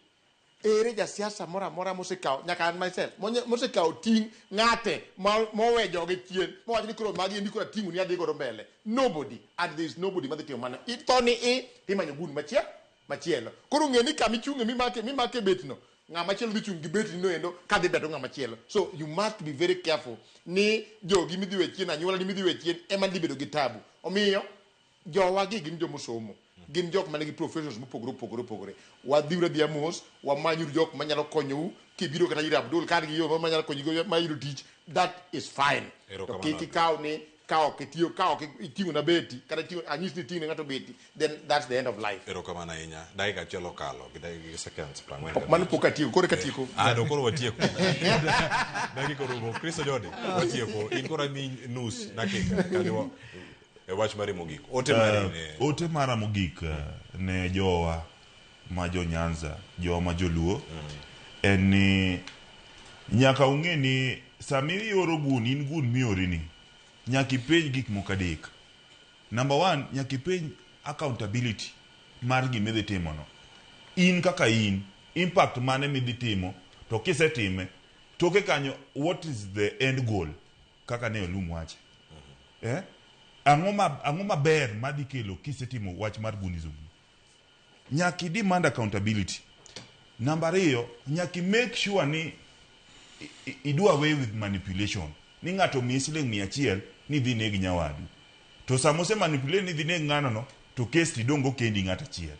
ere jasiasa moro amora mosekawo nyaka an myself mosekawo ting' ng'ate mowe joge chien mowacho ni koro magi endi koro ating'o ni adhi godo mbele. Nobody, and there is nobody madhi timo mano. Itho ni i timanyo gun machielo. Koro ng'e ni kama ichung'e mimake betno, ng'ama chielo dhi chung' gi betni no endo kadhi beto ng'ama chielo. So you must be very careful ni jogi midhi we chien, anyuola ni midhi we chien ema dhi bedo gi tabu. Omiyo jowa gi gin jomosomo, gin jok manigi professions mopogore opogore opogore. Wadhiuru adhiya mos, wamanyuru jok manyalo konyou. Kibiro kata ir Abdul ka gi yo moro manyalo konyi go ma yudo tich, that is fine. To Erokamano, kik Abdul. ikaw ni ka ok itiyo, ka ok iting'o na beti kata iting'o anyis ni iting'o ne ng'ato beti, then that's the end of life. Erokamano ahinya. Dakika achiel okalo gi dakika gi seconds prang'wen Ok, mano pok atieko, koro eka atieko. Ah, to koro watieko. Dakika orumo. Chris Ojode, watieko. In koro amiyi nus dakika kadhi e wach mari mogik. Ote mari ne Ote mara mogik ne jowa ma jo Nyanza, jowa ma joluo, en ni nyaka ung'e ni sama ioro gun, in gun miori ni, nyaka ipenj gik moko adek. Number one, nyaka ipenj accountability mar gima idhi timono. In kaka in, impact mane midhi timo, to kisetime, toke kanyo, what is the end goal? Kaka ne Olum wacho. Ang'o maber madhi kelo kisetimo wach mar goonism? Nyaka i demand accountability. Namba ariyo, nyaka i make sure ni i do away with manipulation. Ni ng'ato omiyi siling 100 ni idhi neg nyawadu. To sama ose manipulate ni idhi neg ng'ano no, to case tidong' kendi ng'at achiel.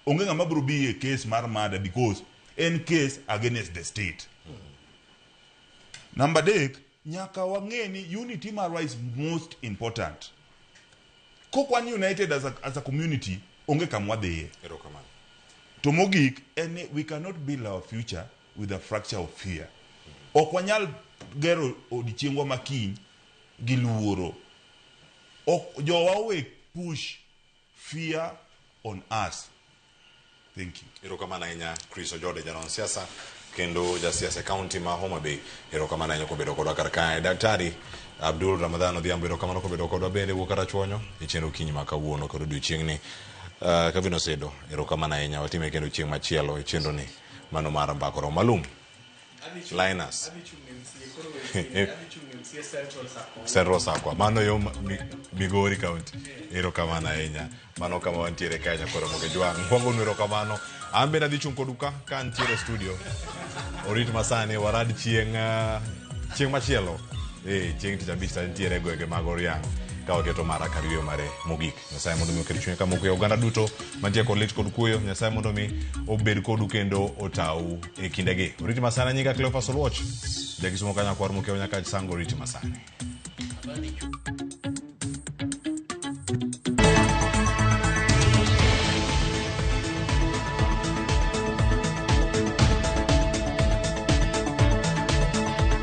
Onge ng'ama biro bi e case mar murder because en case against the state. Namba adek, nyaka wang'e ni unity marwa is most important. Kok wan united as a community, onge kama wadhiye. Erokamano. To mogik, en ni we cannot build our future with a fracture of fear. Ok wanyal gero odiechiengwa ma kiny gi luoro. Ok jowa owe push fear on us. Thank you. Erokamano ahinya Chris Ojode, janon siasa kendo jasiasa e kaunti ma Homa Bay. Erokamano ahinya kuom bedo kodwa kar kae. Daktari Abdul Ramadhan Odhiambo, erokamano kuom bedo kodwa bende wuok karachuonyo e chenro okinyi ma kawuono kod odiochieng'ni. Kevin Osedo, erokamano ahinya. Watime kendo chieng' machielo e chenro ni mano mar Mbaka Oromo. Malum. Linus. Adhi chung' MCA, koro MCA, adhi chung' MCA Central Sakwa. Central Sakwa. Mano yo Migori County. Erokamano ahinya. Mano kama wantiere kae nyakoro Ramogi Jwang'. Kwangonu erokamano. An bende adhi chung' kodu ka antiere e studio. Orit masani warad chieng' machielo. Chieng' tich abich to nitiere e gwenge mag Oriang' ka waketo mara kar yweyo mare mogik. Nyasaye mondo mi oket chunye kama okwe. Oganda duto mantie kod lit kod kuyo, Nyasaye mondo mi obed kodu kendo otau e kindegi. Oriti masani, nyinga Cleophas Oluoch. Jakisumo kanyakwar Mokeo Nyakach Sango, oriti masani. Abani.